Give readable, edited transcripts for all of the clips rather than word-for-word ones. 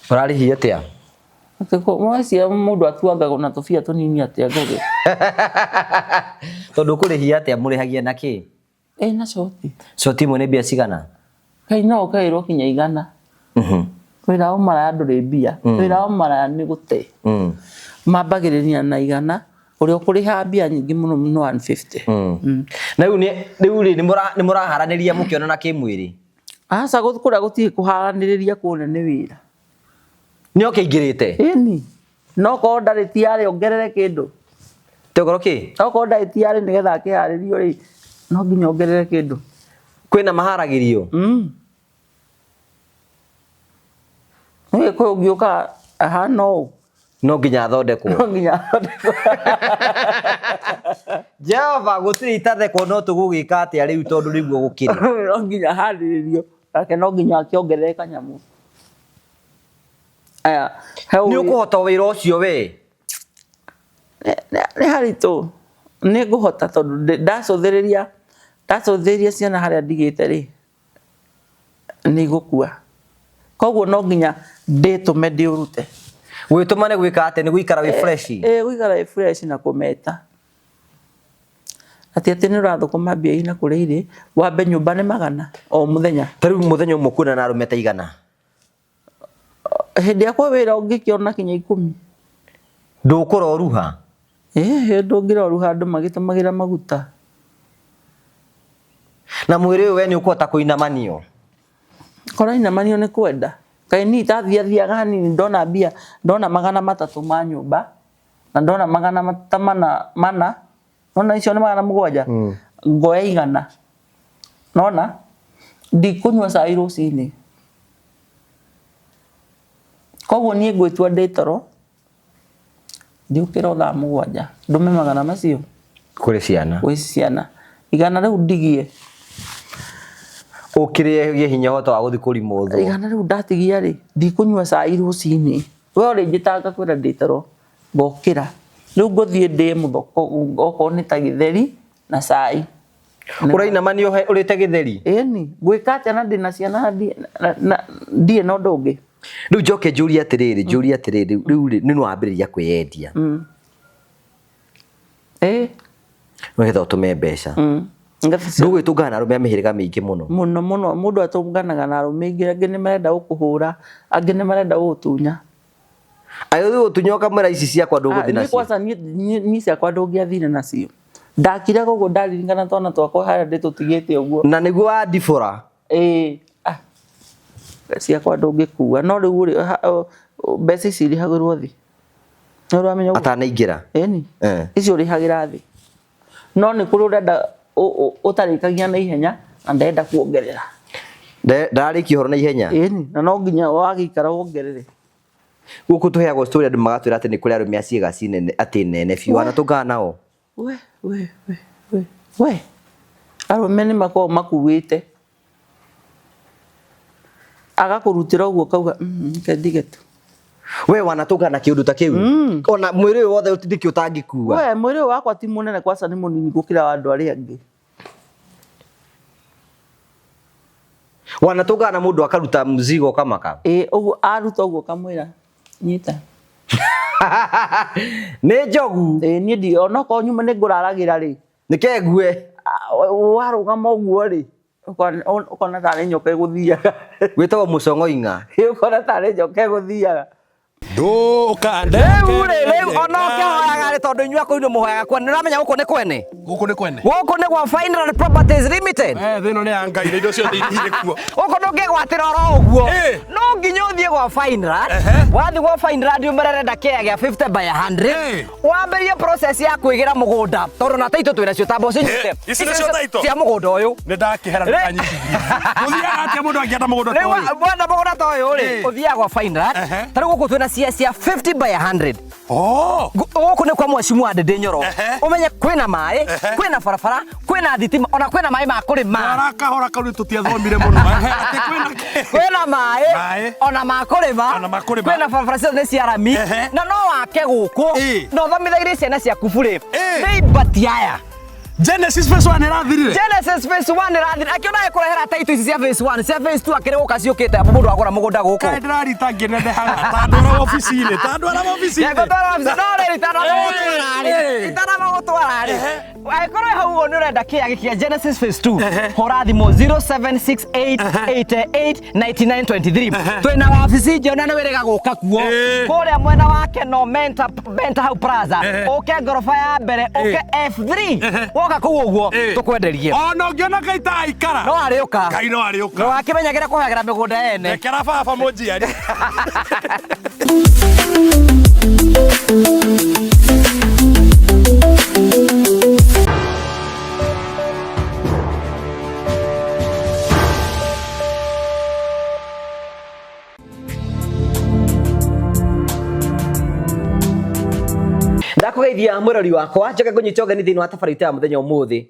Ũrarĩhia atĩa? Atĩ mwacia mũndũ atuangagwo na tũbia tũnini atĩa ngũgĩ? Tondũ ũkũrĩhia atĩa mũrĩhagia na kĩ? Ĩ na coti. Coti ĩmwe nĩ mbia cigana? Kaĩ no ũkaĩrwo kinya 100. Wĩra wa ũmaraya ndũrĩ mbia. Wĩra wa ũmaraya nĩ gũte. Mambagĩrĩria na 100, ũrĩa ũkũrĩha mbia nyingĩ mũno nĩ 150. Na rĩu nĩ rĩu rĩ nĩ mũraharanĩria mũkĩonana kĩmwĩrĩ? Aca kũrĩa gũtirĩ kũharanĩrĩria kũrĩa nĩ wĩra. Nĩ oke aingĩrĩte? Ĩni. No korwo ndarĩ tiarĩ ongerere kĩndũ. Togoro kĩ? Okorwo ndarĩ tiarĩ nĩgetha akĩharĩrio rĩ, no nginya ongerere kĩndũ. Kwĩna maharagĩrio? Nĩ kwĩ ũngĩũka ahana ũũ. No nginya athondekwo. No nginya athondekwo. Jehova gũtirĩ itathekwo no tũgũgĩka atĩa rĩu tondũ nĩguo gũkĩrĩ. No nginya aharĩrĩrio nake no nginya akĩongerere kanyamũ. Aya, he Nĩ ũkũhota wĩra ũcio we? Nĩ haritũ. Nĩ ngũhota tondũ ndacũthĩrĩria ndacũthĩrĩria ciana harĩa ndigĩte rĩ, nĩ igũkua. Koguo no nginya ndĩtũme ndĩũrute. Gwĩtũma nĩ gwĩka atĩa? Nĩ gũikara wĩ fresh? Ĩĩ gũikara wĩ fresh na kũmeta. Atĩ atĩ nĩ ũrathũkũma mbia ina kũrĩa irĩ, wambe nyũmba nĩ 100 o mũthenya. Ta rĩu mũthenya ũmwe kuona na arũme ta 100? Hĩndĩ yakwa wĩra ũngĩkĩona kinya 10. Ndũkũroruha? Ĩĩ ndũngĩroruha andũ magĩtũmagĩra maguta. Na mwĩrĩ ũyũ we nĩ ũkũhota kũinamanio? Kũrainamanio nĩ kwenda. Kaĩ niĩ itathiathiaga hanini ndona mbia, ndona 300 ma nyũmba, na ndona magana ta mana, mana, nona icio nĩ 700, ngoya 100. Nona? Ndikũnyua cai rũcinĩ. Koguo niĩ ngwĩtua ndĩ toro, ndiũkĩra o thaa 7, ndũme 100 macio. Kũrĩ ciana. Gwĩ ciana. 100 rĩu ndigie. Ũkĩrĩe ũgĩe hinya ũhote wa gũthiĩ kũrimothwo. 100 rĩu ndatigia rĩ, ndikũnyua cai rũcinĩ. We ũrĩnjĩtaga ngakwĩra ndĩ toro, ngokĩra. Rĩu ngũthiĩ ndĩe mũthoko okorwo nĩ ta gĩtheri na cai. Ũrainamanio ũrĩte gĩtheri? Ĩni, ngwĩka atĩa na ndĩna ciana na ndirĩ na ũndũ ũngĩ. Rĩu njoke njũrie atĩrĩrĩ, njũrie atĩrĩrĩ, rĩu rĩ, nĩ wambĩrĩria kwĩyendia. Ĩĩ. Nĩgetha ũtũme mbeca. Ndũgwĩtũngana na arũme a mĩhĩrĩga mĩingĩ mũno. Mũno mũno, mũndũ atũnganaga na arũme aingĩ, angĩ nĩ marenda gũkũhũra, angĩ nĩ marenda gũgũtunya. Agĩthiĩ gũtunya ũkamwĩra ici ciakwa ndũgũthiĩ nacio. Niĩ kwanza niĩ ciakwa ndũngĩathire nacio. Ndakiraga ũguo ndaririkana twana twakwa harĩa ndĩtũtigĩte ũguo. Na nĩguo wandibũra. Ĩĩ ah, ciakwa ndũngĩkua no rĩu rĩ mbeca ici irĩhagĩrwo thĩ. Nĩ ũramenya ũguo? Atanaingĩra. Ĩni. Icio ũrĩhagĩra thĩ. No nĩ kũrĩ ũrenda ũtarĩkagia na ihenya na ndarenda kuongerera. Ndararĩkia ũhoro na ihenya. Ĩni, na no nginya wagĩikara wongerere. Gũkũ tũheagwo story andũ magatwĩra atĩ nĩ kũrĩ arũme a ciĩga cinene atĩ nene biũ wanatũngana nao. We we we we we arũme nĩ makoragwo makuĩte agakũrutĩra ũguo ũkauga reke ndige tu. We wanatũngana na kĩũndũ ta kĩu ona mwĩrĩ ũyũ wothe nĩkĩ ũtangĩkua? We mwĩrĩ ũyũ wakwa ti mũnene kwaca nĩ mũnini gũkĩra wa andũ arĩa angĩ. Wanatũngana na mũndũ akaruta mzigo ũkamaka? Ĩĩ ũguo aruta ũguo ũkamwĩra nyita. Nĩ njogu. Ĩĩ niĩ ndi onokorwo nyuma nĩ ngũraragĩra rĩ. Nĩ kengue. Warũgama ũguo rĩ ũkona tarĩ nyoka ĩgũthiaga. Wĩtagwo mũcong'oing'a. Ũkona tarĩ nyoka ĩgũthiaga. Rĩu rĩ, rĩu ona ũkĩhoyaga rĩ, tondũ inyuĩ akũu nĩ mũhoyaga kwene, nĩ ũramenya gũkũ nĩ kwene? Gũkũ nĩ kwene. Gũkũ nĩ gwa Fineland Properties Limited. Eh, thĩ ĩno nĩ ya Ngai na indo ciothe irĩ kuo. Gũkũ ndũngĩgwatĩra oro ũguo. Eh. No nginya ũthiĩ gwa Fineland. Wathiĩ gwa Fineland ũmere ũrenda kĩea gĩa 50 by 100. Eh. Wambĩrĩrie process ya kwĩgĩra mũgũnda tondũ na taitũ twĩna cio tamba ũcinyite. Eh, ici nĩcio title? Cia mũgũnda ũyũ. Nĩ ndakĩhera ndũkanyitithie. Gũthiaga atĩa mũndũ angĩenda mũgũnda ta Rĩu ũyũ? wenda mũgũnda ta ũyũ rĩ, Eh. ũthiaga gwa Fineland. Ehe. Ta rĩu gũkũ twĩna cia cia 50 by 100. Oh! Gũkũ nĩ kwa mheshimiwa Ndindi Nyoro. Ehe. Ũmenye kwĩna maĩ, Ehe. kwĩna barabara, kwĩna thitima, ona kwĩna maĩ ma kũrĩma. Twara kahora kau nĩ tũtiathomire mũno. Ehe, atĩ kwĩna kĩ? Kwĩna maĩ, Maĩ. ona ma kũrĩma. Ona ma kũrĩma. Kwĩna barabara ciothe nĩ cia rami. Ehe. Na no wake gũkũ. Ĩ. Na ũthomithagĩrie ciana ciaku burĩ. Ĩ. Nĩ ibati aya. Genesis phase 1 ĩrathirire. Genesis phase 1 ĩrathira akĩona ekũrehera taito ici cia phase 1 cia phase 2 akĩrĩ gũka ciũkĩte amu mũndũ agũra mũgũnda gũkũ. Kaĩ ndĩrarita ngĩnenehaga ta ndwara wabici-inĩ, ta ndwara wabici-inĩ. Ngũtwara wabici no rĩrĩ itanamagũtwara rĩ itanamagũtwara rĩ angĩkorwo hau ũguo nĩ ũrenda kĩage kĩa Genesis phase 2 hũra thimũ 0768889923 twĩna wabici njerũ na nĩ wĩrĩga gũka kuo kũrĩa mwena wa Keno Menta Menta hau Plaza ũke ngoroba ya mbere ũke F3 woka kũu ũguo tũkwenderie. Ona ũngĩona Ngai ta aikara. No arĩũka. Ngai no arĩũka. No akĩmenyagĩra kũhagĩra mĩgũnda ene. Rekera baba mũnjiari. Ndakũgeithia mwĩrori wakwa njoke ngũnyite ũgeni thĩinĩ wa tabarĩra ya mũthenya ũmũthĩ.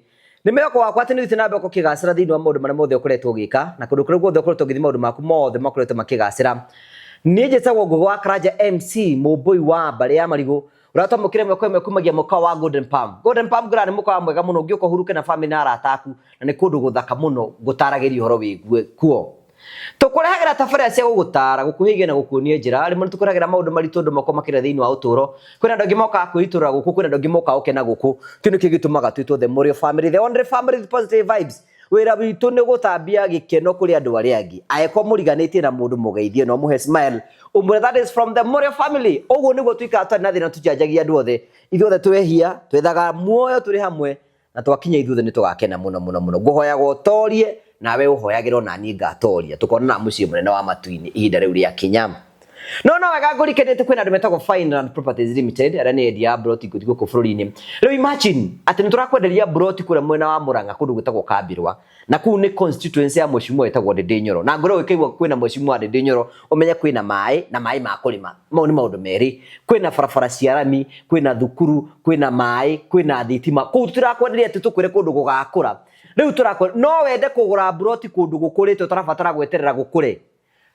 Nĩ mwĩhoko wakwa atĩ nĩ ũthiĩte na mbere ũkĩgacĩra thĩinĩ wa maũndũ marĩa mothe ũkoretwo ũgĩka na kũndũ kũrĩa guothe ũkoretwo ũgĩthiĩ maũndũ maku mothe makoretwo makĩgacĩra. Niĩ njĩtagwo Ngũgĩ wa Karanja MC mũmbũi wa mbarĩ ya marigũ ũratwamũkĩra ĩmwe kwa ĩmwe kumagia mũkawa wa Golden Palm. Golden Palm ngũra nĩ mũkawa mwega mũno ũngĩũka ũhurũke na famĩlĩ na arata aku na nĩ kũndũ gũthaka mũno ngũtaragĩria ũhoro wĩgiĩ kuo. Tũkũrehagĩra tabarĩra cia gũgũtara gũkuhĩgia na gũkuonia njĩra rĩmwe nĩtũkũrehagĩra maũndũ maritũ andũ makorwo makĩria thĩinĩ wa ũtũro. Kwĩna andũ angĩ mokaga kwĩitũrũra gũkũ, kwĩna andũ angĩ mokaga gũkena gũkũ. Kĩu nĩkĩo gĩtũmaga twĩtwo the Morio family, the only family with positive vibes. Wĩra witũ nĩ gũtambia gĩkeno kũrĩ andũ arĩa angĩ. Angĩkorwo mũriganĩtie na mũndũ mũgeithie na ũmũhe smile, ũmwĩre that is from the Morio family. Ũguo nĩguo tuikaraga tũtarĩ na thĩna tũjanjagia andũ othe. Ithuothe twehia, twethaga muoyo tũrĩ hamwe na twakinya ithuothe nĩ tũgakena mũno mũno mũno. Ngũhoyaga ũtorie nawe ũhoyagĩrwo na niĩ ngatoria. Tũkonana mũciĩ mũnene wa matu-inĩ ihinda rĩu rĩakinya. No no wega ngũrikenete kwĩna andũ metagwo Fineland Properties Limited arĩa nĩ endia a broti gũkũ bũrũri-inĩ. Rĩu imagine atĩ nĩ tũrakwenderia broti kũrĩa mwena wa Murang'a kũndũ gwĩtagwo Kambirwa na kũu nĩ constituency ya mheshimiwa wĩtagwo Ndindi Nyoro. Na ngorwo ũkĩigua kwĩna mheshimiwa Ndindi Nyoro ũmenye kwĩna maĩ na maĩ ma kũrĩma. Mau nĩ maũndũ merĩ. Kwĩna barabara cia rami, kwĩna thukuru, kwĩna maĩ, kwĩna thitima. Kũu tũtirakwenderia atĩ tũkwĩre kũndũ gũgakũra. Rĩu tũrakwenderia no wende kũgũra broti kũndũ gũkũrĩte ũtarabatara gweterera gũkũre.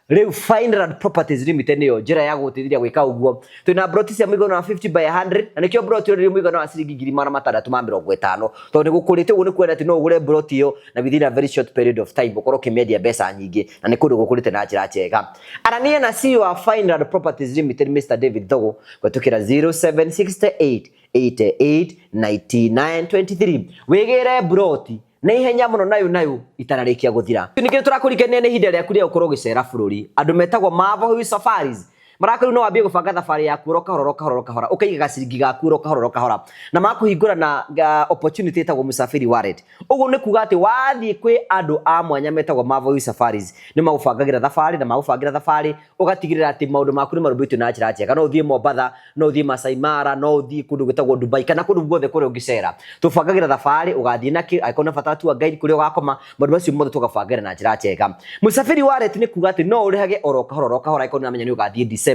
Rĩu Fineland Properties Limited nĩyo njĩra ya gũgũteithĩrĩria gwĩka ũguo. Twĩna broti cia mũigana wa 50 by 100 na nĩkĩo broti ĩyo ĩrĩ mũigana wa ciringi 650,000 tondũ nĩ gũkũrĩte ũguo nĩ kuona atĩ no ũgũre broti ĩyo na within a very short period of time ũkorwo ũkĩmĩendia mbeca nyingĩ na nĩ kũndũ gũkũrĩte na njĩra njega. Arania na CEO wa Fineland Properties Limited Mr David Thogo kũhetũkĩra 0768 88 99 23 wĩgĩre broti na ihenya mũno nayo nayo itanarĩkia gũthira. Ningĩ tũrakũrikania nĩ ihinda rĩaku rĩa gũkorwo ũgĩcera bũrũri. Andũ metagwo Marvel Hill Safaris marakũrĩ no wambie gũbanga thabarĩ yaku oro kahora oro kahora oro kahora ũkaiga gaciringi gaku oro kahora oro kahora na makũhingũra na opportunity ĩtagwo Musafiri Wallet. Ũguo nĩ kuga atĩ wathiĩ kwĩ andũ a mwanya metagwo Marvel Hill Safaris nĩ magũbangagĩra thabarĩ na magũbangĩra thabarĩ ũgatigĩrĩra atĩ maũndũ maku nĩ marũmbũĩtio na njĩra njega. No ũthiĩ Mombatha, no ũthiĩ Masai Mara, no ũthiĩ kũndũ gwĩtagwo Dubai kana kũndũ guothe kũrĩa ũngĩcera. Tũbangagĩra thabarĩ ũgathiĩ nakĩ, angĩkorwo nĩ ũrabatara tour guide kũrĩa ũgakoma, maũndũ macio mothe tũgabangĩra na njĩra njega. Musafiri Wallet nĩ kuga atĩ no ũrĩhage oro kahora oro kahora angĩkorwo nĩ ũramenya nĩ ũgathiĩ December.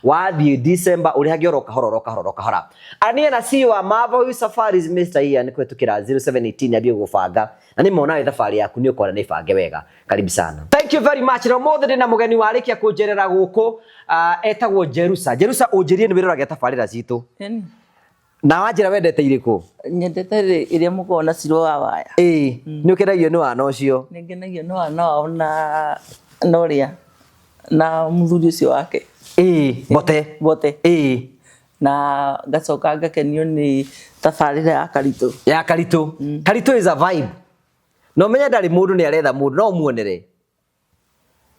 Wathiĩ December ũrĩhage oro kahora oro kahora oro kahora. Arania na CEO wa Marvel Hill Safaris Mr Ian kũhetũkĩra 0718 ambie gũbanga na nĩ mona we thabarĩ yaku nĩ ũkona nĩ bange wega. Karibu sana. Thank you very much. Na ũmũthĩ ndĩna mũgeni warĩkia kũnjerera gũkũ etagwo Jerusa. Jerusa ũnjĩrie nĩ wĩroragia tabarĩra citũ. Ĩni. Na wanjĩra wendete irĩkũ? Nyendete ĩrĩa mũkoragwo na Cirũ wa Waya. Ĩĩ, nĩ ũkenagio nĩ wana ũcio. Nĩ ngenagio nĩ wana wao na ũrĩa na mũthuri ũcio wake. Ĩĩ, Mbote. Mbote. Ĩĩ. Na ngacoka ngakenio nĩ tabarĩra ya Karitũ. Ya Karitũ. Karitũ is a vibe. No menye ndarĩ mũndũ nĩ aretha mũndũ no ũmuonere.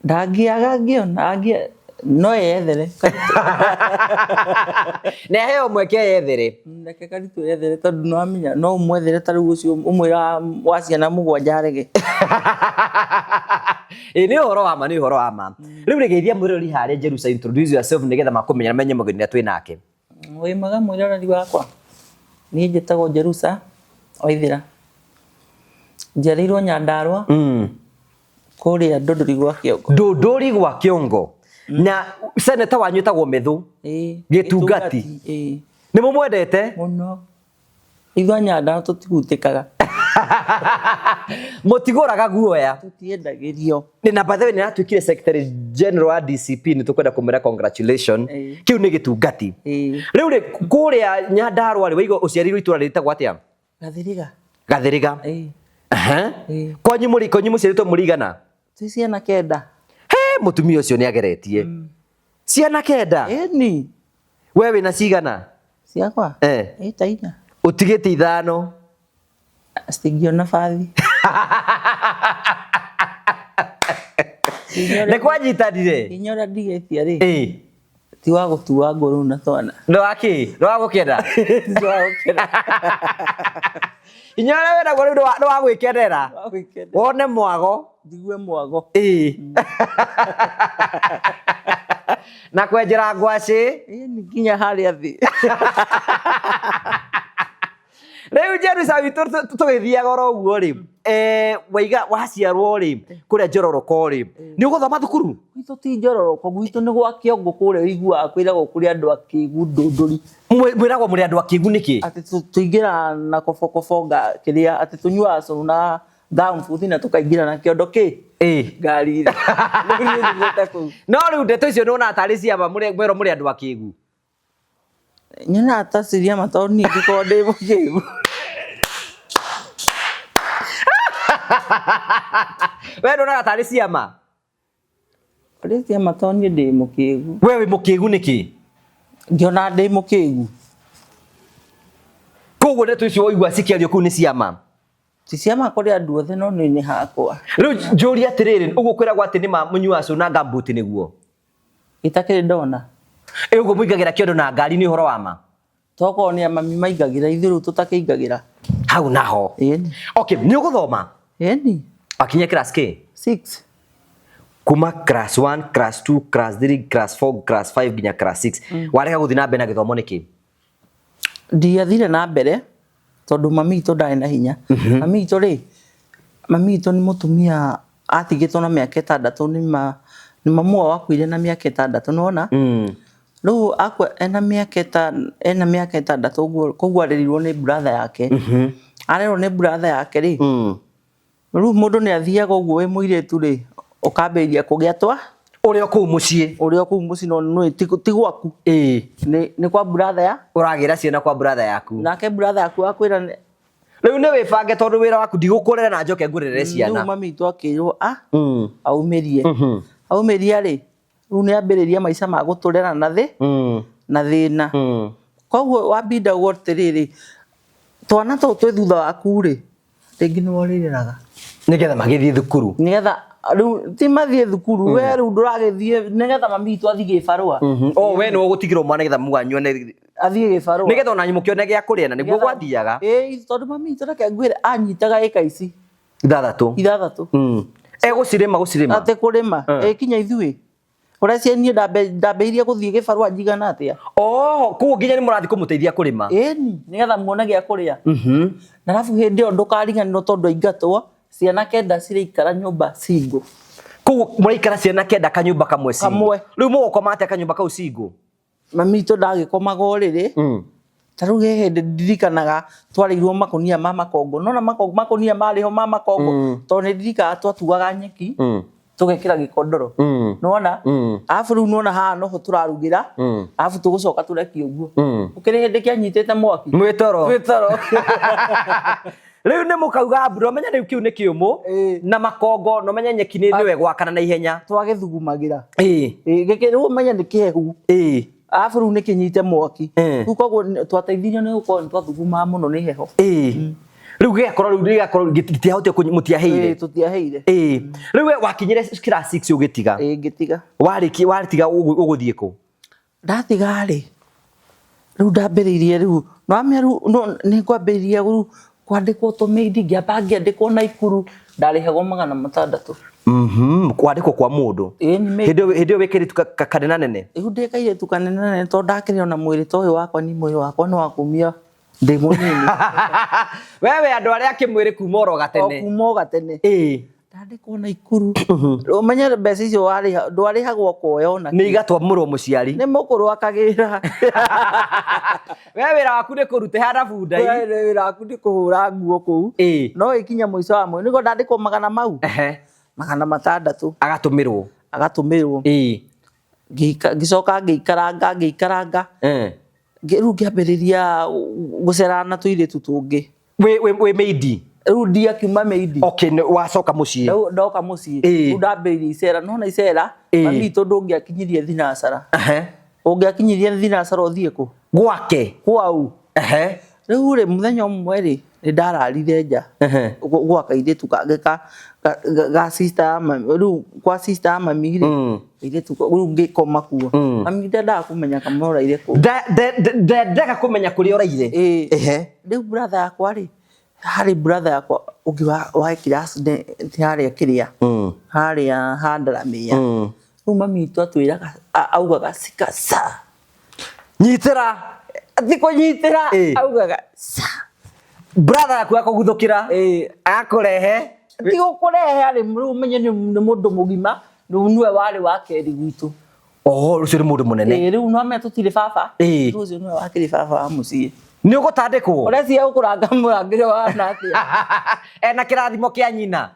Ndangĩaga ngĩona, no yethere. Nĩ aheo mweke yethere. Reke Karitũ yethere tondũ nĩ wamenya no ũmwethere ta rĩu ũcio ũmwe wa ciana mũgwanja arege. Ĩĩ nĩ ũhoro wa ma, nĩ ũhoro wa ma. Rĩu rĩgeithia mwĩrori harĩa Jerusa, introduce yourself nĩgetha makũmenya menye mũgeni ũrĩa twĩ nake. Wĩ mwega mwĩroreri wakwa. Niĩ njĩtagwo Jerusa Waithera. Njiarĩirwo Nyandarua. Kũrĩa Ndũndũri gwa Kĩongo. Ndũndũri gwa Kĩongo. Na seneta wanyu ĩtagwo Methu. Ĩĩ. Gĩtungati. Ĩĩ. Nĩ mũmwendete? Mũno. Ithuĩ a Nyandarua tũtigutĩkaga. Mũtigũraga guoya. Tũtiendagĩrio. Nĩ na by the way nĩ aratuĩkire Secretary General wa DCP nĩ tũkwenda kũmwĩra congratulation. Ĩĩ. Kĩu nĩ gĩtungati. Ĩĩ. Rĩu rĩ kũrĩa Nyandarua rĩ waigua ũciarĩirwo itũra rĩtagwo atĩa? Gathiriga. Gathiriga. Ĩĩ. Aha. Ĩĩ. Kwanyu muri kwanyu muciaritwo muri igana? Twĩ ciana kenda. He, mutumia ucio ni ageretie. Ciana kenda? Ĩni. We wina cigana? Ciakwa? Eh. Ĩ ta inya. Utigite ithano. Citingĩona bathi. Nĩ kwanyitanire? Inya ũrĩa ndigĩtie rĩ. Ĩĩ. Ti wa gũtua ngũ rĩu na twana. Nĩ wa kĩ? Nĩ wa gũkena? Ti wa gũkena. Inya ũrĩa wĩnaguo rĩu nĩ wa gwĩkenera. Wa gwĩkenera. Wone mwago. Njigue mwago. Ĩĩ. Na kwenjera ngwacĩ. Ĩni nginya harĩa thĩ. Rĩu Jerusa witũ tũgĩthiaga oro ũguo rĩ, waiga waciarwo rĩ, kũrĩa Njororoko rĩ, nĩ ũgũthoma thukuru? Gwitũ ti Njororoko, gwitũ nĩ gwa Kĩongo kũrĩa ũiguaga kwĩragwo kũrĩ andũ akĩgu ndũndũri. Mwĩragwo mũrĩ andũ akĩgu nĩkĩ? Atĩ tũingĩraga na kobokobo kĩrĩa, atĩ tũnyuaga cũrũ na gumboot na tũkaingĩra na kĩondo kĩ? Ĩĩ. Ngari-inĩ. Rĩu niĩ nyumĩte kũu. No rĩu ndeto icio nĩwonaga tarĩ ciama mwerwo mũrĩ andũ akĩgu? Nyonaga ta ciria ma tondũ niĩ ingĩkorwo ndĩ mũkĩgu. We ndonaga tarĩ ciama? Ũrĩ ciama tondũ niĩ ndĩ mũkĩgu. We wĩ mũkĩgu nĩkĩ? Ngĩona ndĩ mũkĩgu. Koguo ndeto icio waigua cikĩario kũu nĩ ciama? Ti ciama kũrĩ andũ othe no niĩ nĩ hakwa. Rĩu njũrie atĩrĩrĩ, ũguo kwĩragwo atĩ nĩ ma mũnyuaga cũrũ na gumboot nĩguo? Itakĩrĩ ndona. Ĩ ũguo mũingagĩra kĩondo na ngari nĩ ũhoro wa ma? Tokorwo nĩ mami maingagĩra ithuĩ rĩu tũtakĩingagĩra. Hau naho. Ĩni. Okay, nĩ ũgũthoma? Ĩni. Wakinyia class kĩ? 6. Kuma class 1, class 2, class 3, class 4, class 5 nginya class 6. Warega gũthiĩ na mbere na gĩthomo nĩkĩ? Ndiathire na mbere tondũ mami witũ ndarĩ na hinya. Mami witũ rĩ, mami witũ nĩ mũtumia atigĩtwo na mĩaka ĩtandatũ nĩ ma nĩ mamu wao akuire na mĩaka ĩtandatũ nĩwona? Rĩu akua ena mĩaka ena mĩaka ĩtandatũ ũguo koguo arerirwo nĩ brother yake. Arerwo nĩ brother yake rĩ, rĩu mũndũ nĩ athiaga ũguo wĩ mũirĩtu rĩ, ũkambĩrĩria kũgĩa twa Ũrĩ o kũu mũciĩ. Ũrĩ o kũu mũciĩ no nĩ ti gwaku. Ĩĩ. Nĩ kwa brother ya? Ũragĩra ciana kwa brother yaku. Nake brother yaku akwĩra nĩ Rĩu nĩ wĩbange tondũ wĩra waku ndigũkũrera na njoke ngũrerere ciana. Rĩu mami witũ akĩrwo aumĩrie. Aumĩria rĩ, rĩu nĩ ambĩrĩria maica ma gũtũrera na thĩ na thĩna. Koguo wambinda ũguo atĩrĩrĩ, twana tũtũ twĩ thutha waku rĩ, rĩngĩ nĩwe ũrĩreraga. Nĩgetha magĩthiĩ thukuru. Nĩgetha rĩu ti mathiĩ thukuru, we rĩu ndũragĩthiĩ nĩgetha mami witũ athiĩ gĩbarũa. O we nĩwe ũgũtigĩrwo mwana nĩgetha mwanyu one athiĩ gĩbarũa. Nĩgetha ona mũkĩone gĩa kũrĩa na nĩguo gwathiaga. Ĩĩ, tondũ mami witũ reke ngwĩre anyitaga ĩka ici. Ithathatũ. Ithathatũ. Egũcirĩma gũcirĩma. Atĩ kũrĩma. Ĩ kinya ithuĩ. Ũrĩa cia niĩ ndambĩrĩirie gũthiĩ gĩbarũa njigana atĩa? Oh, koguo nginya nĩ mũrathiĩ kũmũteithia kũrĩma. Ĩni, nĩgetha muone gĩa kũrĩa. Na arabu hĩndĩ ĩyo ndũkariganĩrwo tondũ aingatwo, ciana kenda ciraikara nyũmba single. Koguo mũraikara ciana kenda kanyũmba kamwe single. Kamwe. Rĩu mũgũkoma atĩa kanyũmba kau single? Mami witũ ndagĩkomaga ũrĩrĩ. Ta rĩu he hĩndĩ ndirikanaga twarĩirwo makonia ma makongo. Nona makonia marĩ ho ma makongo. Tondũ nĩ ndirikanaga twatuaga nyeki. Tũgekĩra gĩkondoro. Nĩwona? Arabu rĩu nĩwona haha noho tũrarugĩra. Arabu tũgũcoka tũrekie ũguo. Gũkĩrĩ hĩndĩ kĩanyitĩte mwaki. Mwĩtoro. Mwĩtoro. Rĩu nĩ mũkauga mbura, ũmenye rĩu kĩu nĩ kĩũmũ. Na makongo, na ũmenye nyeki nĩwe gwakana na ihenya. Twagĩthugumagĩra. Ĩĩ, gĩkĩ rĩu ũmenye nĩ kĩhehu. Arabu rĩu nĩ kĩnyite mwaki. Rĩu koguo twateithirio nĩ gũkorwo nĩ twathugumaga mũno nĩ heho. Rĩu gĩgakorwo rĩu gĩgakorwo gĩtiahotire mũtiahĩire. Ĩĩ, tũtiahĩire. Ĩĩ. Rĩu we wakinyire class 6 ũgĩtiga. Ĩĩ, ngĩtiga. Warĩkia, warĩtiga ũgũthiĩ kũ? Ndatiga rĩ, rĩu ndambĩrĩirie rĩu, nĩwamenya rĩu, no, nĩ ngwambĩrĩria rĩu kwandĩkwo tũmĩindi, ngĩamba ngĩandĩkwo Naikuru, ndarĩhagwo magana matandatũ. Kwandĩkwo kwa mũndũ. Ĩĩ, nĩ Hĩndĩ ĩyo wĩ kairĩtu kanena nene? Rĩu ndĩ kairĩtu kanene nene tondũ ndakĩrĩ ona mwĩrĩ ta ũyũ wakwa, ni mwĩrĩ wakwa nĩ wa kumia ndĩ mũnini. Wewe andũ arĩa akĩmwĩrĩ kuma oro gatene. O kuma o gatene. Ĩĩ. Ndandĩkwo Naikuru. Ũmenye mbeca icio warĩha, ndwarĩhagwo kuoya ona Nĩ kĩ. igatwamũrwo mũciari. Nĩ mũkũrũ akagĩra. We wĩra waku nĩ kũruta hana bunda. We wĩra waku nĩ kũhũra nguo kũu. Ĩĩ. No ĩkinya mũico wa mweri, nĩguo ndandĩkwo magana mau. Magana matandatũ. Agatũmĩrwo. Agatũmĩrwo. Ĩĩ. Ngĩcoka ngĩikaranga, ngĩikaranga. Rĩu ngĩambĩrĩria gũcerana na tũirĩtu tũngĩ. Wĩ maid? Rĩu ndiakiuma maid. Okay, wacoka mũciĩ. Rĩu ndoka mũciĩ. Rĩu ndambĩrĩirie icera, nona icera, mami witũ ndũngĩakinyirie thinacara. Ũngĩakinyirie thinacara ũthiĩ kũ? Gwake. Kwau. Rĩu rĩ, mũthenya ũmwe rĩ, nĩ ndararire nja gwa kairĩtu kangĩ ga sister ya mami, rĩu kwa sister ya mami rĩ, kairĩtu rĩu ngĩkoma kuo. Mami ndendaga kũmenya kana ũraire kũ. Ndendaga kũmenya kũrĩa ũraire. Rĩu brother yakwa rĩ, harĩ brother yakwa ũngĩ wekire accident harĩa kĩrĩa, harĩa ha Ndaramĩya. Rĩu mami witũ atwĩraga, augaga cika ca. Nyitĩra. Ti kũnyitĩra, augaga ca. Brother yaku akũguthũkĩra. Akũrehe. Ti gũkũrehe arĩ, rĩu ũmenye nĩ mũndũ mũgima, rĩu nĩwe warĩ wa kerĩ gwitũ. Oho, ũcio nĩ mũndũ mũnene. Rĩu no amenya tũtirĩ baba. Rĩu ũcio nĩwe wakĩrĩ baba wa mũciĩ. Nĩ ũgũtandĩkwo? Ũreciria gũkũranga mũrangĩri wana atĩa? Ena kĩrathimo kĩa nyina.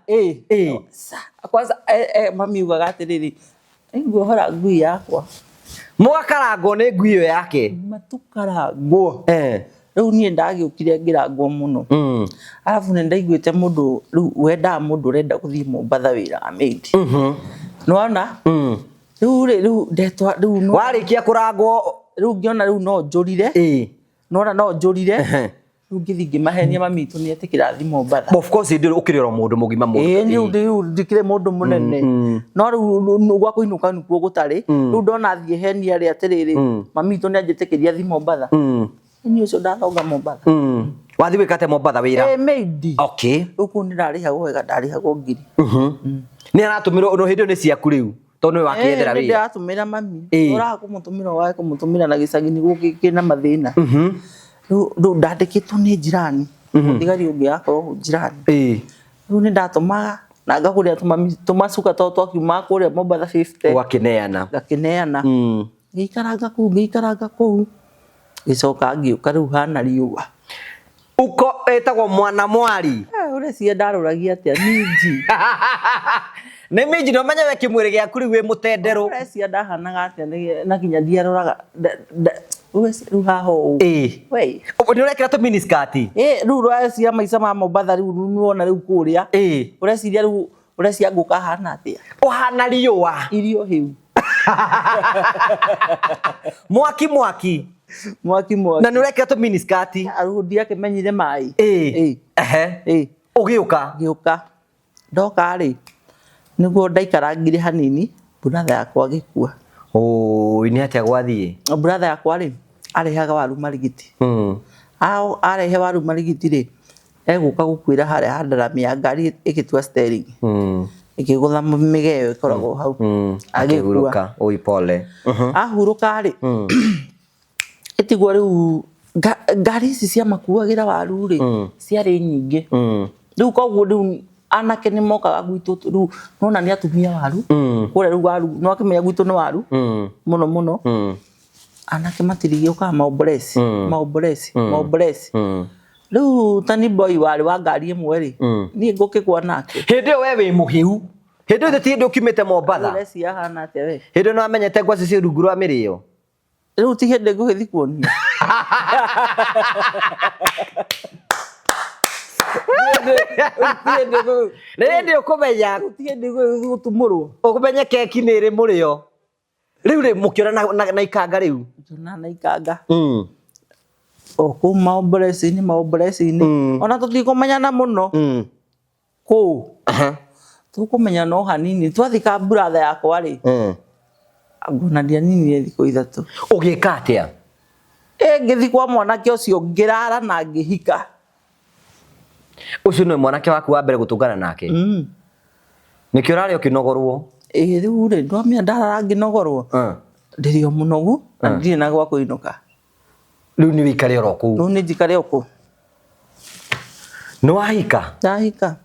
Kwanza, mami ugaga atĩrĩrĩ, nĩnguohora ngui yakwa. Mũgakarangwo nĩ ngui ĩyo yake. Matukarangwo. Rĩu niĩ ndagĩũkire ngĩrangwo mũno. Arabu nĩ ndaiguĩte mũndũ rĩu wendaga mũndũ ũrenda gũthiĩ Mombatha wĩra wa maid. Nĩwona? Rĩu rĩ, rĩu ndetwa, rĩu no Warĩkia kũrangwo. Rĩu ngĩona rĩu no njũrire. Nona no njũrire. Rĩu ngĩthiĩ ngĩmahenia mami witũ nĩ etĩkĩra thiĩ Mombatha. Of course, hĩndĩ ĩyo ũkĩrĩ oro mũndũ mũgima mũno. Rĩu ndikĩrĩ mũndũ mũnene. No rĩu gwa kũinũka nĩkuo gũtarĩ. Rĩu ndona thiĩ henia rĩ atĩrĩrĩ, mami witũ nĩ anjĩtĩkĩria thiĩ Mombatha. Niĩ ũcio ndathonga Mombatha. Wathiĩ gwĩka atĩa Mombatha wĩra? Maid. Okay. Rĩu kũu nĩ ndarĩhagwo wega, ndarĩhagwo ngiri. Nĩ aratũmĩrwo, no hĩndĩ ĩyo nĩ ciaku rĩu, tondũ nĩwe wakĩethera Nĩ wĩra. ndĩratũmĩra mami. Ũraga kũmũtũmĩra, wae kũmũtũmĩra na gĩcagi nĩguo kĩna mathĩna. Rĩu ndandĩkĩtwo nĩ jirani. Mũthigari ũngĩ akorwo jirani. Rĩu nĩ ndatũmaga na ngagũrĩra tũmacuka tondũ twakiumaga kũrĩa Mombatha 50. Ũgakĩneana. Ngakĩneana. Ngĩikaranga kũu, ngĩikaranga kũu. Ngĩcoka ngĩũka rĩu hana riũa. Uko ĩtagwo mwana mwari. Ũreciria ndarũragia atĩa? Minji. Nĩ minji, no menye we kĩmwĩrĩ gĩaku rĩu wĩ mũtenderũ. Ũreciria ndahanaga atĩa na nginya ndiaroraga. Rĩu haha ũũ. Wei. Nĩ ũrekĩra tũ mini skirt? Rĩu ũreciria maica ma Mombatha rĩu nĩwona rĩu kũrĩa. Ũreciria rĩu, ũreciria ngũka hana atĩa? Ũhana riũa. Irio hĩu. Mwaki mwaki. Mwaki mwaki. Na nĩ ũrekĩra tũ mini skirt? Rĩu ndiakĩmenyire maĩ. Ũgĩũka? Ngĩũka. Ndoka rĩ, nĩguo ndaikarangire hanini, brother yakwa agĩkua. Oi, nĩ atĩa gwathiĩ? Brother yakwa rĩ, arehaga waru marigiti. Arehe waru marigiti rĩ, egũka gũkuĩra harĩa ha ndaramia ngari ĩgĩtua steering. Ĩkĩgũtha mĩgeo ĩkoragwo hau. Agĩkua. Akĩhurũka. Oi, pole. Ahurũka rĩ, ĩtigwo rĩu ngari ici cia makuagĩra waru rĩ, ciarĩ nyingĩ. Rĩu koguo rĩu anake nĩ mokaga gwitũ, rĩu nona nĩ atumia waru. Kũrĩa rĩu waru, nĩ wakĩmenya gwitũ nĩ waru. Mũno mũno. Anake matirigĩũkaga maũmboreci, maũmboreci, maũmboreci. Rĩu tani boy warĩ wa ngari ĩmwe rĩ, niĩ ngũkĩgwa nake. Hĩndĩ ĩyo we wĩ mũhĩu. Hĩndĩ ĩyo ti hĩndĩ ũkiumĩte Mombatha. Ũreciria hana atĩa we? Hĩndĩ ĩyo nĩ wamenyete ngwacĩ ciĩ rungu rwa mĩrĩo. Rĩu ti hĩndĩ ngũgĩthiĩ kuonia. Nĩ hĩndĩ ũkũmenya. Rĩu ti hĩndĩ ngũgĩthiĩ gũtumũrwo. Ũkũmenya keki nĩ ĩrĩ mũrĩo. Rĩu rĩ, mũkĩona na ikanga rĩu? Mũkĩona na ikanga. O kũu maũmboreci-inĩ, maũmboreci-inĩ. Ona tũtikũmenyana mũno. Kũu. Tũkũmenya no hanini. Twathiĩ ka brother yakwa rĩ. Ngona ndianinire thikũ ithatũ. Ũgĩka atĩa? Ngĩthiĩ kwa mwanake ũcio ngĩrara na ngĩhika. Ũcio nĩwe mwanake waku wa mbere gũtũngana nake? Nĩkĩo ũrarĩ ũkĩnogorwo? Rĩu rĩ, ndwamenya ndarara ngĩnogorwo. Ndĩrĩ o mũnogu na ndirĩ na gwa kũinũka. Rĩu nĩ wĩikare oro kũu? Rĩu nĩ njikare o kũu. Nĩ wahika? Ndahika.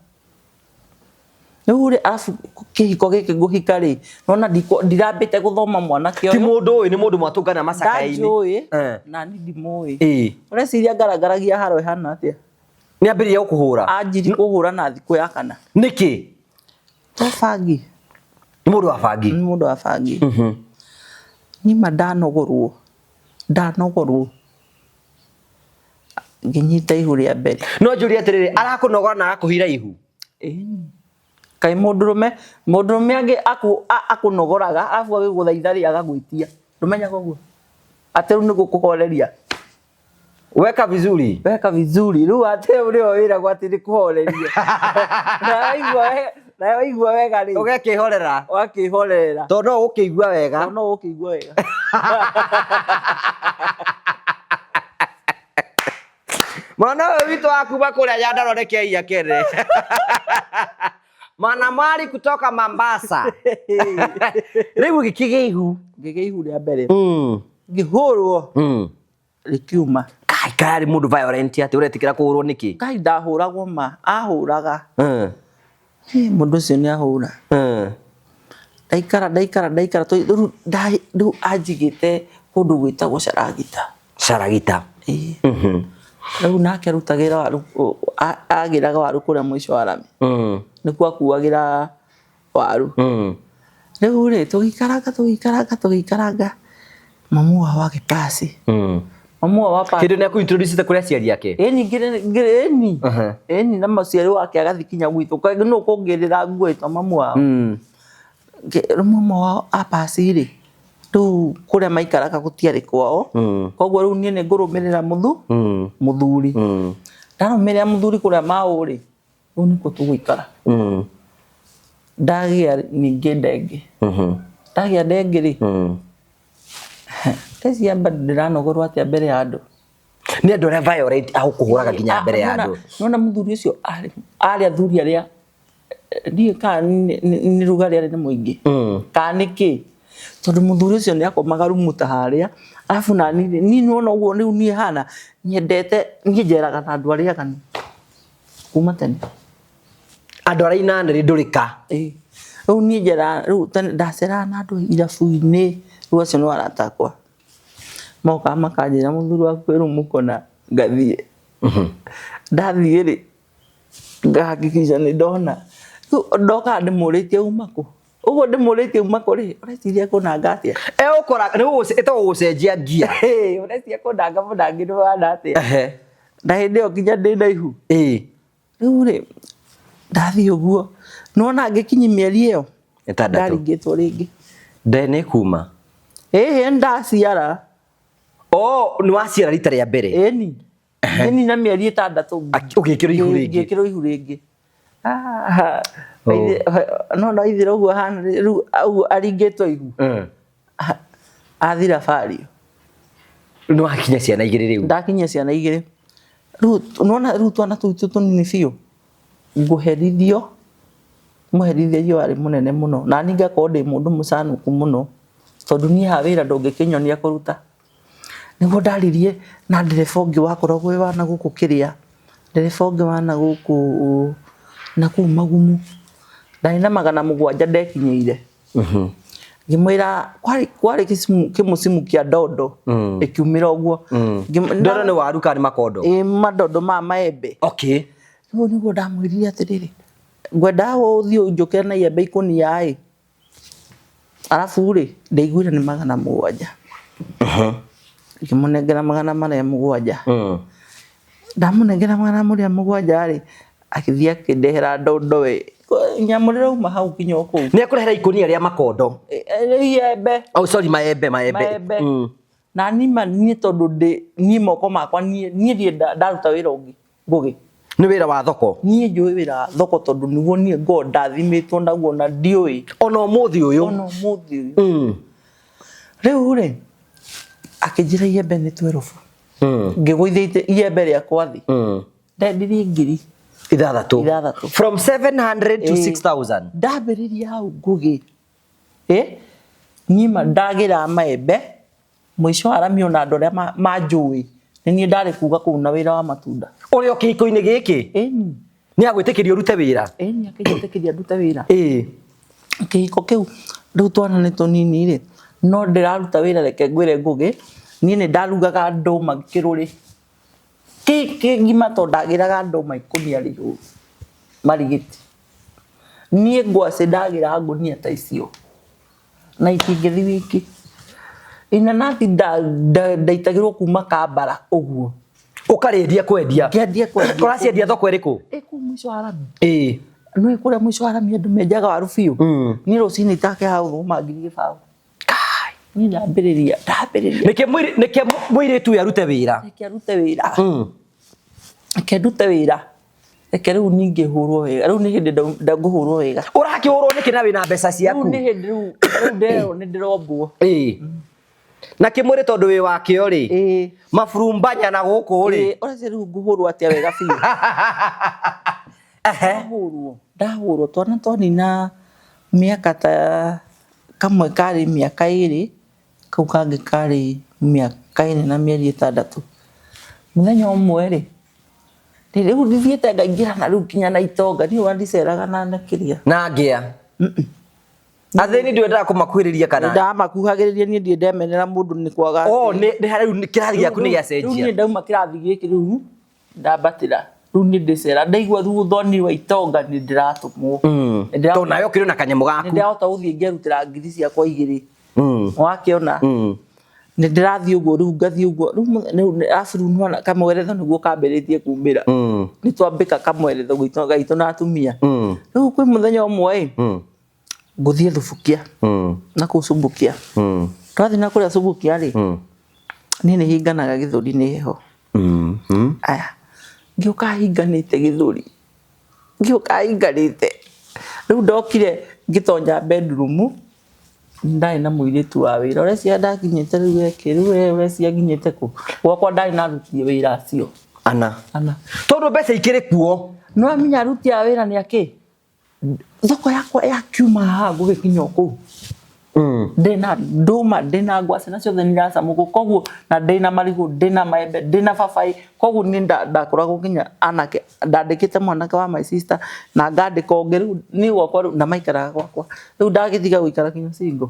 Rĩu rĩ, arabu kĩhiko gĩkĩ ngũhika rĩ, nona ndirambĩte gũthoma mwanake Ti ũyũ. mũndũ ũyũ, nĩ mũndũ mwatũngana macakainĩ. Ndanjũĩ, na niĩ ndimũĩ. Ũreciria ngarangaragia haro ĩhana atĩa? Nĩ ambĩrĩria gũkũhũra? Anjirie kũhũra na thikũ ya kana. Nĩkĩ? To bangi. Nĩ mũndũ wa bangi? Nĩ mũndũ wa bangi. Nima ndanogorwo. Ndanogorwo. Ngĩnyita ihu rĩa mbere. No njũrie atĩrĩrĩ, arakũnogora na agakũhira ihu? Ĩni. Kaĩ mũndũrũme mũndũrũme angĩ akũnogoraga arabu agĩgũthaitha rĩ agagwĩtia. Ndũmenyaga ũguo? Atĩ rĩu nĩ gũkũhoreria. Weka vizuri. Weka vizuri. Rĩu atĩ ũrĩa wĩragwo atĩ nĩ kũhoreria. Na waigua wega rĩ. Ũgekĩhorera. Ũgakĩhorera. Tondũ no ũkĩigua wega. Tondũ no ũkĩigua wega. Mwana ũyũ witũ wa kuma kũrĩa Nyandarua nĩ kĩaiya kene. Mwanamwali kutoka Mombasa. Rĩu ũgĩkĩgĩa ihu. Ngĩgĩa ihu rĩa mbere. Ngĩhũrwo. Rĩkiuma. Kai kai arĩ mũndũ violent atĩ ũretĩkĩra kũhũrwo nĩkĩ? Kai ndahũragwo ma, ahũraga. Mũndũ ũcio nĩ ahũra. Ndaikara ndaikara ndaikara rĩu rĩu anjigĩte kũndũ gwĩtagwo Caragita. Caragita. Ĩĩ. Rĩu nake arutagĩra waru, agĩraga waru kũrĩa mũico wa rami. Nĩkuo akuagĩra waru. Rĩu rĩ, tũgĩikaranga tũgĩikaranga tũgĩikaranga, mamu wao agĩpasi. Mamu wao apasi. Kĩndũ nĩ akũ-introduce kũrĩ aciari ake? Ĩni ĩni. Ĩni na mũciari wake agathiĩ kinya gwitũ. Nũ ũkũngĩrĩra nguo ĩtwa mamu wao. Rĩu mamu wao apasi rĩ, rĩu kũrĩa maikaraga gũtiarĩ kwao. Koguo rĩu niĩ nĩ ngũrũmĩrĩra mũthuri. Ndarũmĩrĩra mũthuri kũrĩa maũ rĩ, rĩu nĩkuo tũgũikara. Ndagĩa ningĩ ndengĩ. Ndagĩa ndengĩ rĩ, ndeciria bado ndĩranogorwo atĩa mbere ya andũ. Nĩ andũ arĩa violent agũkũhũraga nginya mbere ya andũ. Nĩwona mũthuri ũcio arĩ athuri arĩa ndiũĩ kana nĩ rugarĩ arĩ na mũingĩ kana nĩ kĩ, tondũ mũthuri ũcio nĩ akomaga rumu ta harĩa, arabu nani rĩ, niĩ nĩwona ũguo rĩu niĩ hana, nyendete niĩ njeraga na andũ arĩa aganu kuma tene. Andũ arĩa inanĩrĩ ndũrĩka. Ĩĩ. Rĩu niĩ njeraga, rĩu tene ndaceraga na andũ irabu-inĩ, rĩu acio nĩo arata akwa. Mokaga makanjĩra mũthuri waku e rumu kũna, ngathiĩ. Ndathiĩ rĩ, ngahakikisha nĩ ndona. Rĩu ndokaga ndĩmũrĩtie uma kũ? Ũguo ndĩmũrĩtie uma kũ rĩ, ũreciria kũnanga atĩa? Egũkora, ĩtagwo gũcenjia ngia. Ũreciria kũnanga mũnangĩri ũhana atĩa? Na hĩndĩ ĩyo nginya ndĩna ihu. Rĩu rĩ, ndathiĩ ũguo, nĩwona ngĩkinyia mĩeri ĩyo, Ĩtandatũ. ndaringĩtwo rĩngĩ. Nda nĩ kuma? Ĩhĩ, ndaciara. Oh, nĩ waciara rita rĩa mbere? Ĩni. Ngĩnina mĩeri ĩtandatũ. Ũgĩkĩrwo ihu rĩngĩ? Ngĩkĩrwo ihu rĩngĩ. No no ithira ũguo ahana rĩu ũguo aringĩtwo ihu. Athira bario. Nĩ wakinya ciana igĩrĩ rĩu? Ndakinyia ciana igĩrĩ. Rĩu nĩwona rĩu twana tũu tũnini biũ, ngũherithio, mũherithĩrie warĩ mũnene mũno. Na niĩ ngakorwo ndĩ mũndũ mũcanũku mũno, tondũ niĩ haha wĩra ndũngĩkĩnyonia kũruta. Nĩguo ndaririe na ndereba ũngĩ wakoragwo wĩ wa na gũkũ kĩrĩa, ndereba ũngĩ wa na gũkũ na kũu Magumu. Ndarĩ na 700 ndekinyĩire. Ngĩmwĩra kwarĩ kĩmũcimu kĩa ndondo ĩkiumĩra ũguo. Ndondo nĩ waru kana nĩ makondo? Ĩĩ, mandondo ma maembe. Rĩu nĩguo ndamwĩrire atĩrĩrĩ, ngwendaga ũthiĩ ũnjũkĩre na iembe ikũnia ĩ, arabu rĩ, ndaiguire nĩ 700. Ngĩmũnengera 700. Ndamũnengera 700 rĩ, agĩthiĩ akĩndehera ndondo ĩ. Nyamũ rĩrauma hau nginya o kũu. Nĩ akũrehera ikũnia rĩa makondo? Iembe. Oh, sorry, maembe, maembe. Maembe. Na niĩ ma, niĩ tondũ ndĩ, niĩ moko makwa, niĩ, niĩ ndirĩ ndaruta wĩra ũngĩ, Ngũgĩ. Nĩ wĩra wa thoko? Niĩ njũĩ wĩra wa thoko tondũ nĩguo niĩ ngoragwo ndathimĩtwo naguo na ndiũĩ. Ona ũmũthĩ ũyũ? Ona ũmũthĩ ũyũ. Rĩu rĩ, akĩnjĩra iembe nĩ twerobu. Ngĩgũithia iembe rĩakwa thĩ. Ndendirie ngiri 6. 6. From 700 to 6,000. Ndambĩrĩria hau Ngũgĩ. Niĩ ma ndagĩra maembe, mũico wa rami ona andũ arĩa manjũĩ, nĩ niĩ ndarĩ kuga kũu na wĩra wa matunda. Ũrĩ o kĩhiko-inĩ gĩkĩ? Ĩni. Nĩ agwĩtĩkĩria ũrute wĩra? Ĩni, akĩnjĩtĩkĩria ndute wĩra. Kĩhiko kĩu rĩu twana nĩ tũnini rĩ, no ndĩraruta wĩra reke ngwĩre Ngũgĩ, niĩ nĩ ndarugaga ndũma kĩrũrĩ. Kĩngima tondũ ndagĩraga ndũma ikũnia rĩihũru marigiti. Niĩ ngwacĩ ndagĩraga ngũnia ta icio na itingĩthiĩ wiki. Inanathi ndaitagĩrwo kuma Kambara ũguo. Ũkarĩendia kwendia. Ngĩendia kwendia. Ũraciendia thoko ĩrĩkũ? Ĩ kũu mũico wa rami. Ĩĩ. Nĩ kũrĩa mũico wa rami andũ menjaga waru biũ. Niĩ rũcinĩ itakehaga thũkũma 10,000. Niĩ ndambĩrĩria ndambĩrĩria. Nĩkĩ mũirĩ nĩkĩ mũirĩtu ũyũ arute wĩra? Reke arute wĩra. Reke ndute wĩra. Reke rĩu ningĩ hũrwo wega. Rĩu nĩ hĩndĩ ngũhũrwo wega. Ũrakĩhũrwo nĩkĩ na wĩna mbeca Rĩu ciaku? nĩ hĩndĩ rĩu rĩu nderwo nĩ ndĩrombwo. Ĩĩ. Na kĩmwĩrĩ tondũ wĩ wakĩo rĩ. Ĩĩ. Maburumbanya na gũkũ rĩ. Ĩĩ, ũreciria rĩu ngũhũrwo atĩa wega biũ? Ehe. Ndahũrwo, ndahũrwo twana twanina mĩaka ta kamwe karĩ mĩaka 2, kau kangĩ karĩ mĩaka 4 na mĩeri 6. Mũthenya ũmwe rĩ, rĩu ndithiĩte ngaingĩra na rĩu nginya na itonga, niĩ ona ndiceraga na kĩrĩa. Na ngĩa. Athĩni ndwendaga kũmakuhĩrĩria kana? Ndamakuhagĩrĩria niĩ ndirĩ ndemenera mũndũ nĩ kwaga. Oh, nĩ rĩu kĩrathi gĩaku nĩ Rĩu gĩacenjia. niĩ ndauma kĩrathi gĩkĩ rĩu ndambatĩra. Rĩu niĩ ndĩcera ndaigua rĩu ũthoni wa itonga nĩ ndĩratũmwo. Tondũ nawe ũkĩrĩ na kanyamũ Nĩ gaku. ndĩrahota gũthiĩ ngerutĩra ngiri ciakwa 2. Wakĩona? Nĩ ndĩrathiĩ ũguo rĩu ngathiĩ ũguo rĩu arabu rĩu nĩwona kamweretho nĩguo kambĩrĩtie kumĩra. Nĩ twambĩka kamweretho gaitũ na atumia. Rĩu kwĩ mũthenya ũmwe ĩ, ngũthiĩ Thubukia. Na kũu Subukia. Twathiĩ na kũrĩa Subukia rĩ, niĩ nĩ hinganaga gĩthũri nĩ heho. Aya, ngĩũka hinganĩte gĩthũri. Ngĩũka hinganĩte. Rĩu ndokire ngĩtonya bedroom, ndarĩ na mũirĩtu wa wĩra. Ũreciria ndakinyĩte rĩu eke, rĩu we ũreciria nginyĩte kũ? Gwakwa ndarĩ na aruti wĩra acio. Ana. Ana. Tondũ mbeca ikĩrĩ kuo. Nĩ wamenya aruti a wĩra nĩ akĩ? Thoko yakwa yakiuma haha ngũgĩkinya o kũu. Ndĩna ndũma, ndĩna ngwacĩ na ciothe nĩ iracamũkwo. Koguo na ndĩna marigũ, ndĩna maembe, ndĩna babaĩ. Koguo niĩ ndakoragwo nginya anake, ndandĩkĩte mwanake wa my sister na ngandĩka ũngĩ rĩu niĩ gwakwa rĩu na maikaraga gwakwa. Rĩu ndagĩtiga gũikara nginya single.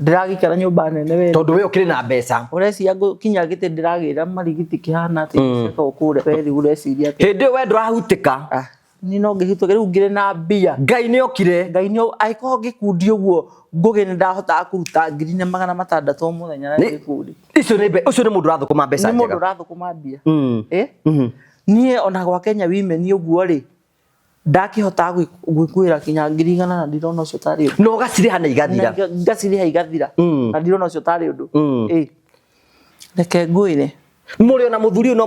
Ndĩragĩikara nyũmba nene we. Tondũ we ũkĩrĩ na mbeca. Ũreciria ngũkinya gĩtĩ ndĩragĩra marigiti kĩhana atĩa gĩcoka kũrĩa we rĩu ũreciria atĩa? Hĩndĩ ĩyo we ndũrahutĩka. Ah, niĩ no ngĩhĩtũke rĩu ngĩrĩ na mbia. Ngai nĩ okire. Ngai nĩ angĩkorwo gĩkundi ũguo Ngũgĩ nĩ ndahotaga kũruta 1,600 o mũthenya na gĩkundi. Icio nĩ ũcio nĩ mũndũ ũrathũkũma mbeca Nĩ njega. mũndũ ũrathũkũma mbia. Niĩ ona gwa Kenya Women ũguo rĩ, ndakĩhotaga gwĩkuĩra kinya 100,000 na ndirona ũcio tarĩ ũndũ. Na ũgacirĩha na igathira. Ngacirĩha igathira. Na ndirona ũcio tarĩ ũndũ. Reke ngwĩre. Mũrĩ ona mũthuri ũyũ no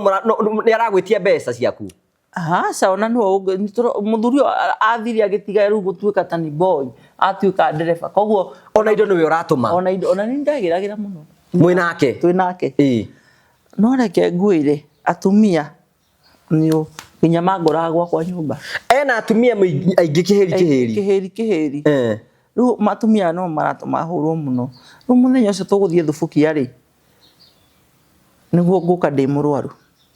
nĩ aragwĩtia mbeca ciaku. Aca ona nĩwe mũthuri ũyũ athire agĩtiga rĩu gũtuĩka ta nĩ boy, atuĩka ndereba. Koguo ona indo nĩwe ũratũma. Ona indo ona nĩ ndagĩragĩra mũno. Mwĩ nake? Twĩ nake. No reke ngwĩre atumia nĩ nginya mangoraga gwakwa nyũmba. Ena atumia aingĩ kĩhĩri kĩhĩri. Kĩhĩri kĩhĩri. Rĩu atumia no maratũma hũrwo mũno. Rĩu mũthenya ũcio tũgũthiĩ Thubukia rĩ, nĩguo ngũka ndĩ mũrwaru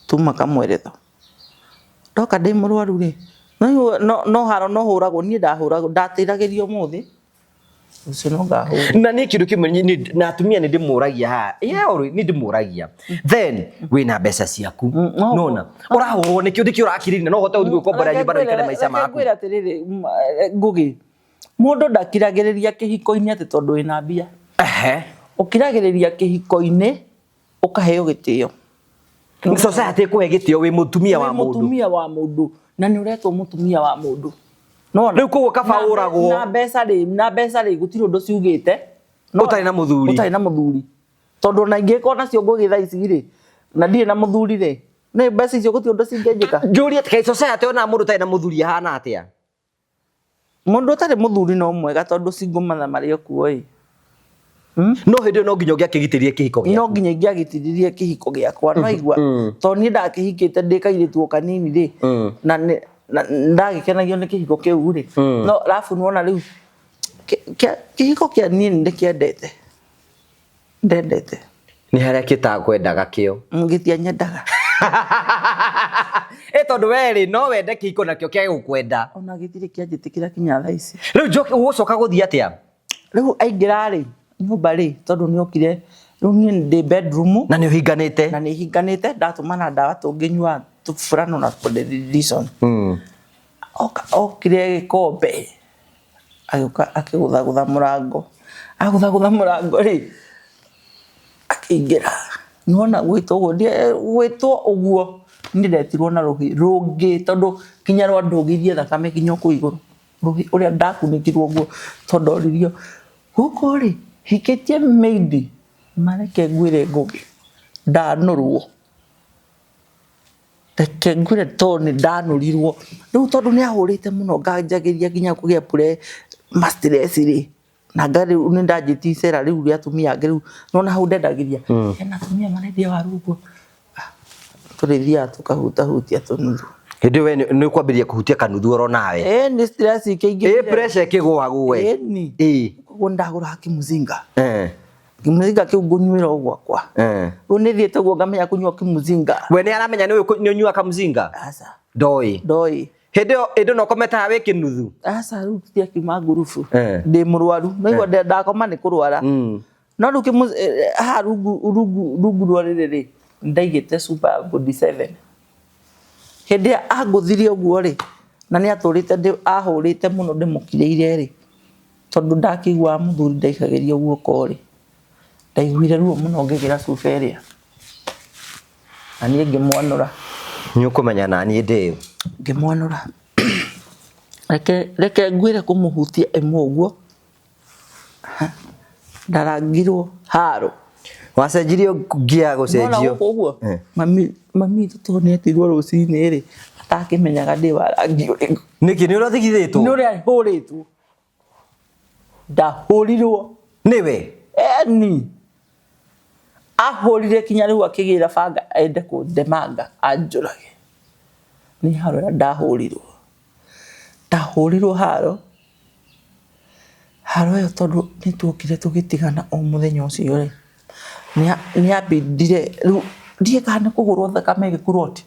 tuma kamweretho. Ndoka ndĩ mũrwaru rĩ, no haro no hũragwo niĩ ndahũragwo ndatĩragĩrio ũmũthĩ ũcio no ngahũrwo. Na niĩ kĩndũ kĩmwe na atumia nĩ ndĩmũragia haha. Yeah, nĩ ndĩmũragia. Then wĩna mbeca ciaku. Nona ũrahũrwo nĩkĩ nĩkĩ ũrakirĩrĩria no ũhote gũthiĩ gwĩkomborera nyũmba na ũikare maica maku. Reke ngwĩre atĩrĩrĩ Ngũgĩ, mũndũ ndakiragĩrĩria kĩhiko-inĩ atĩ tondũ wĩna mbia. Ũkiragĩrĩria kĩhiko-inĩ ũkaheo gĩtĩo. Society ĩkũhe gĩtĩo wĩ mũtumia wa mũndũ. Mũtumia wa mũndũ na nĩ ũretwo mũtumia wa mũndũ. Nona Rĩu koguo kaba ũragwo. Na mbeca rĩ, na mbeca rĩ gũtirĩ ũndũ ciugĩte. Ũtarĩ na mũthuri. Ũtarĩ na mũthuri. Tondũ ona ingĩkorwo nacio Ngũgĩ thaa ici rĩ, na ndirĩ na mũthuri rĩ, nĩ mbeca icio gũtirĩ ũndũ cingĩnjĩka. Njũrie kaĩ society ona mũndũ ũtarĩ na mũthuri ahana atĩa? Mũndũ ũtarĩ mũthuri no mwega tondũ single mother marĩ o kuo ĩ. No hĩndĩ ĩyo no nginya ũngĩakĩgitĩrie kĩhiko gĩaku. No nginya ingĩagitĩririe kĩhiko gĩakwa, no igua. Tondũ niĩ ndakĩhikĩte ndĩ kairĩtu o kanini rĩ, na ndagĩkenagio nĩ kĩhiko kĩu rĩ. No arabu nĩwona rĩu kĩhiko kĩa niĩ nĩ ndĩkĩendete. Ndendete. Nĩ harĩa gĩtakwendaga kĩo. Gĩtianyendaga. Tondũ we rĩ, no wende kĩhiko nakĩo kĩage gũkwenda. Ona gĩtirĩ kĩanjĩtĩkĩra kinya thaa ici. Rĩu njoke ũgũcoka gũthiĩ atĩa? Rĩu aingĩra rĩ, nyũmba rĩ, tondũ nĩ okire, rĩu niĩ ndĩ bedroom. Na nĩ ũhinganĩte. Na nĩ hinganĩte, ndatũma na ndawa tũngĩnyua tũburano na prednisone. Okire gĩkombe, agĩũka akĩgũthagũtha mũrango. Agũthagũtha mũrango rĩ, akĩingĩra. Nĩwona gwĩtwo ũguo gwĩtwo ũguo niĩ ndetirwo na rũhĩ rũngĩ tondũ kinya rwandũgĩirie thakame kinya kũu igũrũ. Rũhĩ ũrĩa ndakunĩkirwo ũguo tondũ ndoririo gũkũ rĩ hikĩtie maid mareke ngwĩre Ngũgĩ ndanũrwo. Reke ngwĩre tondũ nĩ ndanũrirwo. Rĩu tondũ nĩ ahũrĩte mũno nganjagĩria nginya kũgĩa ma stress rĩ, na nga rĩu nĩ ndanjĩtie icera rĩu rĩa atumia angĩ rĩu nĩwona hau ndendagĩria, hena atumia marendia waru ũguo, tũrĩthiaga tũkahutahutia tũnuthu. Hĩndĩ ĩyo we nĩ ũkwambĩrĩria kũhutia kanuthu oro nawe. Ĩĩ nĩ stress ikĩingĩrire. Ĩ pressure ĩkĩgũagũe. Ĩni. Koguo nĩ ndagũraga kĩmũcinga. Kĩmũcinga kĩu ngũnyuĩra o gwakwa. Rĩu nĩ thiĩte ũguo ngamenya kũnyua kĩmũcinga. We nĩ aramenya nĩ ũnyuaga kamũcinga? Aca. Ndoĩ. Ndoĩ. Hĩndĩ ĩyo hĩndĩ ĩno ũkomete haha wĩ kĩnuthu? Aca rĩu tũtiakiuma ngurubu. Ndĩ mũrwaru. No igua ndakoma nĩ kũrwara. No rĩu haha rungu rungu rungu rwa rĩrĩ rĩ, ndaigĩte cuba ya body 7. Hĩndĩ ĩrĩa angũthire ũguo rĩ, na nĩ atũrĩte ahũrĩte mũno ndĩmũkirĩire rĩ, tondũ ndakĩiguaga mũthuri ndaikagĩrio guoko rĩ, ndaiguire ruo mũno ngĩgĩra cuba ĩrĩa. Na niĩ ngĩmwanũra. Nĩ ũkũmenya naniĩ ndĩ ũ. Ngĩmwanũra. Reke reke ngwĩre kũmũhutia ĩmwe ũguo, ndarangirwo haro. Wacenjirio ngia gũcenjio. Nĩwona gũkũ ũguo? Mami mami witũ tondũ nĩ etirwo rũcinĩ rĩ, atakĩmenyaga ndĩ wa rangi ũrĩkũ. Nĩkĩ nĩ ũrĩa ũthigithĩtwo? Nĩ ũrĩa hũrĩtwo. Ndahũrirwo. Nĩwe? Eni. Ahũrire kinya rĩu akĩgĩra banga ende kũndemanga anjũrage. Nĩ haro ĩrĩa ndahũrirwo. Ndahũrirwo haro, haro ĩyo tondũ nĩ tuokire tũgĩtigana o mũthenya ũcio rĩ, nĩ ambindire rĩu ndiũĩ kana nĩ kũhũrwo thakame ĩgĩkuroti.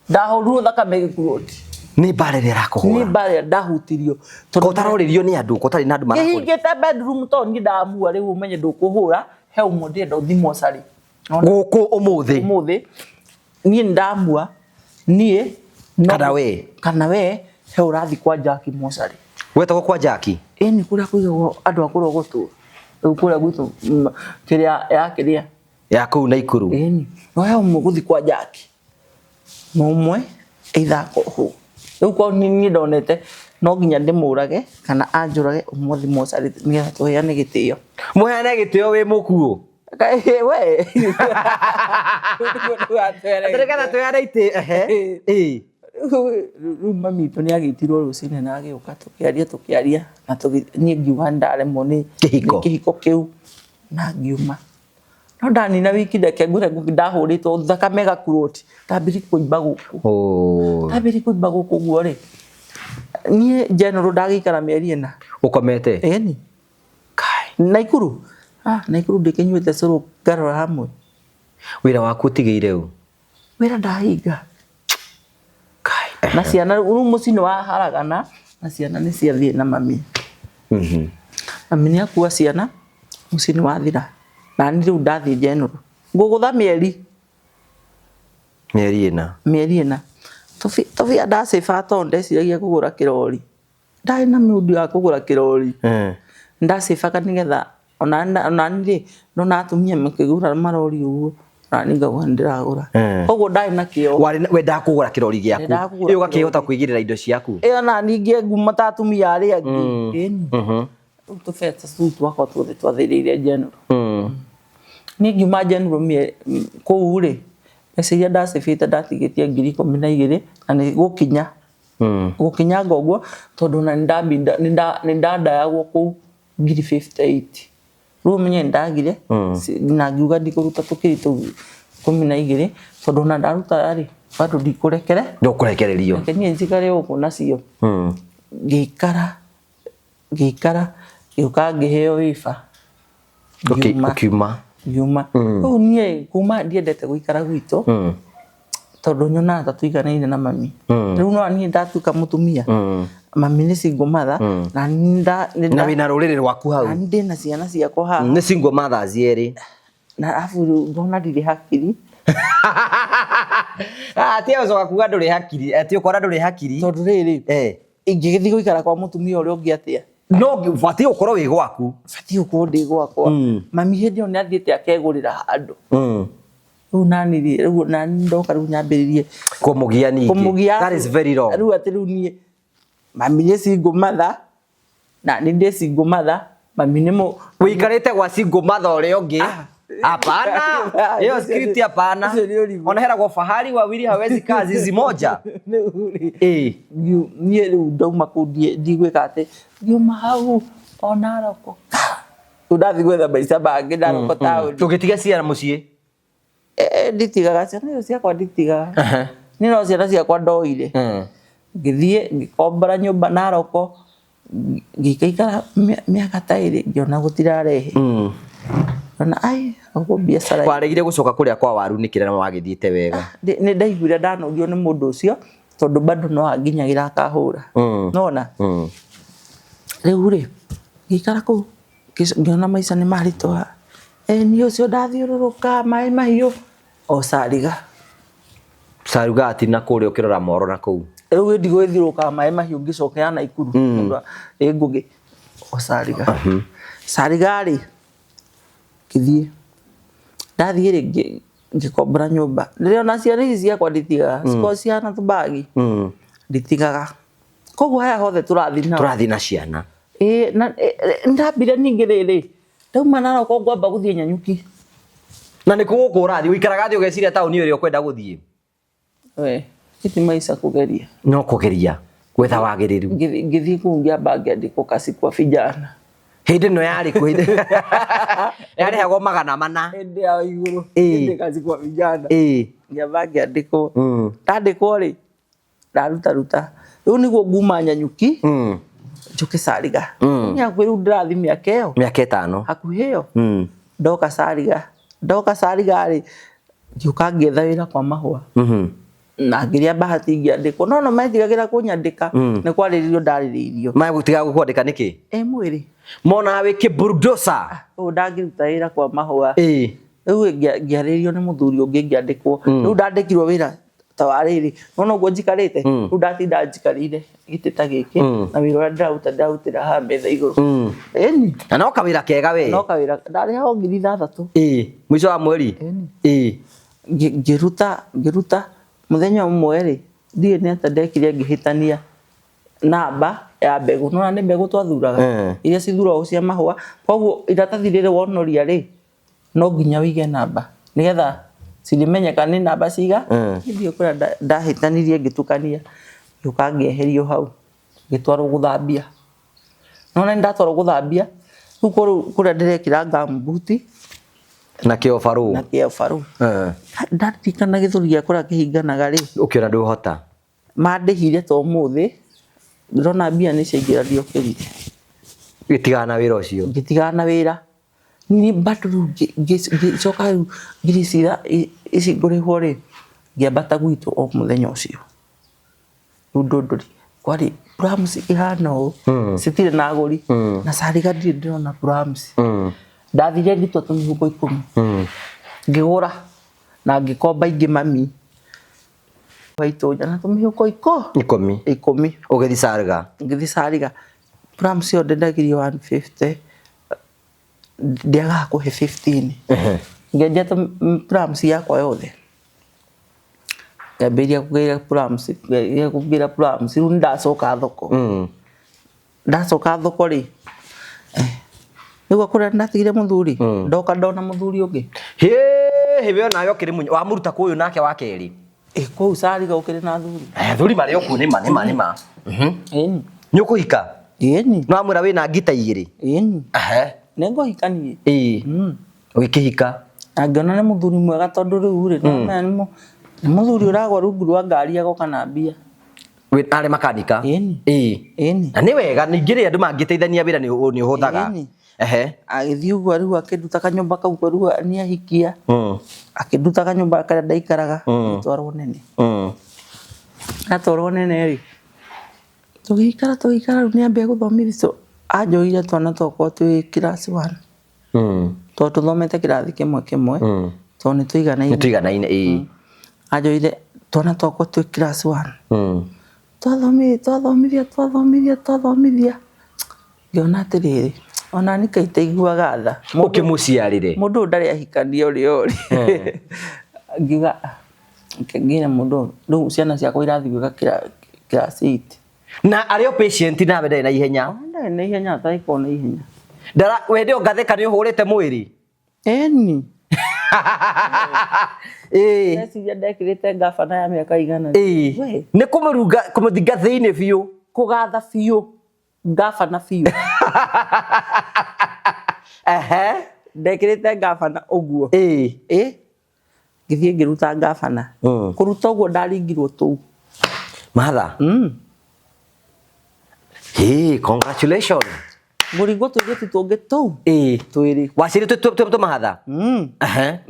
Ndahũrirwo thakame ĩgĩkuroti. Nĩ mbara ĩrĩa ĩrakũhũra. Nĩ mbara ĩrĩa ndahutirio. Ko ũtarorĩrio nĩ andũ, ko ũtarĩ na andũ marakũrĩ. Ngĩhingĩte bedroom tondũ niĩ ndamua rĩu ũmenye ndũkũhũra, he ũmwe ndĩrenda ũthiĩ mocarĩ. Gũkũ ũmũthĩ. Ũmũthĩ. Niĩ nĩ ndamua, niĩ no Kana we. Kana we, he ũrathiĩ kwa Jackie mocarĩ. Wetagwo kwa Jackie? Ĩni kũrĩa kũigagwo andũ a kũrogotwo. Rĩu kũrĩa gwitũ kĩrĩa ya kĩrĩa. Ya kũu Naikuru. Ĩni. No he ũmwe gũthiĩ kwa Jackie. Na ũmwe either akohwo. Rĩu korwo nĩ niĩ ndonete no nginya ndĩmũrage kana anjũrage ũmũthĩ mocarĩ nĩgetha tũheane gĩtĩo. Mũheane gĩtĩo wĩ mũkuũ? We. Nĩgetha tũheane itĩo. Ehe. Ĩĩ. Rĩu mami witũ nĩ agĩtirwo rũcinĩ na agĩũka tũkĩaria tũkĩaria na niĩ ngiuga nĩ ndaremwo nĩ Kĩhiko. kĩhiko kĩu na ngiuma. No ndanina wiki reke ngwĩre ndahũrĩtwo thakame ĩgakurũti ndambirie kũimba gũkũ. Ndambirie kũimba gũkũ ũguo rĩ, niĩ general ndagĩikara mĩeri ĩna. Ũkomete? Ĩni. Naikuru? Ah, Naikuru ndĩkĩnyuĩte cũrũ ngarora hamwe. Wĩra waku ũtigĩire ũ? Wĩra ndahinga. Na ciana rĩu mũciĩ nĩ waharagana na ciana nĩ ciathiĩ na mami. Mami nĩ akua ciana mũciĩ nĩ wathira. Na niĩ rĩu ndathiĩ general. Ngũgũtha mĩeri. Mĩeri ĩna. Mĩeri ĩna. Tũbia ndacĩbaga tondũ ndeciragia kũgũra kĩrori. Ndarĩ na mũndũ wa kũgũra kĩrori. Ndacĩbaga nĩgetha onani rĩ, ndona atumia makĩgũra marori ũguo, onani ngauga nĩ ndĩragũra. Koguo ndarĩ na kĩo. Wendaga kũgũra kĩrori gĩaku. Ndendaga kũgũra Ĩ ũgakĩhota kwĩgĩrĩra indo ciaku. Ĩ onani ngĩe ngumo ta atumia arĩa angĩ. Ĩni. Rĩu tũbeca tũu twakwa tuothe twathirĩire general. Niĩ ngiuma general kũu rĩ, mbeca iria ndacĩbĩte ndatigĩtie 12,000 na nĩ gũkinya. Gũkinyanga ũguo tondũ ona nĩ ndandayagwo kũu 58,000. Rĩu ũmenye nĩ ndagire na ngiuga ndikũruta tũkiri tũu 12 tondũ ona ndaruta rĩ, bado ndikũrekere. Ndũkũrekererio. Reke niĩ njikare gũkũ nacio. Ngĩikara ngĩikara ngĩũka ngĩheo wĩba. Ũkiuma. Ngiuma. Rĩu niĩ kuma ndiendete gũikara gwitũ tondũ nyonaga ta tũiganaine na mami. Rĩu no niĩ ndatuĩka mũtumia, mami nĩ single mother na Na wĩna rũrĩrĩ rwaku hau. Na ndĩna ciana ciakwa haha. Nĩ single mothers erĩ. Na arabu rĩu ngona ndirĩ hakiri. Ti gũcoka kuga ndũrĩ hakiri, ti ũkora ndũrĩ hakiri. Tondũ rĩrĩ, ingĩgĩthiĩ gũikara kwa mũtumia ũrĩa ũngĩ atĩa? No batiĩ gũkorwo wĩ gwaku. Batiĩ gũkorwo ndĩ gwakwa. Mami hĩndĩ ĩyo nĩ athiĩte akegũrĩra handũ. Rĩu nani rĩ, rĩu nani ndoka rĩu nyambĩrĩrie Kũmũgia ningĩ. Kũmũgia. That is very wrong. Rĩu atĩ rĩu niĩ mami nĩ single mother na nĩ ndĩ single mother, mami nĩ mũ Ũikarĩte gwa single mother ũrĩa ũngĩ. Hapana. Hiyo script hapana. Ũcio nĩ ũrimũ. Ona heragwo fahari wawili hawezi kaa zizi moja. Rĩu rĩ, Ĩĩ. Niĩ rĩu ndauma kũu ndigwĩka atĩ ngiuma hau o Naroko. Rĩu ndathiĩ gwetha maica mangĩ Naroko taũni. Ũgĩtiga ciana mũciĩ? Nditigaga ciana icio ciakwa, nditigaga. Niĩ no ciana ciakwa ndoire. Ngĩthiĩ ngĩkombora nyũmba Naroko, ngĩikaikara mĩaka ta 2, ngĩona gũtirarehe. Ngĩona ai, gũkũ biacara. Waregire gũcoka kũrĩa kwa waru nĩkĩ na wagĩthiĩte wega? Nĩ ndaiguire ndanogio nĩ mũndũ ũcio, tondũ bado no anginyagĩra akahũra. Nona? Rĩu rĩ, ngĩikara kũu, ngĩona maica nĩ maritũha. Niĩ ũcio ndathiũrũrũka maĩ mahiũ o Cariga. Cariga ati na kũrĩa ũkĩrora moro na kũu. Rĩu ĩ ndigũgĩthiũrũrũkaga maĩ mahiũ ngĩcokera Naikuru. Tondũ ĩ ngũgĩ o Cariga. Cariga rĩ, ngĩthiĩ. Ndathiĩ rĩ, ngĩkombora nyũmba. Rĩrĩa ona ciana ici ciakwa nditigaga, cikoragwo cihana tũbagi. Nditigaga. Koguo haya hothe tũrathiĩ nao. Tũrathiĩ na ciana. Ĩ, na, ndambire ningĩ rĩrĩ, ndauma Naroko ngwamba gũthiĩ Nanyuki. Na nĩ kũ gũkũ ũrathiĩ? Ũikaraga thĩ ũgeciria taũni ĩrĩa ũkwenda gũthiĩ? We, iti maica kũgeria. No kũgeria gwetha wagĩrĩru. Ngĩthiĩ kũu ngĩamba ngĩandĩkwo kazi kwa vijana. Hĩndĩ ĩno yarĩ kũ? Hĩndĩ yarĩhagwo 400. Hĩndĩ ya igũrũ. Hĩndĩ kazi kwa vijana. Ngĩamba ngĩandĩkwo. Ndandĩkwo rĩ, ndaruta ruta. Rĩu nĩguo nguma Nanyuki. Njũke Cariga. Nĩ hakuhĩ rĩu ndĩrathiĩ mĩaka ĩyo. Mĩaka 5. Hakuhĩ ĩyo. Ndoka Cariga. Ndoka Cariga rĩ, ngĩũka ngĩetha wĩra kwa mahũa. Na ngĩrĩa bahati ngĩandĩkwo. No no metigagĩra kũnyandĩka. Nĩ kwarĩrĩrio ndarĩrĩirio. Magũtiga gũkwandĩka nĩkĩ? Ĩ mwĩrĩ. Monaga wĩ kĩburdosa. Ũyũ ndangĩruta wĩra kwa mahũa. Rĩu ngĩarĩrio nĩ mũthuri ũngĩ ngĩandĩkwo. Rĩu ndandĩkirwo wĩra ta wa rĩrĩ. Nona ũguo njikarĩte? Rĩu ndatinda njikarĩire gĩtĩ ta gĩkĩ, na wĩra ũrĩa ndĩraruta ndĩrarutĩra haha metha igũrũ. Ĩni. Na no kawĩra kega we. No kawĩra. Ndarĩhagwo ngiri ithathatũ. Mũico wa mweri? Ĩni. Ngĩruta mũthenya ũmwe rĩ, ndiũĩ nĩ atĩa ndekire ngĩhĩtania namba ya mbegũ. Nĩwona nĩ mbegũ twathuraga? Iria cithuragwo cia mahũa. Koguo iratathi rĩrĩ wonoria rĩ, no nginya ũige namba nĩgetha cirĩmenyeka nĩ namba ciga. Niĩ ndiũĩ kũrĩa ndahĩtanirie ngĩtukania, ngĩũka ngĩeherio hau, ngĩtwarwo gũthambia. Nĩwona nĩ ndatwarwo gũthambia, rĩu kũrĩa ndĩrekĩra gumboot Na kĩobarũ. Na kĩobarũ. Ndaririkana gĩthũri gĩa kũrĩa kĩhinganaga rĩ. Ũkĩona ndũhota. Mandĩhire ta ũmũthĩ, ndĩrona mbia nĩ ciaingĩra ndiokĩrire. Ũgĩtigana na wĩra ũcio? Ngĩtigana na wĩra. Niĩ bado rĩu ngĩcoka rĩu ngĩrĩcira ici ngũrĩhwo rĩ, ngĩambata gwitũ o mũthenya ũcio. Rĩu Ndũndũri, kwarĩ plums ihana ũũ, citirĩ na agũri. Na Cariga ndirĩ ndĩrona plums. Ndathire ngĩtua tũmĩhuko 10. Ngĩgũra na ngĩkomba ingĩ mami. Waitũnya na tũmĩhuko 10. 10. Ũgĩthiĩ Cariga? Ngĩthiĩ Cariga. Plums ĩyo ndendagĩrio 150. Ndiagaga kũhe 15. Ngĩendia plums yakwa yothe. Ngĩambĩrĩria kũgĩra plums, ngĩambĩrĩria kũgĩra plums. Rĩu nĩndacoka thoko. Ndacoka thoko rĩ, nĩguo kũrĩa ndatigire mũthuri, ndoka ndona mũthuri ũngĩ. Hĩ, hĩ, we onawe ũkĩrĩ mũnyi, wamũruta kũ ũyũ nake wa kerĩ? Kũu Cariga ũkĩrĩ na athuri. Athuri marĩ o kuo, nĩma, nĩma, nĩma. Ĩni. Nĩ ũkũhika? Ĩni. Nĩ wamwĩra wĩna ngita igĩrĩ? Ĩni. Nĩ ngũhika niĩ. Ũgĩkĩhika? Na ngĩona nĩ mũthuri mwega tondũ rĩu rĩ, nĩwamenya nĩ mũthuri ũragwa rungu rwa ngari agoka na mbia. Wĩ arĩ makanika? Ĩni. Ĩni. Na nĩ wega, ningĩ rĩ andũ mangĩteithania wĩra nĩ ũhũthaga. Ĩni. Agĩthiĩ ũguo rĩu akĩnduta kanyũmba kau rĩu nĩ ahikia. Akĩnduta kanyũmba karĩa ndaikaraga, ngĩtwarwo nene. Ndatwarwo nene rĩ, tũgĩikara, tũgĩikara rĩu nĩambia gũthomithia. So, anjoire twana twakwa twĩ class 1. Tondũ tũthomete kĩrathi kĩmwe kĩmwe, tondũ nĩ tũiganaine. Nĩ tũiganaine, ĩĩ. Anjoire twana twakwa twĩ class 1. Twathomithia, twathomithia, twathomithia, twathomithia. Ngĩona atĩrĩrĩ, ona niĩ kaĩ itaiguaga tha. Ũkĩmũciarĩre. Mũndũ ũyũ ndarĩ ahikania ũrĩa ũrĩ. Ngiuga "Ah, reke ngĩre mũndũ ũyũ, rĩu ciana ciakwa irathiĩ gwĩka class 8. Na arĩ o patient nawe ndarĩ na ihenya. Ndarĩ na ihenya atarĩkorwo na ihenya. Ndara wende ũngatheka nĩ ũhũrĩte mwĩrĩ. Ĩni. Ĩĩ. Ndeciria ndekĩrĩte ngabana ya mĩaka igana. Ĩĩ. We, Nĩ kũmũrunga kũmũthinga thĩinĩ biũ. Kũgatha biũ. Ngabana biũ. Ehe. Ndekĩrĩte ngabana ũguo. Ĩĩ. Ĩ. Ngĩthiĩ ngĩruta ngabana. Kũruta ũguo ndaringirwo tũu. Martha. Hey, congratulations. Ngũringwo tũirĩtu tũngĩ tũu. Ĩĩ. Twĩrĩ. Waciarire twĩ tũmahatha? Ehe.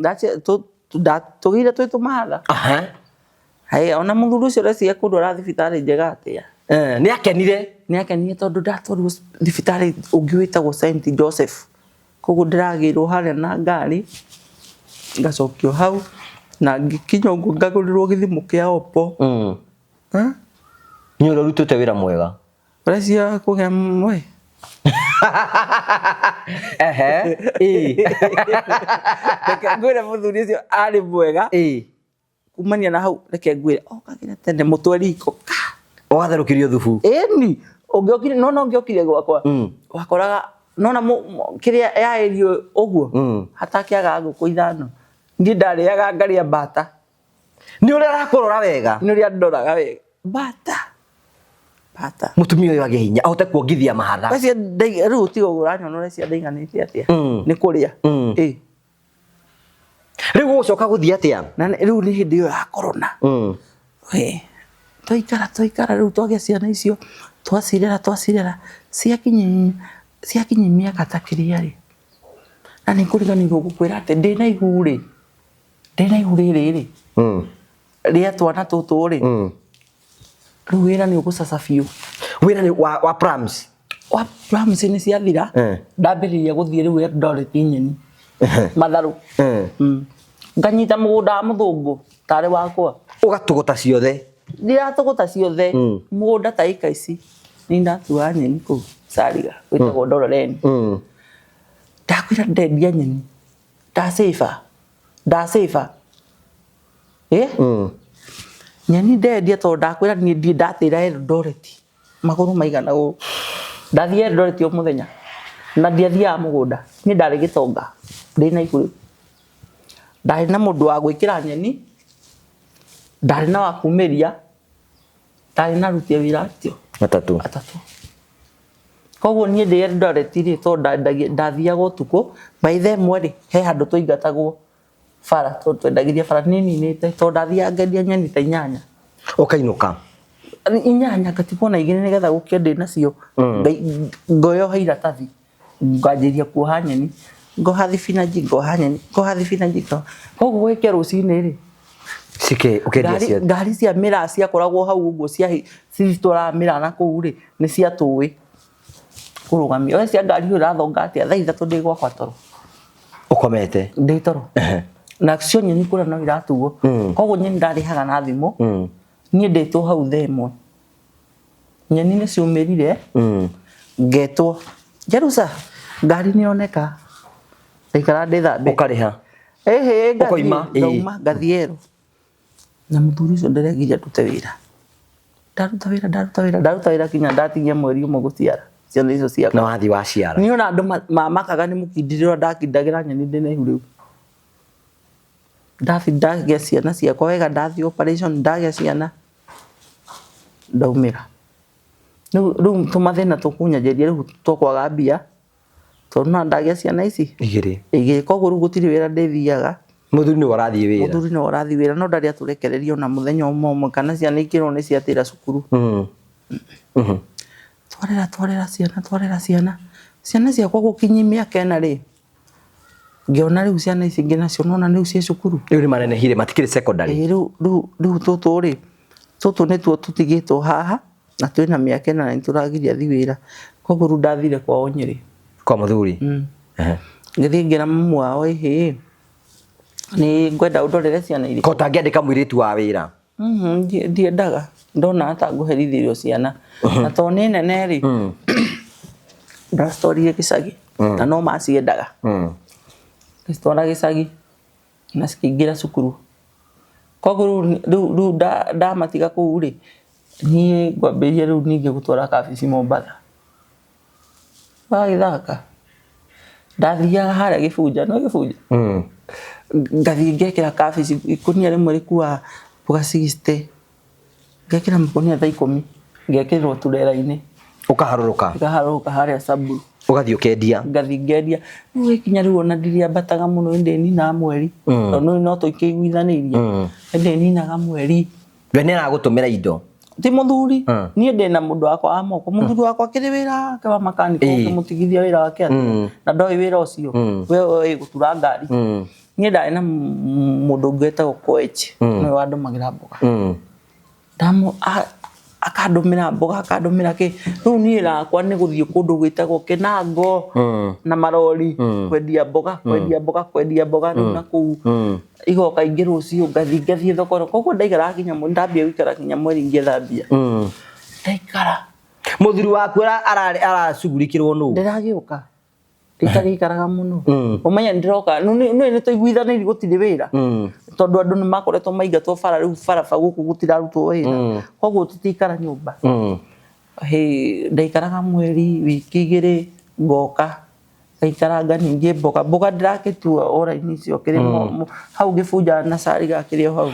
Tũgĩire twĩ tũmahatha. Aha. Haya, ona mũthuri ũcio ũreciria kũndwara thibitarĩ njega atĩa? Eh, nĩ akenire. Nĩ akenire tondũ ndatwarirwo thibitarĩ ũngĩ wĩtagwo St Joseph. Koguo ndĩragĩrwo harĩa na ngari, ngacokio hau, na ngĩkinya ũguo ngagũrĩrwo gĩthimo kĩa Oppo. Nĩ ũrĩa ũrutĩte wĩra mwega. Ũreciria kũgĩa we? Ehe. Ĩĩ. Reke ngwĩre mũthuri ũcio arĩ mwega. Ĩĩ. Kumania na hau reke ngwĩre okagĩra tene mũtwe riko ka. Ũgatherũkĩrio thubu. Ĩni, ũngĩokire nona ũngĩokire gwakwa wakoraga nona kĩrĩa yaĩrio ũguo hatakĩagaga ngũkũ ithano. Niĩ ndarĩaga ngarĩa mbata. Nĩ ũrĩa arakũrora wega. Nĩ ũrĩa ndoraga wega. Mbata. Mbata. Mũtumia ũyũ agĩe hinya ahote kuongithia mahatha. Ũreciria rĩu tiga ũguo ũranyona ũreciria ndaiganĩte atĩa? Nĩ kũrĩa. Ĩ. Rĩu ũgũcoka gũthiĩ atĩa? Na rĩu nĩ hĩndĩ ĩyo ya corona. We, twaikara twaikara rĩu twagĩa ciana icio twacirera twacirera ciakinya ciakinya mĩaka ta kĩrĩa rĩ, na nĩ ngũriganĩirwo gũkwĩra atĩ ndĩna ihu rĩ, ndĩna ihu rĩrĩ rĩ, rĩa twana tũtũ rĩ, rĩu wĩra nĩ ũgũcaca biũ. Wĩra nĩ wa prams. Wa prams nĩ ciathira, ndambĩrĩria gũthiĩ rĩu Eldoret nyeni, matharũ. Nganyita mũgũnda wa mũthũngũ tarĩ wakwa. Ũgatũgũta ciothe. Ndiratũgũta ciothe. Mũgũnda ta ĩka ici nĩ ndatuaga nyeni kũu Sariga wĩtagwo Ndororeni. Ndakwĩra ndendia nyeni ndacĩba ndacĩba. Nyeni ndendia tondũ ndakwĩra niĩ ndirĩ ndatĩra Eldoret magũrũ maigana ũũ. Ndathiĩ Eldoret o mũthenya na ndiathiaga mũgũnda. Niĩ ndarĩ gĩtonga ndĩna ihu rĩu. Ndarĩ na mũndũ wa gwĩkĩra nyeni, ndarĩ na wa kumĩria, ndarĩ na aruti a wĩra acio atatũ. Atatũ. Koguo niĩ ndĩ Eldoret rĩ, tondũ ndathiaga ũtukũ, by the ĩmwe rĩ, he handũ twaingatagwo bara tondũ twendagĩria bara niĩ ninĩte tondũ ndathiaga ngendia nyeni ta inyanya. Ũkainũka? Inyanya ngatigwo na igĩrĩ nĩgetha gũkĩe ndĩ nacio. Ngoyoha iratathi, nganjĩria kuoha nyeni, ngoha thibinanji, ngoha nyeni, ngoha thibinanji. Koguo gũgĩkĩa rũcinĩ rĩ, Cike ũkendia ciothe. Ngari cia mĩraa ciakoragwo hau ũguo citwaraga mĩraa na kũu rĩ, nĩ ciatũĩ kũrũgamia. Ũreciria ngari ĩyo ĩrathonga atĩa? Thaa ithatũ ndĩ gwakwa toro. Ũkomete? Ndĩ toro. Nacio nyeni kũrĩa no iratuo. Koguo nyeni ndarĩhaga na thimũ. Niĩ ndĩtwo hau thaa ĩmwe. Nyeni nĩ ciumĩrire, ngetwo, Jerusa, ngari nĩ yoneka. Ndaikara ndĩthambe. Ũkarĩha? Ĩhĩ, ngathiĩ, Ũkoima? Ngauma, ngathiĩ Ero. Na mũthuri ũcio nderegiria ndute wĩra. Ndaruta wĩra, ndaruta wĩra, ndaruta wĩra kinya ndatigia mweri ũmwe gũciara ciana icio ciakwa. Na wathiĩ waciara. Niĩ ona andũ mamakaga nĩ mũkindĩre ũrĩa ndakindagĩra nyeni ndĩna ihu rĩu. Ndathi ndagĩa ciana ciakwa wega, ndathiĩ operation ndagĩa ciana, ndaumĩra. Rĩu rĩu tũmathĩna tũkũnyanjĩria rĩu twakwaga mbia, tondũ no ndagĩa ciana ici igĩrĩ. Igĩrĩ, koguo rĩu gũtirĩ wĩra ndĩthiaga. Mũthuri nĩwe ũrathiĩ wĩra. Mũthuri nĩwe ũrathiĩ wĩra, no ndarĩ atũrekereria ona mũthenya ũmwe ũmwe, kana ciana ikĩrwo nĩ ciatĩra cukuru. Twarera, twarera ciana, twarera ciana. Ciana ciakwa gũkinyia mĩaka ĩna rĩ, ngĩona rĩu ciana ici ingĩ nacio nona rĩu ciĩ cukuru. Rĩu nĩ manenehire, matikĩrĩ secondary. Ĩĩ, rĩu, rĩu, rĩu tũtũ rĩ, tũtũ nĩtuo tũtigĩtwo haha, na twĩna mĩaka ĩna na nĩtũragiria thiĩ wĩra. Koguo rĩu ndathire kwao Nyĩrĩ. Kwa mũthuri? Ngĩthiĩ ngĩra mamu wao, ĩhĩ, nĩ ngwenda ũndorere ciana irĩkũ. Ko ũtangĩandĩka mũirĩtu wa wĩra? Ndiendaga, ndona ta ngũherithĩrio ciana. Na tondũ nĩ nene rĩ, Ndacitwarire gĩcagi na no maciendaga. Ngĩcitwara gĩcagi na cikĩingĩra cukuru. Koguo rĩu ndamatiga kũu rĩ, niĩ ngwambĩrĩria rĩu ningĩ gũtwara kabici Mombatha. Wagĩthaka ndathiaga harĩa Gĩbunja, no Gĩbunja ngathiĩ ngekĩra kabici ikũnia rĩmwe rĩkuaga mboga 60, ngekĩra makũnia ta 10, ngekĩrĩrwo turera-inĩ. Ũkaharũrũka. Ngaharũrũka harĩa Samburu. Ũgathiĩ ũkendia. Ngathiĩ ngendia. Rĩu gĩkinya rĩu ona ndiriambataga mũno ĩndĩ ninaga mweri. Tondũ no tũkĩiguithanĩirie. Ĩndĩ ninaga mweri. We nĩ aragũtũmĩra indo? Ti mũthuri. Niĩ ndĩna mũndũ wakwa wa moko. Mũthuri wakwa akĩrĩ wĩra wake wa makanika, ũngĩmũtigithia wĩra wake atĩa? Na ndoĩ wĩra ũcio. We oĩ gũtura ngari. Niĩ ndarĩ na mũndũ ũngĩ wetagwo Koech, nĩwe wandũmagĩra mboga. Akandũmĩra mboga, akandũmĩra kĩ. Rĩu niĩ rakwa nĩ gũthiĩ kũndũ gwĩtagwo Kĩnango na marori, kwendia mboga, kwendia mboga, kwendia mboga rĩu na kũu. Igoka ingĩ rũciũ, ngathiĩ ngathiĩ thoko. Koguo ndaikaraga nginya mweri, ndambia gũikara nginya mweri ngĩetha mbia. Ndaikara. Mũthuri waku aracugurikĩrwo nũ? Ndĩragĩũka. Itagĩikaraga mũno. Ũmenye ndĩroka, nĩ nĩ tũiguithanĩirie gũtirĩ wĩra. Tondũ andũ nĩ makoretwo maingatwo bara, rĩu baraba gũkũ gũtirarutwo wĩra. Koguo tũtikara nyũmba. Ndaikaraga mweri, wiki igĩrĩ, ngoka. Ngaikaranga ningĩ mboga. Mboga ndĩrakĩtua o raini icio kĩrĩ hau Gĩbunja na cari gakĩrĩ o hau.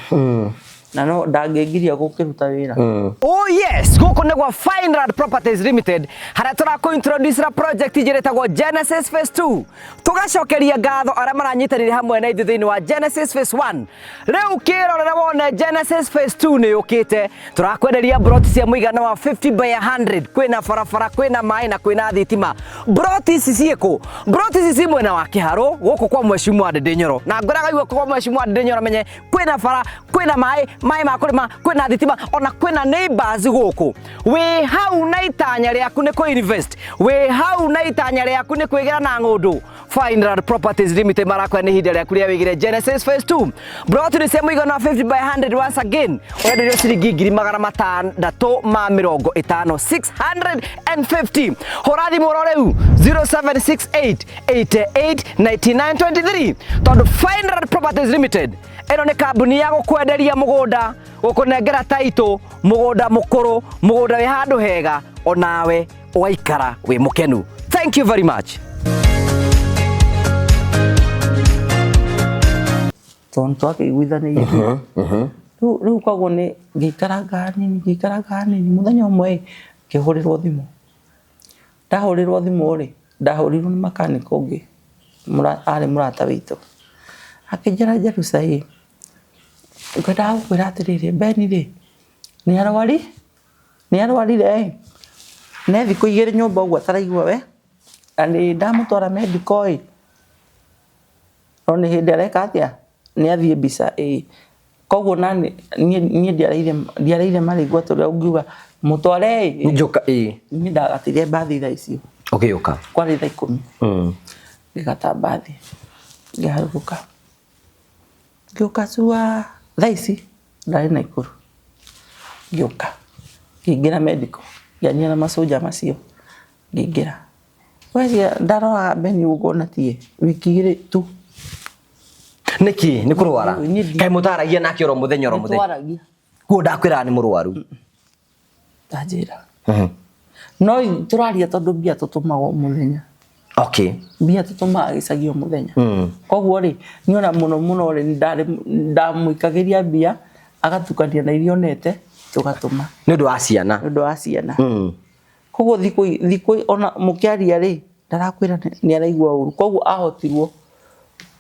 Na no ndangĩngiria gũkĩruta wĩra. Oh yes, gũkũ nĩ gwa Fineland Properties Limited, harĩa tũrakũ introduce ra project njĩra ĩtagwo Genesis Phase 2. Tũgacokeria ngatho arĩa maranyitanĩire hamwe na ithuĩ thĩinĩ wa Genesis Phase 1. Rĩu kĩrorera wone Genesis Phase 2 nĩ yũkĩte. Tũrakwenderia broti cia mũigana wa 50 by 100, kwĩna barabara, kwĩna maĩ na kwĩna thitima. Broti ici ciĩkũ? Broti ici ci mwena wa Kĩharũ gũkũ kwa Mheshimiwa Ndindi Nyoro. Na ngwĩraga igua kwa Mheshimiwa Ndindi Nyoro menye kwĩna bara, kwĩna maĩ, maĩ ma kũrĩma, kwĩna thitima, ona kwĩna neighbors gũkũ. Wĩ hau na itanya rĩaku nĩ kũ invest, wĩ hau na itanya rĩaku nĩ kwĩgĩra na ng'ũndũ. Fineland Properties Limited marakwĩra nĩ ihinda rĩaku rĩa wĩgĩre Genesis Phase 2. Broti nĩ cia mũigana wa 50 by 100, once again ũrenderio ciringi 650,000, 650. Hũra thimũ oro rĩu 0768 88 99 23, tondũ Fineland Properties Limited ĩno nĩ kambuni ya gũkwenderia mũgũnda, gũkũnengera taitũ, mũgũnda mũkũrũ, mũgũnda wĩ handũ hega, onawe ũgaikara wĩ mũkenu. Thank you very much. Tondũ twakĩiguithanĩirie. Rĩu koguo nĩ ngĩikaranga hanini, ngĩikaranga hanini, mũthenya ũmwe ngĩhũrĩrwo thimũ. Ndahũrĩrwo thimũ rĩ, ndahũrĩirwo nĩ makanika ũngĩ arĩ mũrata witũ. Akĩnjĩra, Jerusa ĩ, ngwendaga gũkwĩra atĩrĩrĩ, Ben rĩ, nĩ arwari, nĩ arwarire ĩ, ne thikũ 2 nyũmba ũguo ataraigua we, na nĩ ndamũtwara medical ĩ, no nĩ hĩndĩ areka atĩa, nĩ athiĩ mbica ĩ. Koguo nani niĩ ndiareire marĩgu atĩ ũrĩa ũngiuga mũtware ĩ. Njoka ĩ. Niĩ ndagatire mbathi thaa icio. Ũgĩũka. Kwarĩ thaa 10. Ngĩgata mbathi. Ngĩharũrũka. Ngĩũka cua thaa ici ndarĩ Naikuru. Ngĩũka. Ngĩingĩra medical. Ngĩania na macoja macio. Ngĩingĩra. Wecia ndaroraga Ben ũguo na tie wiki 2 tu. Nĩkĩ? Nĩ kũrwara? Kaĩ mũtaragia nake oro mũthenya oro mũthenya? Nĩtwaragia. Kuo ndakwĩraga nĩ mũrwaru. Ndanjĩra. No tũraria tondũ mbia tũtũmaga o mũthenya. Okay. Mbia tũtũmaga gĩcagi o mũthenya. Koguo rĩ, niĩ ona mũno mũno rĩ, ndamũikagĩria mbia, agatukania na iria onete, tũgatũma. Nĩ ũndũ wa ciana. Nĩ ũndũ wa ciana. Koguo thikũ ona mũkĩaria rĩ, ndarakwĩra nĩ araigua ũru. Koguo ahotirwo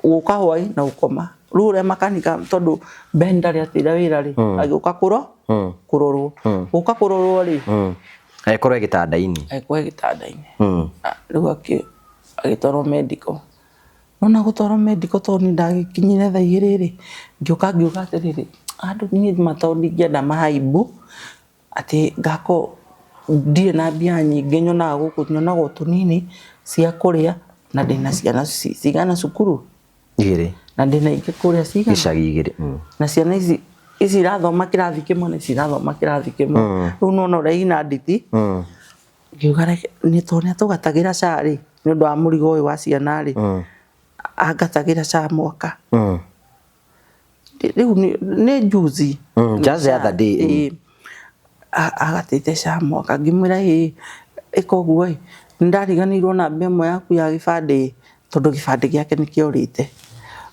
gũka hwaĩ na gũkoma. Rĩu ũrĩa makanika, tondũ Ben ndarĩ atĩra wĩra rĩ, agĩũka kũrorwo. Gũka kũrorwo rĩ, Agĩkorwo e gĩtanda-inĩ. Agĩkorwo e gĩtanda-inĩ. Rĩu agĩtwarwo medical. Nona gũtwarwo medical tondũ nĩ ndagĩkinyire thaa 2 rĩ, ngĩũka ngiuga atĩrĩrĩ, andũ niĩ ma tondũ ndingĩenda mahaibu, atĩ ngakorwo ndirĩ na mbia nyingĩ, nyonaga gũkũ, nyonaga o tũnini cia kũrĩa, na ndĩna ciana cigana cukuru? 2. Na ndĩna ingĩ kũrĩa cigana? Gĩcagi 2. Na ciana ici irathoma kĩrathi kĩmwe na ici irathoma kĩrathi kĩmwe. Rĩu nĩwona ũrĩa ina nditi. Ngiuga reke nĩ tondũ nĩ atũgatagĩra SHA rĩ, nĩ ũndũ wa mũrigo ũyũ wa ciana rĩ, angatagĩra SHA mwaka. Rĩu nĩ juzi. Just the other day. Ĩĩ. Agatĩte SHA mwaka, ngĩmwĩra ĩĩ ĩka ũguo ĩ, nĩ ndariganĩirwo namba ĩmwe yaku ya gĩbandĩ tondũ gĩbandĩ gĩake nĩ kĩorĩte.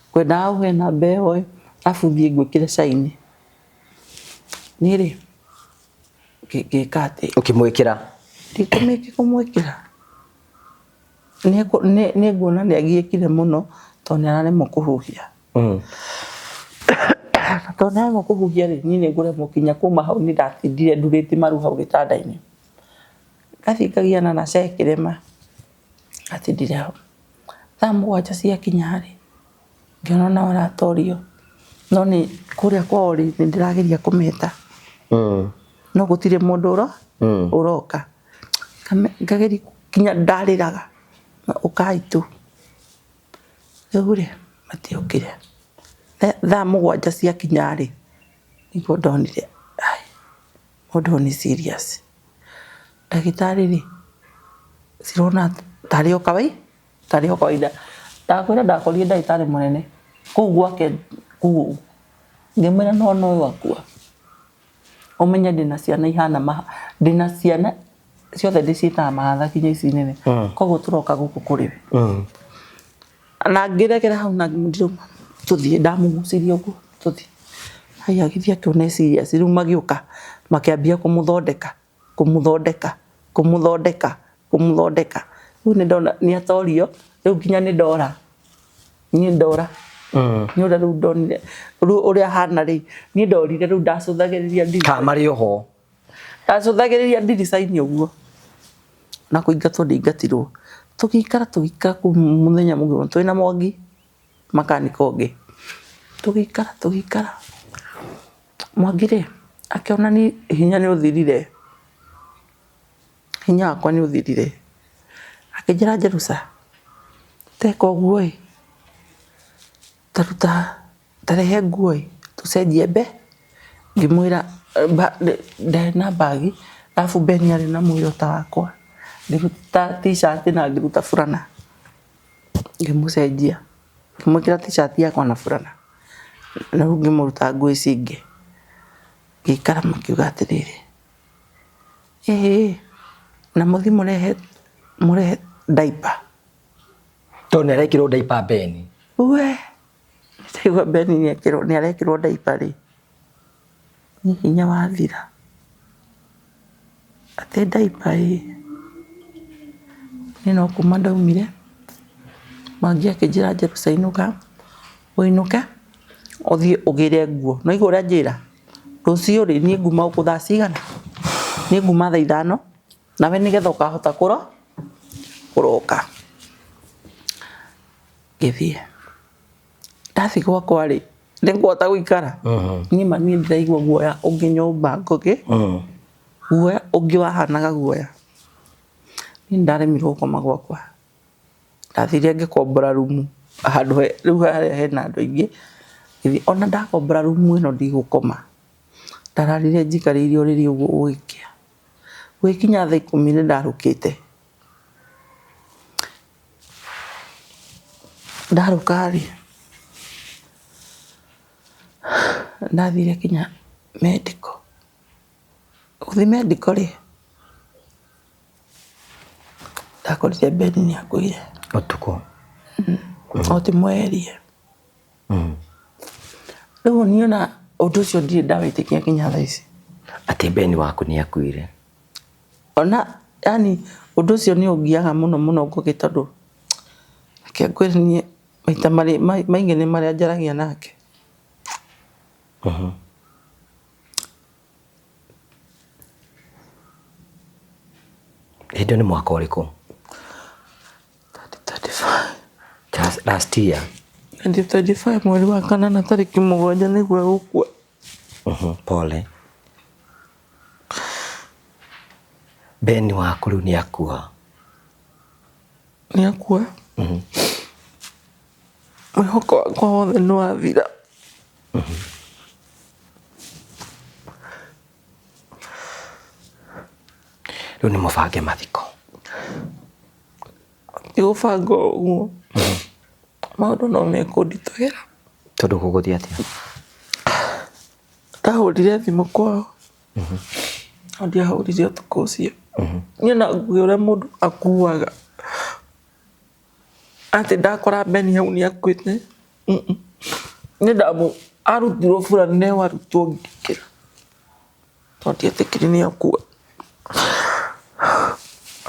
Ngwendaga ũhe namba ĩyo ĩ, arabu thiĩ ngwĩkĩre caini. Niĩ rĩ, ngĩka atĩ Ũkĩmwĩkĩra. Ndikũmwĩkĩra. Nĩ nguona nĩ agiĩkire mũno tondũ nĩ araremwo kũhuhia. Na tondũ nĩ araremwo kũhuhia rĩ, niĩ nĩ ngũremwo kinya kuma hau nĩ ndatindire ndurĩtie maru hau gĩtanda-inĩ. Ngathiĩ ngagiana na Sheikh kĩrĩma, ngatindire hau. Thaa 7 ciakinya rĩ, ngĩona nao aratorio. No nĩ kũrĩa kwao rĩ, nĩ ndĩrageria kũmeta. No gũtirĩ mũndũ ũroka. Ngageria kinya ndarĩraga, ũkai tu. Rĩu rĩ, matiokire. Thaa 7 ciakinya rĩ, nĩguo ndonire ai, mũndũ ũyũ nĩ serious. Ndagĩtarĩ rĩ, cirona tarĩ o kawaida, tarĩ o kawaida. Ndakwĩra ndakorire ndagĩtarĩ mũnene kũu gwake kũu, ngĩmwĩra nĩ wona ũyũ akua, ũmenye ndĩna ciana ihana, ndĩna ciana ciothe ndĩciĩtaga mahatha kinya ici nene, koguo tũroka gũkũ kũrĩ we. Na ngĩregera hau na ndirauma, tũthiĩ, ndamũgucirie ũguo tũthiĩ. Haiya agĩthiĩ akĩona ĩ serious, rĩu magĩũka makĩambia kũmũthondeka, kũmũthondeka, kũmũthondeka, kũmũthondeka. Rĩu nĩ ndona nĩ atorio, rĩu nginya nĩ ndora, niĩ ndora. Nĩ ũrĩa rĩu ndonire, rĩu ũrĩa ahana rĩ, niĩ ndorire rĩu ndacũthagĩrĩria ndirica. Kana marĩ oho. Ndacũthagĩrĩria ndirica-inĩ ũguo. Na kũingatwo ndĩingatirwo. Tũgĩikara tũgĩikara kũu mũthenya mũgima twĩna Mwangi makanika ũngĩ. Tũgĩikara tũgĩikara, Mwangi rĩ, akĩona niĩ hinya nĩ ũthirire, hinya wakwa nĩ ũthirire, akĩnjĩra Jerusa, teka ũguo ĩ, ta ruta, ta rehe nguo ĩ, tũcenjie mbe. Ngĩmwĩra ndarĩ na bag, arabu Ben arĩ na mwĩrĩ o ta wakwa. Ngĩruta t-shirt na ngĩruta burana, ngĩmũcenjia, ngĩmwĩkĩra t-shirt yakwa na burana, na rĩu ngĩmũruta nguo ici ingĩ. Ngĩikara makiuga atĩrĩrĩ, ĩhĩ na mũthiĩ mũrehe mũrehe diaper. Tondũ nĩ arekĩrwo diaper Ben. We, ndaigua Ben nĩ arekĩrwo diaper rĩ, niĩ hinya wathira. Atĩ diaper ĩ, niĩ no kuma ndaumire, Mwangi akĩnjĩra Jerusa inũka, ũinũke ũthiĩ ũgĩre nguo. Nĩ waigua ũrĩa anjĩra? Rũciũ rĩ, niĩ nguma gũkũ thaa cigana? Niĩ nguma thaa 5, nawe nĩgetha ũkahota kũroka. Ngĩthiĩ. Ndathiĩ gwakwa rĩ, nĩ ngũhota gũikara? Niĩ ma niĩ ndĩraigua guoya ũngĩ nyũmba ngũgĩ, guoya ũngĩ wahanaga guoya. Niĩ nĩ ndaremirwo gũkoma gwakwa. Ndathire ngĩkombora rumu handũ rĩu harĩa hena andũ aingĩ, ngĩthiĩ ona ndakombora rumu ĩno ndigũkoma. Ndararire njikarĩire ũrĩrĩ ũguo gũgĩkĩa. Gũgĩkinya thaa 10 nĩ ndarũkĩte. Ndarũka rĩ, ndathire kinya medical. Gũthiĩ medical rĩ, ndakorire Ben nĩ akuire. Ũtukũ. O ti mweherie. Rĩu niĩ ona ũndũ ũcio ndirĩ ndawĩtĩkia kinya thaa ici. Atĩ Ben waku nĩ akuire. Ona yani ũndũ ũcio nĩ ũngiaga mũno mũno Ngũgĩ tondũ reke ngwĩre niĩ maita maingĩ nĩ marĩa njaragia nake. Hĩndĩ ĩyo nĩ mwaka ũrĩkũ? 2025. Just last year. 2025 mweri wa kanana tarĩki 7 nĩguo egũkua. Pole. Ben waku rĩu nĩ akua. Nĩ akua. Mwĩhoko wakwa wothe nĩ wathira. Rĩu nĩ mũbange mathiko. Ti gũbanga ũguo, maũndũ no mekũnditũhĩra. Tondũ gũgũthiĩ atĩa? Ndahũrire thimũ kwao, no ndiahũrire ũtukũ ũcio. Niĩ ona nguge ũrĩa mũndũ akuaga, atĩ ndakora Ben hau nĩ akuĩte, niĩ ndamũ arutirwo burana ĩyo arutwo ngĩkĩra, tondũ ndietĩkirie nĩ akua.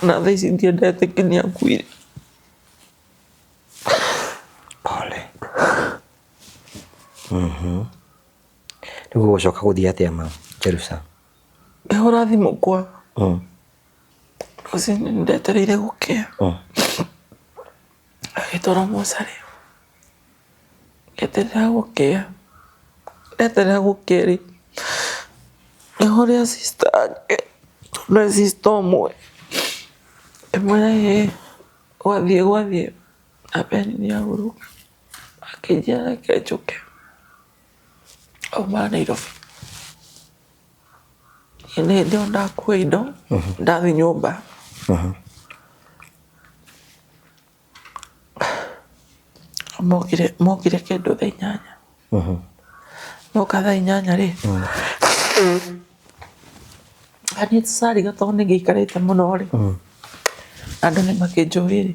Ona thaa ici ndirĩ ndetĩkia nĩ akuire. Pole. Rĩu gũgũcoka gũthiĩ atĩa ma Jerusa? Ngĩhũra thimũ kwao, rũcinĩ nĩ ndetereire gũkĩa, agĩtwarwo mocarĩ. Ngĩeterera gũkĩa, ndeterera gũkĩa rĩ, ngĩhũrĩra sister yake, tondũ e sister ũmwe, ngĩmwĩra ĩĩ gwathiĩ gwathiĩ na Ben nĩ ahurũka, akĩnjĩra reke njũke, auma Nairobi. Niĩ nĩ hĩndĩ ĩyo ndakua indo, ndathiĩ nyũmba. Mokire mokire kĩndũ thaa inyanya. Moka thaa inyanya rĩ, na niĩ tũcariga tondũ nĩ ngĩikarĩte mũno rĩ, andũ nĩ makĩnjũĩ rĩ,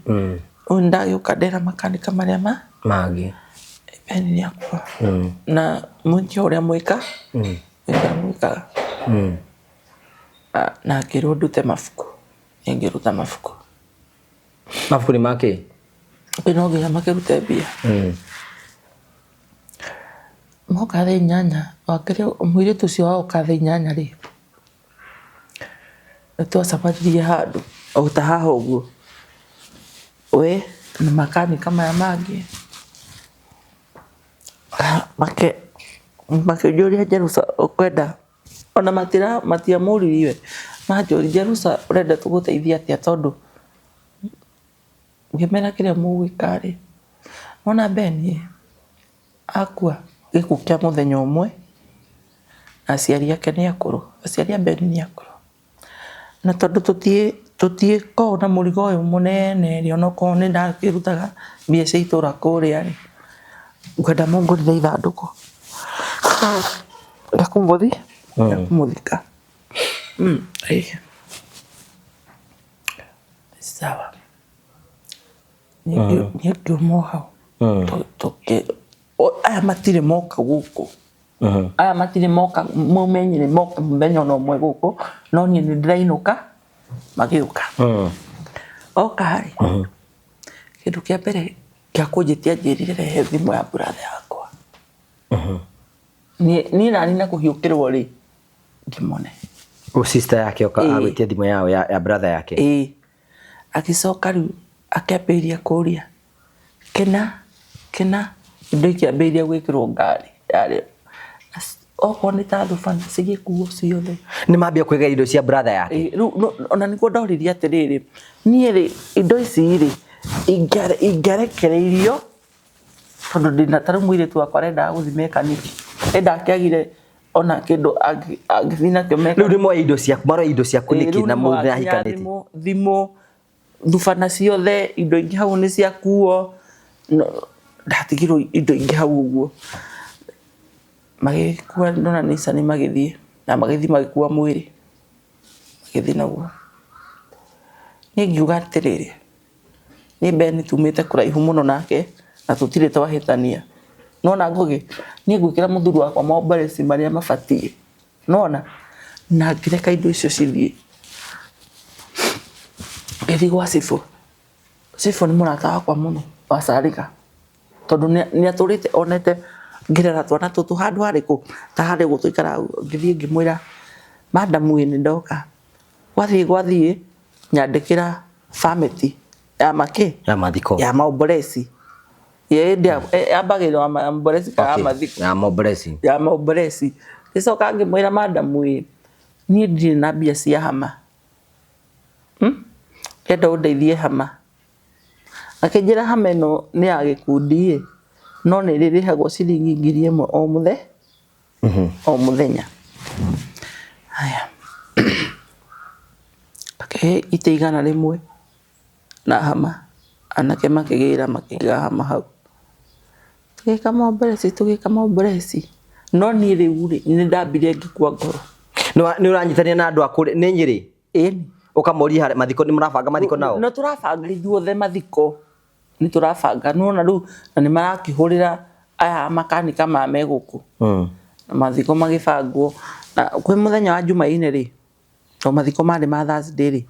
rĩu nĩ ndagĩũka ndera makanika marĩa ma Mangĩ. Ben nĩ akua. Na mwĩke ũrĩa mwĩka, mwĩke ũrĩa mwĩkaga. Na ngĩrwo ndute mabuku, niĩ ngĩruta mabuku. Mabuku nĩ makĩ? Ĩ no nginya makĩrute mbia. Moka thaa inyanya, wakĩrĩ mũirĩtu ũcio oka thaa inyanya rĩ, nĩ twacemanirie handũ o ta haha ũguo, we na makanika maya mangĩ, makĩnjũria Jerusa ũkwenda, ona matiamũririe, manjũririe Jerusa ũrenda tũgũteithie atĩa tondũ ngĩmera kĩrĩa mũgwĩka rĩ, wona Ben ĩ, akua gĩkuũ kĩa mũthenya ũmwe, na aciari ake nĩ akũrũ, aciari a Ben nĩ akũrũ. Na tondũ tũtikoragwo na mũrigo ũyũ mũnene rĩ, onokorwo nĩ ndakĩrutaga mbia cia itũra kũrĩa rĩ, ngwenda mũngũrĩre ithandũkũ rĩa kũmũthika. Sawa. Niĩ ngiuma o hau. Aya matirĩ moka gũkũ. Aya matirĩ moka mũmenyire moka mũthenya ona ũmwe gũkũ, no niĩ nĩ ndĩrainũka magĩũka. Oka rĩ, kĩndũ kĩa mbere kĩa kũnjĩtia anjĩrire rehe thimũ ya brother yakwa. Niĩ naniĩ na kũhiũkĩrwo rĩ, ndimone. O sister yake oka agwĩtia thimũ yao ya brother yake. Ĩĩ. Agĩcoka rĩu akĩambĩrĩria kũria kĩna kĩna, indo ikĩambĩrĩria gwĩkĩrwo ngari yarĩ okorwo nĩ ta thubana cigĩkuo ciothe. Nĩ mambia kwĩgĩra indo cia brother yake. Ĩĩ, rĩu ona nĩguo ndoririe atĩrĩrĩ, niĩ rĩ indo ici rĩ ingĩarekereirio tondũ ndĩna ta rĩu mũirĩtu wakwa arendaga gũthiĩ mekaniki, ĩ ndakĩagire ona kĩndũ angĩthiĩ nakĩo mekaniki. Rĩu nĩ moya indo ciaku, maroya indo ciaku nĩkĩ na mũndũ nĩahikanĩtie? Thimũ, thubana ciothe, indo ingĩ hau nĩ ciakuo, ndatigirwo indo ingĩ hau ũguo. Magĩkua ndona Nissan magĩthiĩ, na magĩthiĩ magĩkua mwĩrĩ, magĩthiĩ naguo. Niĩ ngiuga atĩrĩrĩ, niĩ Ben tumĩte kũraihu mũno nake na tũtirĩ twahĩtania. Nĩwona Ngũgĩ, niĩ ngwĩkĩra mũthuri wakwa mombarĩci marĩa mabatiĩ, nĩwona, na ngĩreka indo icio cithiĩ. Ngĩthiĩ gwa cibũ, cibũ nĩ mũrata wakwa mũno wa Sarika, tondũ nĩ atũrĩte onete ngĩrera twana tũtũ handũ harĩkũ, ta harĩa ũguo tũikaraga ũguo. Ngĩthiĩ ngĩmwĩra madam ĩ nĩ ndoka, gwathiĩ gwathiĩ nyandĩkĩra bamĩti ya makĩ Ya mathiko. ya maomboreci yambagĩrĩra maomboreci kana ya mathiko Ya maomboreci. Ya maomboreci. Ngĩcoka ngĩmwĩra madam ĩ, niĩ ndirĩ na mbia cia hama, ndĩrenda ũndeithie hama. Akĩnjĩra hama ĩno nĩ ya gĩkundi ĩ, no nĩ ĩrĩrĩhagwo ciringi 1000 o mũthenya o mũthenya. Haya. Ngĩhe itĩ 100 na hama, anake makĩgĩra makĩiga hama hau. Tũgĩka maomboreci, tũgĩka maomboreci, no niĩ rĩu rĩ, nĩ ndambire ngĩkua ngoro. Nĩ ũranyitanĩra na andũ a kũrĩa nĩ Nyĩrĩ? Ĩni. Ũkamoria harĩa mathiko nĩ mũrabanga mathiko nao? Nĩ tũrabanga ithuothe mathiko, nĩ tũrabanga nĩ wona rĩu na nĩ marakĩhũrĩra aya makanika maya me gũkũ. Na mathiko magĩbangwo, na kwĩ mũthenya wa Jumaine rĩ, to mathiko marĩ ma Thursday rĩ,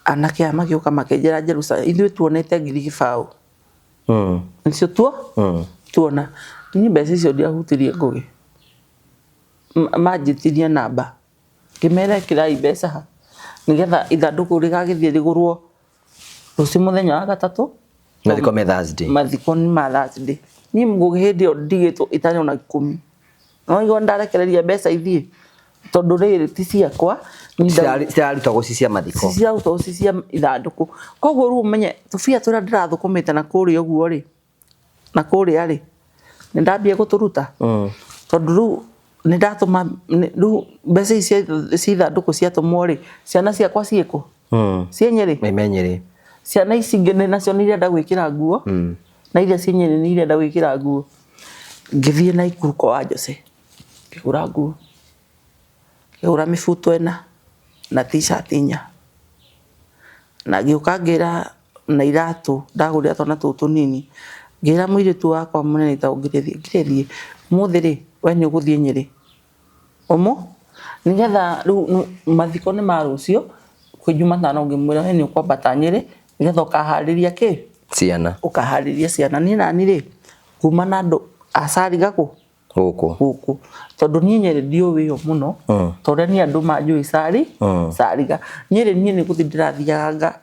anake aya magĩũka makĩnjĩra Jerusalem, ithuĩ tuonete 20,000. Nĩcio tuona. Niĩ mbeca icio ndiahutirie Ngũgĩ. Manjĩtirie namba. Ngĩmera ĩkĩrai mbeca ha, nĩgetha ithandũkũ rĩgagĩthiĩ rĩgũrwo rũciũ mũthenya wa gatatũ. Mathiko me Thursday. Mathiko nĩ ma Thursday. Niĩ Ngũgĩ hĩndĩ ĩyo ndigĩtwo itarĩ ona 10. No igua ndarekereria mbeca ithiĩ, tondũ rĩrĩ ti ciakwa. Cirarutagwo ci cia mathiko. Cirarutagwo ci cia ithandũkũ. Koguo rĩu ũmenye tũbia tũrĩa ndĩrathũkũmĩte na kũrĩa ũguo rĩ, na kũrĩa rĩ, nĩ ndambia gũtũruta. Tondũ rĩu nĩ ndatũma, rĩu mbeca ici cia ithandũkũ ciatũmwo rĩ, ciana ciakwa ciĩkũ? Ciĩ Nyĩrĩ? Me Nyĩrĩ. Ciana ici ingĩ nacio nĩ irenda gwĩkĩra nguo, na iria ciĩ Nyĩrĩ nĩ irenda gwĩkĩra nguo. Ngĩthiĩ Naikuru kwa Jose, ngĩgũra nguo, ngĩgũra mĩbuto 4 na t-shirt 4. Na ngĩũka ngĩra na iratũ, ndagũrĩra twana tũu tũnini. Ngĩra mũirĩtu wakwa mũnene wĩtagwo Ngirĩthi, Ngirĩthi, ũmũthĩ rĩ, we nĩ ũgũthiĩ Nyĩrĩ. Ũmũ, nĩgetha rĩu mathiko nĩ ma rũciũ, kwĩ Jumatano ngĩmwĩra we nĩ ũkwambata Nyĩrĩ, nĩgetha ũkaharĩria kĩ? Ciana. Ũkaharĩria ciana. Niĩ nani rĩ, nguma na andũ a Cariga kũ? Gũkũ. Gũkũ. Tondũ niĩ Nyĩrĩ ndiũĩ o mũno, tondũ niĩ andũ manjũĩ Cari, Cariga. Nyĩrĩ niĩ nĩ gũthiĩ ndĩrathiaga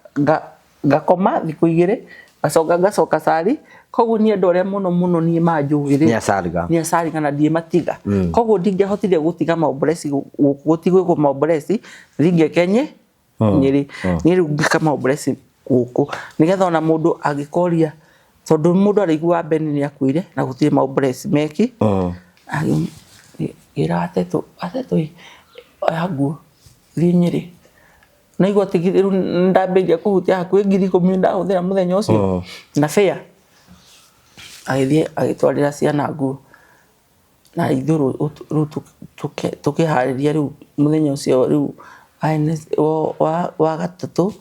ngakoma thikũ 2, ngacoka ngacoka Cari. Koguo niĩ andũ arĩa mũno mũno niĩ manjũĩ rĩ, Nĩ a Cariga. Nĩ a Cariga na ndiĩmatiga. Koguo ndingĩahotire gũtiga maomboreci gũkũ, gũtigwĩkwo maomboreci, thiĩ ngeke Nyĩrĩ. Niĩ rĩu ngĩka maomboreci gũkũ, nĩgetha ona mũndũ angĩkoria, tondũ mũndũ araigua Beni nĩ akuire na gũtirĩ maomboreci meki. Ngĩra Atetũ, Atetũ ĩ, oya nguo, thiĩ Nyĩrĩ. Naigua atĩ rĩu nĩndambĩrĩria kũhutia hakuhĩ 10,000 ndahũthĩra mũthenya ũcio na fare. Agĩthiĩ agĩtwarĩra ciana nguo. Na ithuĩ rĩu tũkĩharĩria rĩu mũthenya ũcio rĩu wa gatatũ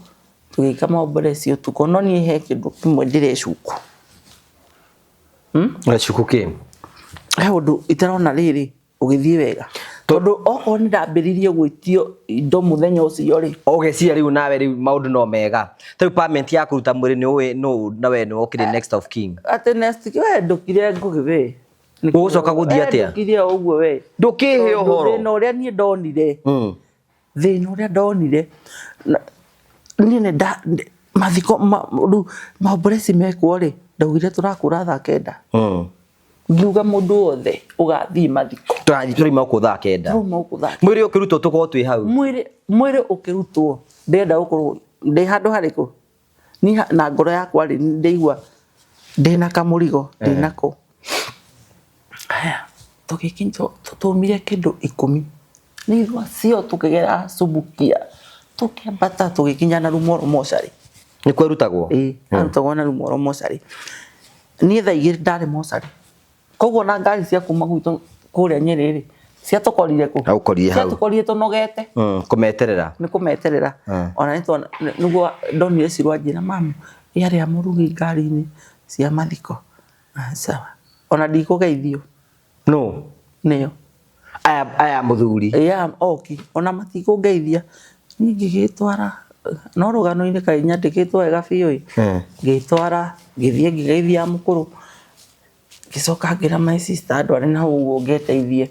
tũgĩka maomboreci ũtukũ. No niĩ he kĩndũ kĩmwe ndĩrecuku. Ũrecuku kĩ? He ũndũ itarona rĩrĩ ũgĩthiĩ wega. Tondũ okorwo nĩ ndambĩrĩirie gwĩtio indo mũthenya ũcio rĩ. Ũgeciria rĩu nawe rĩu maũndũ no mega. Ta rĩu payment ya kũruta mwĩrĩ nĩ ũĩ nũ na we nĩ ũkĩrĩ next of kin. Atĩ next we ndũkire Ngũgĩ we. Ũgũcoka gũthiĩ atĩa? Ndũkire o ũguo we. Ndũkĩhe ũhoro. Thĩna ũrĩa niĩ ndonire. Thĩna ũrĩa ndonire. Niĩ nĩ nda, mathiko, rĩu maomboreci mekwo rĩ, ndaugire tũrakũra thaa 9. Ngiuga mũndũ wothe ũgathiĩ mathiko. Tũrathiĩ tũrauma gũkũ thaa 9. Tũrauma gũkũ thaa 9. Mwĩrĩ ũkĩrutwo tũkorwo twĩ hau. Mwĩrĩ ũkĩrutwo, ndĩrenda gũkorwo ndĩ handũ harĩkũ? Niĩ na ngoro yakwa rĩ, ndĩigua ndĩna kamũrigo, ndĩnako. Haya, tũgĩkinya, twaumire kĩndũ 10. Nĩ ithuĩ acio tũkĩgera Subukia, tũkĩambata tũgĩkinya na Rumoro mocarĩ. Nĩ kwerutagwo? Ĩĩ, arutagwo na Rumoro mocarĩ. Niĩ thaa 2 ndarĩ mocarĩ. Koguo na ngari cia kuma gwitũ kũrĩa Nyĩrĩ rĩ, ciatũkorire kũ? Agũkorire hau. Ciatũkorire tũnogete. Kũmeterera. Nĩ kũmeterera. Ona nĩ tuona, nĩguo ndonire Cirũ anjĩra, mamu, ĩ arĩa mũrugi ngari-inĩ cia mathiko. Sawa. Ona ndikũgeithio. No. Nĩo. Aya mũthuri. Ĩĩ, oki. Ona matikũngeithia. Niĩ ngĩgĩtwara, no rũgano-inĩ kaĩ nyandĩkĩtwo wega biũ ĩ. Ngĩtwara, ngĩthiĩ ngĩgeithia mũkũrũ. Ngĩcoka ngĩra my sister andũ arĩa nao ũguo ngeteithie.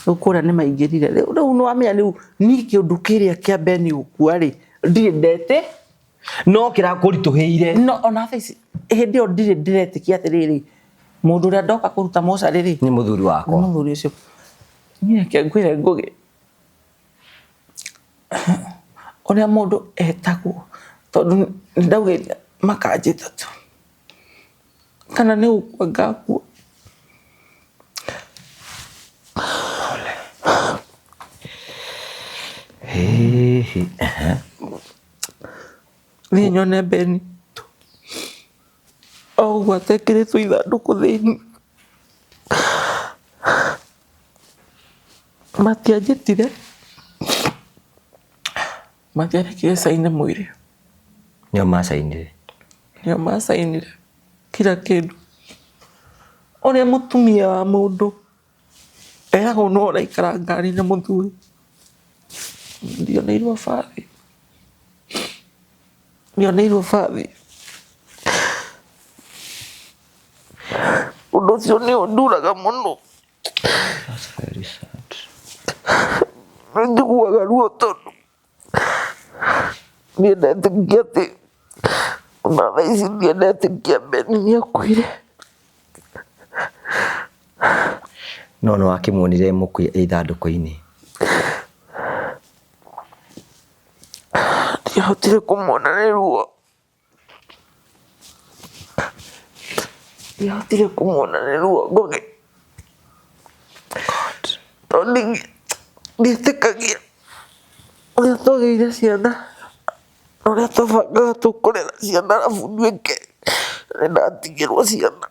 Rĩu kũrĩa nĩ maingĩrire. Rĩu nĩ wamenya rĩu niĩ kĩũndũ kĩrĩa kĩa Beni gũkua rĩ, ndirĩ ndete. No kĩrakũritũhĩire. No ona thaa ici hĩndĩ ĩyo ndirĩ ndĩretĩkia atĩrĩrĩ, mũndũ ũrĩa ndoka kũruta mocarĩ rĩ, Nĩ mũthuri wakwa. Nĩ mũthuri ũcio. Niĩ reke ngwĩre Ngũgĩ, ũrĩa mũndũ etagwo, tondũ nĩ ndaugĩte makanjĩta tu, kana nĩ gũkua ngakua. Pole. Hihi. Nyone Beni o ũguo atekĩrĩtwo ithandũkũ thĩinĩ. Matianjĩtire, matiarekire caine mwĩrĩ. Nĩo macainire? Nĩo macainire kila kĩndũ. Ũrĩa mũtumia wa mũndũ eragwo no ũraikara ngari na mũthuri, ndioneirwo bathi, ndioneirwo bathi. Ũndũ ũcio nĩ ũnduraga mũno. That's very sad. Nĩ njiguaga ruo tondũ niĩ ndetĩkia atĩ ona thaa ici niĩ ndetĩkia Ben nĩ akuire. No nĩ wakĩmuonire mũkuĩ ithandũkũ-inĩ? Ndiahotire kũmuona nĩ ruo. Ndiahotire kũmuona nĩ ruo Ngũgĩ. Tondũ ndietĩkagia ũrĩa twagĩire ciana na ũrĩa twabangaga tũkũrera ciana arabu nduĩke nĩndatigĩrwo ciana.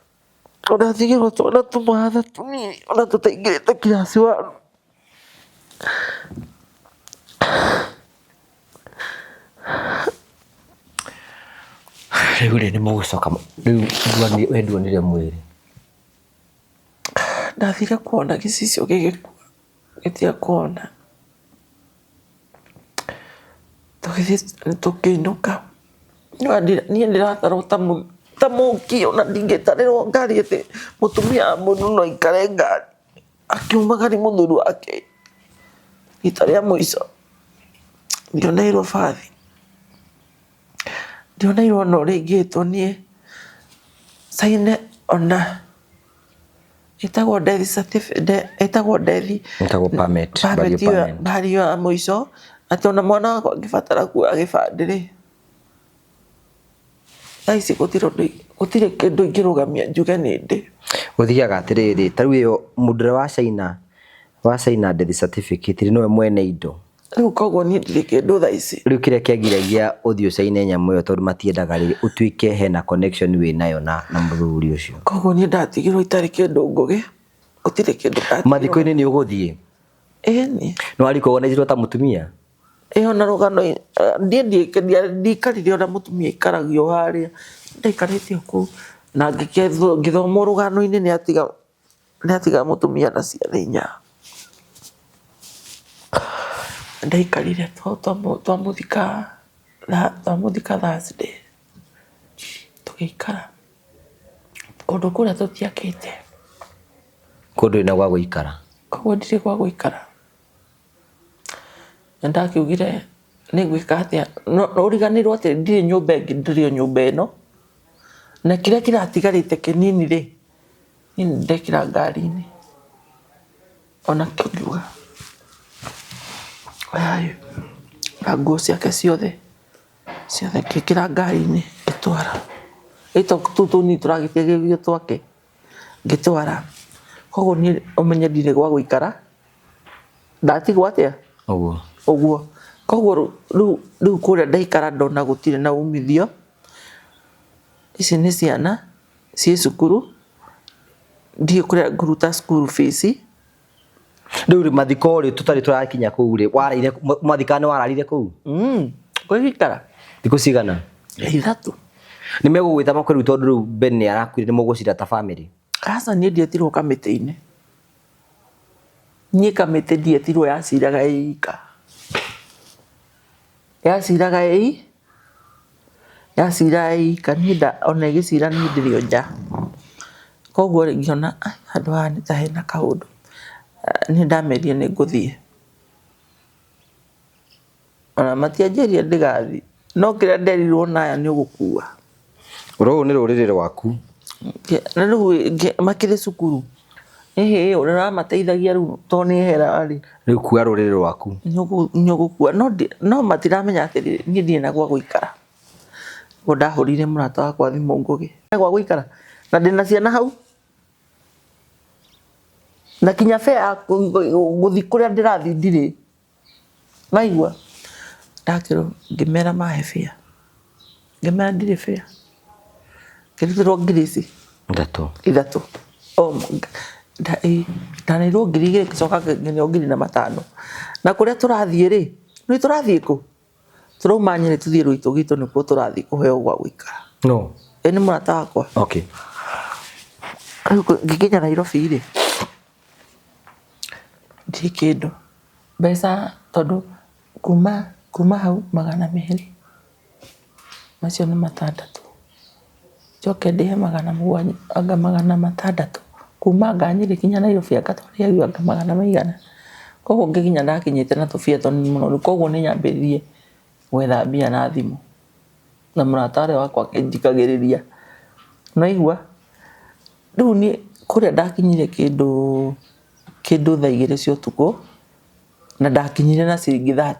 Na ndatigĩrwo twana tũmahatha tũnini ona tũtaingĩrĩte class one. Rĩu rĩ nĩ mũgũcoka rĩu we nduonire mwĩrĩ? Ndathire kuona gĩcicio gĩgĩkua ngĩtiga kuona. Tũgĩthiĩ tũkĩinũka, niĩ ndĩratarwo ta mũki ona ndingĩtarĩrwo ngari atĩ mũtumia wa mũndũ no aikare ngari. Akiumagaria mũthuri wake rita rĩa mũico ndioneirwo bathi, ndioneirwo ona ũrĩa ingĩtwo niĩ caine ona ĩtagwo death certificate ĩtagwo death Ĩtagwo permit, permit ĩyo burial ya mũico atĩ ona mwana wakwa angĩbatara kuoya gĩbandĩ rĩ. Thaa ici gũtirĩ ũndũ gũtirĩ kĩndũ ingĩrũgamia njuge nĩ ndĩ. Gũthiaga atĩrĩrĩ, ta rĩu ĩyo mũndũ ũrĩa wa caina wa caina death certificate rĩ, nĩwe mwene indo. Rĩu koguo niĩ ndirĩ kĩndũ thaa ici. Rĩu kĩrĩa kĩagiragia ũthiĩ ũcaine nyamũ ĩyo tondũ matiendaga rĩ, ũtuĩke hena connection wĩnayo na na mũthuri ũcio. Koguo niĩ ndatigirwo itarĩ kĩndũ Ngũgĩ, gũtirĩ kĩndũ ndatigirwo. Mathiko-inĩ nĩ ũgũthiĩ? Ĩni. Nĩ warikoganaicirwo ta mũtumia? Ĩyo na rũgano niĩ ndiikarire ũrĩa mũtumia aikaragio harĩa, ndaikarĩte o kũu na ngĩthoma rũgano-inĩ nĩ atiga nĩ atiga mũtumia na ciana inya. Ndaikarire twamũthika twamũthika Thursday, tũgĩikara kũndũ kũrĩa tũtiakĩte. Kũndũ wĩna gwa gũikara? Koguo ndirĩ gwa gũikara. Na ndakiugire nĩ ngwĩka atĩa, ũriganĩrwo atĩ ndirĩ nyũmba ĩngĩ ndĩrĩ o nyũmba ĩno, na kĩrĩa kĩratigarĩte kĩnini rĩ, niĩ nĩ ndekĩra ngari-inĩ, onakĩo ngiuga oyai na nguo ciake ciothe, ciothe ngĩkĩra ngari-inĩ ngĩtwara, tũu tũnini tũragĩtigarire twake ngĩtwara, koguo niĩ ũmenye ndirĩ gwa gũikara. Ndatigwo atĩa? Ũguo. Ũguo. Koguo rĩu rĩu kũrĩa ndaikara ndona gũtirĩ na umithio. Ici nĩ ciana ciĩ cukuru, ndiũĩ kũrĩa ngũruta school fees. Rĩu rĩ mathiko rĩ tũtarĩ tũrakinya kũu rĩ waraire mathikana nĩ wararire kũu? Ngũgĩikara. Thikũ cigana? Ithatũ. Nĩ megũgwĩta makwĩre rĩu tondũ rĩu Ben nĩ arakuire nĩ mũgũcira ta family? Aca niĩ ndietirwo kamĩtĩ-inĩ. Niĩ kamĩtĩ ndietirwo yaciraga ĩ ika. Yaciraga ĩ yaciraga ĩ ika niĩ ona ĩgĩcira niĩ ndĩrĩ o nja. Koguo rĩ ngĩona handũ haha nĩ ta hena kaũndũ. Niĩ ndamerire nĩ ngũthiĩ. Ona matianjĩrire ndĩgathiĩ, no kĩrĩa nderirwo na aya nĩ ũgũkua. Rũrũ nĩ rũrĩrĩ rwaku. Na rĩu makĩrĩ cukuru, ĩhĩ ũrĩa ũramateithagia rĩu tondũ nĩ hera rĩ. Rĩu kua rũrĩrĩ rwaku. Nĩ ũgũkua, no matiramenya atĩ niĩ ndirĩ na gwa gũikara. Nĩguo ndahũrĩire mũrata wakwa thimũ Ngũgĩ. Gwa gũikara na ndĩna ciana hau. Na kinya fare ya gũthiĩ kũrĩa ndĩrathiĩ ndirĩ. Waigua? Ndakĩrwo ngĩmera mahe fare. Ngĩmera ndirĩ bĩa. Ngĩrutĩrwo ngiri ici Ithatũ. Ithatũ. Oh, ĩ, ndaneirwo 2000, ngĩcoka ngĩneo ngiri na matano. Na kũrĩa tũrathiĩ rĩ, nĩ tũrathiĩ kũ? Tũrauma Nyĩrĩ tũthiĩ Rũitũ nĩkuo tũrathiĩ kũheo gwa gũikara. No. Ĩ, nĩ mũrata wakwa. Okay. Rĩu ngĩkinya Nairobi rĩ, ndirĩ kĩndũ. Mbeca tondũ kuma hau 200, macio nĩ 6. Njoke ndĩhe 700, anga 600. Kuma anga Nyĩrĩ nginya Nairobi anga twarĩhagio anga magana maigana. Koguo ngĩkinya ndakinyĩte na tũbia tũnini mũno. Rĩu koguo nĩ nyambĩrĩirie gwetha mbia na thimũ. Na mũrata ũrĩa wakwa akĩnjikagĩrĩria. Nĩwaigua? Rĩu niĩ kũrĩa ndakinyire kĩndũ thaa 2 cia ũtukũ, na ndakinyire na ciringi 30.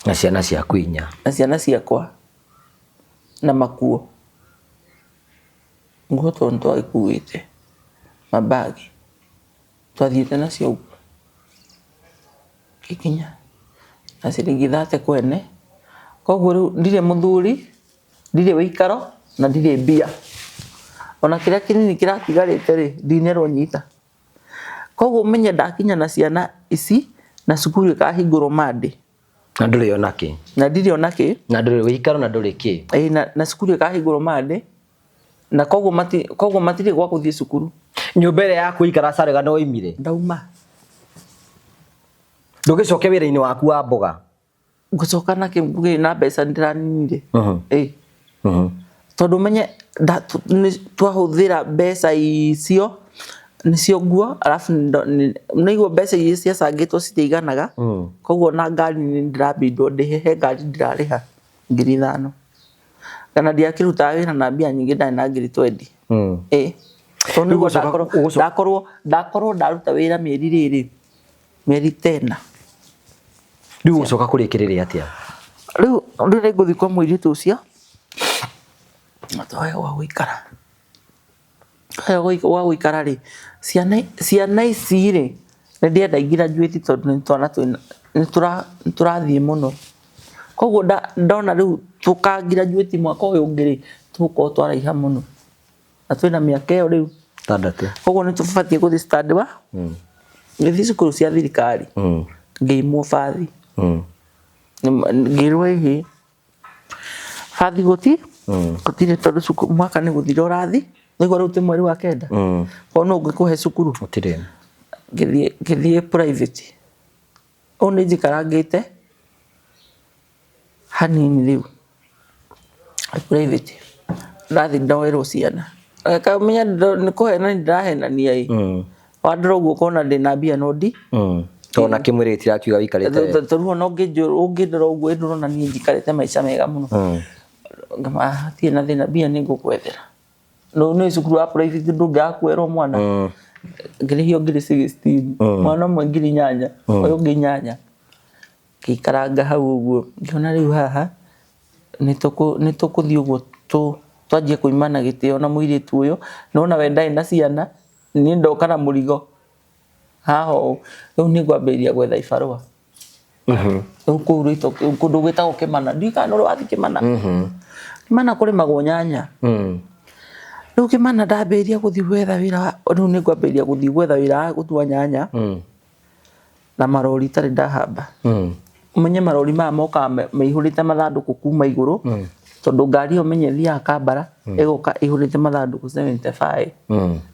Na ciana ciaku inya. Na ciana ciakwa. Na makuo. Nguo tondũ nĩtwagĩkuĩte mabagi. Twathiĩte nacio ũguo. Ngĩkinya na ciringi 30 kwene. Koguo rĩu ndirĩ mũthuri, ndirĩ wĩikaro na ndirĩ mbia. Ona kĩrĩa kĩnini kĩratigarĩte rĩ, ndinerwo nyita. Koguo ũmenye ndakinya na ciana ici na cukuru ĩkahingũrwo Monday. Na ndũrĩ ona kĩ. Na ndirĩ ona kĩ. Na ndũrĩ wĩikaro na ndũrĩ kĩ. Ĩĩ, na cukuru ĩkahingũrwo Monday. Na koguo koguo matirĩ gwa gũthiĩ cukuru. Nyũmba ĩrĩa yaku ũikara Sarega no waimire? Ndauma. Ndũgĩcoke wĩra-inĩ waku wa mboga? Ngũcoka na kĩ na mbeca ndĩraninire. Ĩĩ. Tondũ ũmenye twahũthĩra mbeca icio nĩcio nguo, arabu nĩguo mbeca iria ciacangĩtwo citiaiganaga. Koguo na ngari nĩ ndĩrabindwo ndĩhe, he ngari ndĩrarĩha 5000. Kana ndiakĩrutaga wĩra na mbia nyingĩ, ndarĩ na ngiri 20. Ĩĩ. Tondũ nĩguo ndakorwo ndaruta wĩra mĩeri rĩrĩ, mĩeri tena. Rĩu ũgũcoka kũrĩkĩrĩria atĩa? Rĩu nĩ ngũthiĩ kwa mũirĩtu ũcio, tũheo gwa gũikara. Tũheo gwa gũikara rĩ, ciana ici rĩ, nĩ ndĩrenda i graduate tondũ nĩ twana twĩna, nĩ tũrathiĩ mũno. Koguo ndona rĩu tũka graduate mwaka ũyũ ũngĩ rĩ, tũgũkorwo twaraiha mũno. Na twĩna mĩaka ĩyo rĩu. 6. Koguo nĩ tũbatiĩ gũthiĩ stand wa? Ngĩthiĩ cukuru cia thirikari. Ngĩimwo bathi. Ngĩrwo ĩhĩ. Bathi gũtirĩ tondũ cukuru mwaka nĩ gũthira ũrathi. Nĩguo rĩu ti mweri wa 9. Koguo nũ ũngĩkũhe cukuru? Gũtirĩ. Ngĩthiĩ private. Ũũ nĩ njikarangĩte hanini rĩu. Private. Ndathiĩ ndoerwo ciana. Reke ũmenye nĩ kũhenania ndĩrahenania ĩ. Wandora ũguo ũkona ndĩna mbia no ndi. Tondũ ona kĩmwĩrĩ gĩtirakiuga wĩikarĩte wega. Tondũ ona ũngĩndora ũguo ndũrona niĩ njikarĩte maica mega mũno. Ngama hatirĩ na thĩna, mbia nĩ ngũkwethera. No nĩ cukuru wa private ndũngĩaga kuoerwo mwana. Ngĩrĩhio ngiri 16. Mwana ũmwe ngiri 8, ũyũ ũngĩ 8. Ngĩikaranga hau ũguo, ngĩona rĩu haha nĩ tũkũthiĩ ũguo twanjie kũimana gĩtĩo na mũirĩtu ũyũ. Nĩwona we ndarĩ na ciana, niĩ ndoka na mũrigo haha ũũ. Rĩu nĩ ngwambĩrĩria gwetha ibarũa. Rĩu kũu rwitũ kũndũ gwĩtagwo Kĩmana. Ndiũĩ kana nĩ ũrĩ wathiĩ Kĩmana. Kĩmana kũrĩmagwo nyanya. Rĩu Kĩmana ndambĩrĩria gũthiĩ gwetha wĩra wa, rĩu nĩ ngwambĩrĩria gũthiĩ gwetha wĩra wa gũtua nyanya. Na marori itarĩ ndahamba. Ũmenye marori maya mokaga maihũrĩte mathandũkũ kuma igũrũ. Tondũ ngari ĩyo ũmenye ĩthiaga Kambara, ĩgoka ĩihũrĩte mathandũkũ 75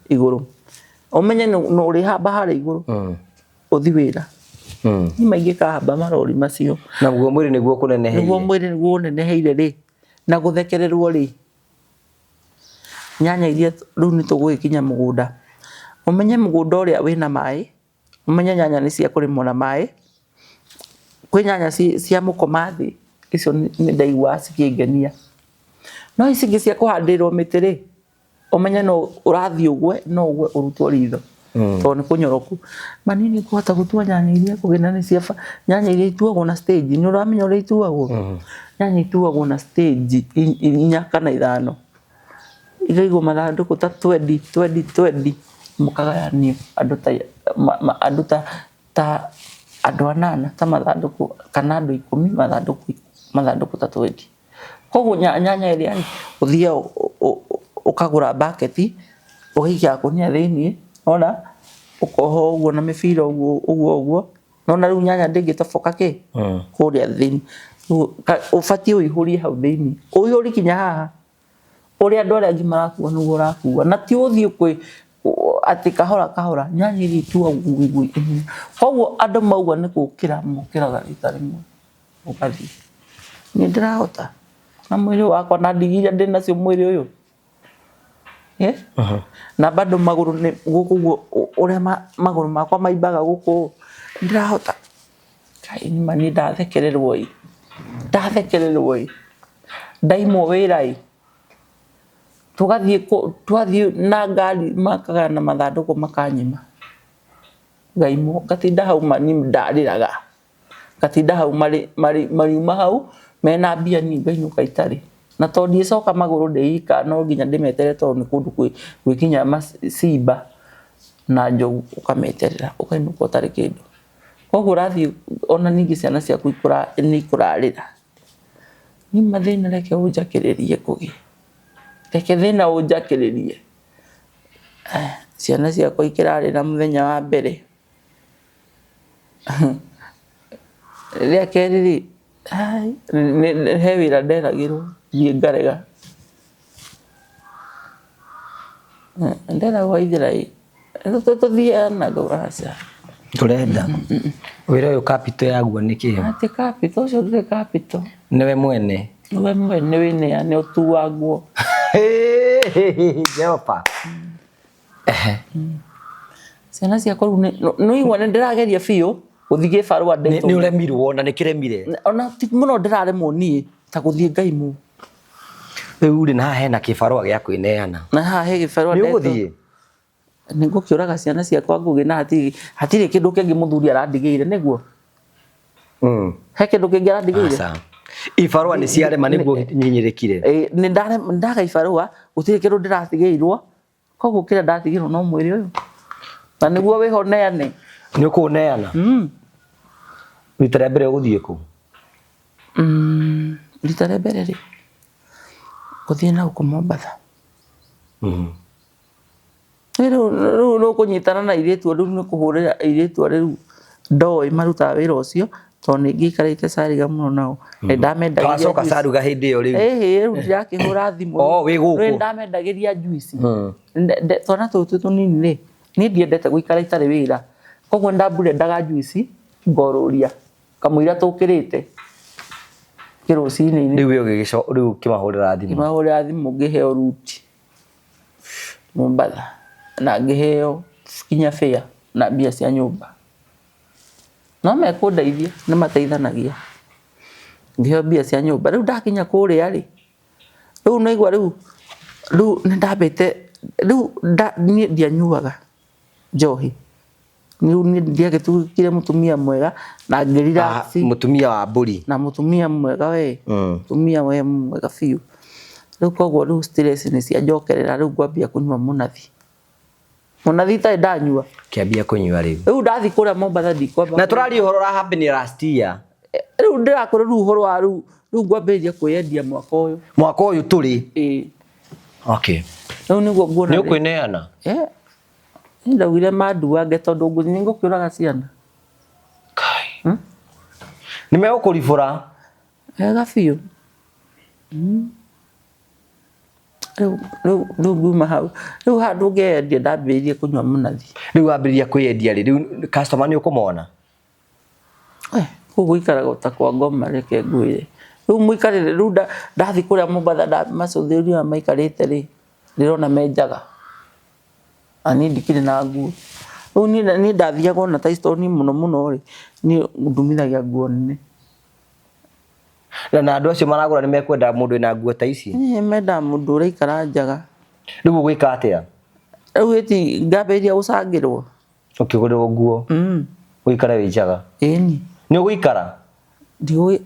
igũrũ. Ũmenye nĩ ũrĩhamba harĩa igũrũ. Ũthiĩ wĩra. Niĩ maingĩ kahamba marori macio. Naguo mwĩrĩ nĩguo ũkũneneheire. Nĩguo mwĩrĩ nĩguo ũneneheire rĩ. Na gũthekererwo rĩ. Nyanya iria rĩu nĩ tũgũgĩkinya mũgũnda. Ũmenye mũgũnda ũrĩa wĩna maĩ. Ũmenye nyanya nĩ cia kũrĩmwo na maĩ. Kwĩ nyanya cia mũkoma thĩ, icio nĩ ndaiguaga cikĩngenia. No ici ingĩ cia kũhandĩrwo mĩtĩ rĩ, ũmenye no ũrathiĩ ũgwe, no ũgwe ũrutwo ritho. Tondũ nĩ kũnyoroku. Ma niĩ nĩ ngũhota gũtua nyanya iria ngũgĩ na nĩ cia nyanya iria ituagwo na stage, nĩ ũramenya ũrĩa ituagwo? Nyanya ituagwo na stage 4 kana 5. Ikaigwo mathandũkũ ta 20, 20, 20, mũkagayanio andũ ta andũ ta ta andũ anana ta mathandũkũ kana andũ 10 mathandũkũ ta 20. Koguo nyanya ĩrĩa rĩ, ũthiaga ũkagũra baketi, ũgaikia gakũnia thĩiniĩ, wona, ũkoha ũguo na mĩbira ũguo ũguo ũguo, nona rĩu nyanya ndĩngĩtoboka kĩ kũrĩa thĩiniĩ. Rĩu ũbatiĩ ũihũrie hau thĩiniĩ, ũihũrie kinya haha, ũrĩa andũ arĩa angĩ marakua nĩguo ũrakua, na ti ũthiĩ kwĩ atĩ kahora kahora, nyanya iria ituagwo ũguo. Koguo andũ mauga nĩ gũkĩra mokĩraga rita rĩmwe ũgathiĩ. Niĩ ndĩrahota na mwĩrĩ wakwa na ndigi iria ndĩnacio mwĩrĩ ũyũ. Na bado magũrũ nĩ gũkũ ũguo ũrĩa magũrũ makwa maimbaga gũkũ ndĩrahota. Ngai nĩma niĩ ndathekererwo ĩ, ndathekererwo ĩ, ndaimwo wĩra ĩ, tũgathiĩ twathiĩ na ngari makagaya na mathandũkũ makanyima, ngaimwo ngatinda hau niĩ ndarĩraga. Ngatinda hau mariuma hau mena mbia niĩ ngainũka itarĩ. Na tondũ ndiĩcoka magũrũ ndĩ ika no nginya ndĩmeterere tondũ nĩ kũndũ gwĩ kinya simba na njogu ũkameterera ũkainũka ũtarĩ kĩndũ. Koguo ũrathiĩ ona ningĩ ciana ciaku nĩ ikũrarĩra. Niĩ mathĩna reke ũnjakĩrĩrie Ngũgĩ, reke thĩna ũnjakĩrĩrie. Ciana ciakwa ikĩrarĩra mũthenya wa mbere. Rĩa kerĩ rĩ, he wĩra nderagĩrwo thiĩ ngarega. Nderagwo ithĩra ĩ, tũthiaga na ngauga aca. Ndũrenda wĩra ũyũ capital yaguo nĩ kĩ? Atĩ capital ũcio ndũrĩ capital. Nĩwe mwene. Nĩwe mwene wĩneane ũtuangwo. Jehova. Ciana ciakwa rĩu nĩ nĩ ndĩrageria biũ gũthiĩ gĩbarũa Nĩ ũremirwo na nĩ kĩremire. Ona ti mũno ndĩraremwo niĩ ta gũthiĩ ngaimwo. Rĩu rĩ na haha hena kĩbarũa gĩa kwĩneana. Na haha he gĩbarũa Nĩ ũgũthiĩ? Nĩ ngũkĩũraga ciana ciakwa Ngũgĩ na hatirĩ kĩndũ kĩngĩ mũthuri arandigĩire nĩguo? He kĩndũ kĩngĩ arandigĩire? Aca. Ibarũa nĩ ciarema nĩguo nyinyĩrĩkire. Nĩ ndaga ibarũa gũtirĩ kĩndũ ndĩratigĩirwo, koguo kĩrĩa ndatigĩirwo no mwĩrĩ ũyũ. Na nĩguo wĩho neane. Nĩ ũkũũneana? Rita rĩa mbere ũgũthiĩ kũ? Rita rĩa mbere rĩ, ngũthiĩ na gũkũ Mombatha. Rĩu nĩ ũkũnyitana na airĩtu rĩu nĩ kũhũrĩra airĩtu arĩa rĩu ndoĩ marutaga wĩra ũcio tondũ nĩ ngĩikarĩte Cariga mũno nao. Nĩ ndamendagĩria Wacoka juice. Caruga hĩndĩ ĩyo rĩu? Ĩhĩ, rĩu ndirakĩhũra thimũ. Oh, wĩ gũkũ. Rĩu ndamendagĩria juice. Twana tũtũ tũnini rĩ, niĩ ndiendete gũikara itarĩ wĩra. Koguo nĩ ndamburendaga juice ngorũria kamũira tũkĩrĩte kĩrũcinĩ-inĩ. Rĩu we rĩu ũkĩmahũrĩra thimũ? Ngĩmahũrĩra thimũ ngĩheo ruti Mombatha na ngĩheo kinya fare na mbia cia nyũmba. No mekũndeithia, nĩ mateithanagia. Ngĩheo mbia cia nyũmba. Rĩu ndakinya kũrĩa rĩ, rĩu naigua rĩu rĩu nĩ ndambĩte rĩu niĩ ndianyuaga njohi. Rĩu niĩ ndiagĩtuĩkire mũtumia mwega na ngĩ relax. Mũtumia wa mbũri. Na mũtumia mwega we, mũtumia we mwega biũ. Rĩu koguo rĩu stress nĩ cianjokerera rĩu ngwambia kũnyua mũnathi. Mũnathi itarĩ ndanyua. Kĩambia kũnyua rĩu. Rĩu ndathiĩ kũrĩa Mombatha ndikwamba. Na tũraria ũhoro ũra happen last year. Rĩu ndĩrakwĩra rĩu ũhoro wa rĩu rĩu ngwambĩrĩria kwĩyendia mwaka ũyũ. Mwaka ũyũ tũrĩ? Ĩĩ. Okay. Rĩu nĩguo nguona. Nĩ ũkwĩneana? Niĩ ndaugire manduange tondũ ngũthiĩ nĩ ngũkĩũraga ciana. Kai. Nĩ megũkũribũra? Wega biũ. Rĩu rĩu rĩu nguma hau. Rĩu handũ ngeyendia ndambĩrĩirie kũnyua mũnathi. Rĩu wambĩrĩria kwĩyendia rĩ, rĩu customer nĩ ũkũmona? Kũu gũikaraga ta kwa ngoma reke ngwĩre. Rĩu mũikarĩre rĩu ndathiĩ kũrĩa Mombatha macũthĩrĩria ũrĩa maikarĩte rĩ, ndĩrona me njaga. Na niĩ ndikĩrĩ na nguo. Rĩu niĩ ndathiaga ona ta Easton mũno mũno rĩ, niĩ ndumithagia nguo nene. Na andũ acio maragũra nĩ mekwenda mũndũ wĩna nguo ta ici? Ĩĩ mendaga mũndũ ũraikara njaga. Rĩu ũgwĩka atĩa? Rĩu ĩti ngambĩrĩria gũcangĩrwo. Ũkĩgũrĩrwo nguo? Ũikare wĩ njaga? Ĩni. Nĩ ũgũikara? Ndiũĩ,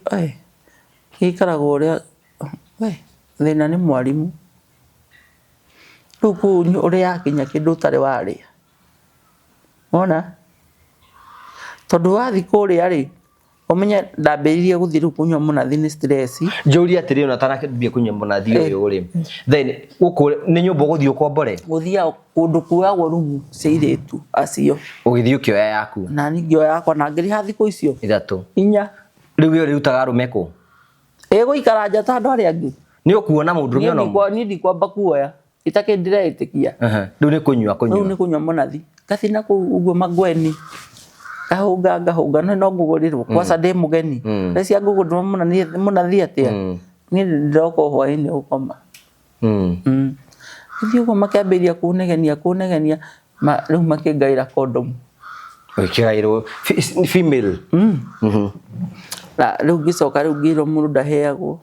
gĩikaragwo ũrĩa, we thĩna nĩ mwarimũ. Rĩu kũu ũrĩaga kinya kĩndũ ũtarĩ warĩa. Wona? Tondũ wathiĩ kũrĩa rĩ, Ũmenye ndambĩrĩirie gũthiĩ rĩu kũnyua mũnathi nĩ stress. Njũrie atĩrĩ, ona ũtanambia kũnyua mũnathi ũyũ rĩ, then gũkũ nĩ nyũmba ũgũthiĩ ũkombore? Gũthiaga kũndũ kuoyagwo rumu cia airĩtu acio. Ũgĩthiĩ ũkĩoya yaku? Na niĩ ngĩoya yakwa na ngĩrĩha thikũ icio 3. 4. Rĩu we ũrĩrutaga arũme kũ? Ĩgũikara nja ta andũ arĩa angĩ. Nĩ ũkuona mũndũrũme ona ũmwe? Niĩ ndikwamba kuoya itakĩ ndĩreĩtĩkia. Rĩu nĩ kũnyua kũnyua? Rĩu nĩ kũnyua mũnathi. Ngathi na kũu ũguo mangweni, ngahũnga ngahũnga, no no ngũgũrĩrwo kwaca ndĩ mũgeni. Rĩu ngũgũrĩrwo mũnathi atĩa? Niĩ ndĩroka o hwaĩ-inĩ gũkoma. Gĩthiĩ ũguo makĩambĩrĩria kũnegenia kũnegenia, rĩu makĩngaĩra kondomu. Ũkĩgaĩrwo female? Na rĩu ngĩcoka rĩu ngĩrwo mũndũ ndaheagwo,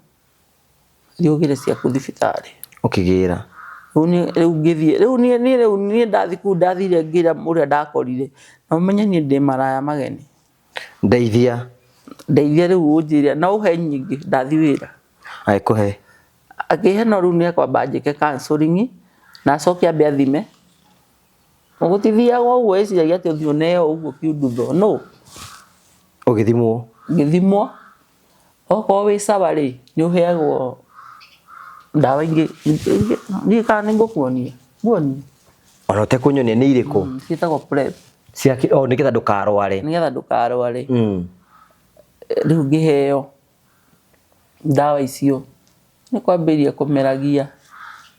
thiĩ ũgĩre ciaku thibitarĩ. Ũkĩgĩra? Rĩu ngĩthiĩ, rĩu niĩ rĩu niĩ ndathiĩ kũu ndathire ngĩra ũrĩa ndakorire, na ũmenye niĩ ndĩ maraya mageni. Ndeithia. Ndeithia rĩu ũnjĩre, no ũhe nyingĩ ndathiĩ wĩra. Agĩkũhe? Akĩhe, no rĩu nĩekwamba anjĩke counseling na acoke ambe athime. Gũtithiagwo ũguo ĩciragia atĩ ũthiĩ ũneo ũguo kiundutho, no. Ũgĩthimwo? Ngĩthimwo. Okorwo wĩ sawa rĩ, nĩ ũheagwo ndawa ingĩ, ndiũĩ kana nĩ ngũkuonia, nguonie? Ona ũtekũnyonia nĩ irĩkũ? Ciĩtagwo PrEP. Cia oh, nĩgetha ndũkarware. Nĩgetha ndũkarware. Rĩu ngĩheo ndawa icio, nĩ kwambĩrĩria kũmeragia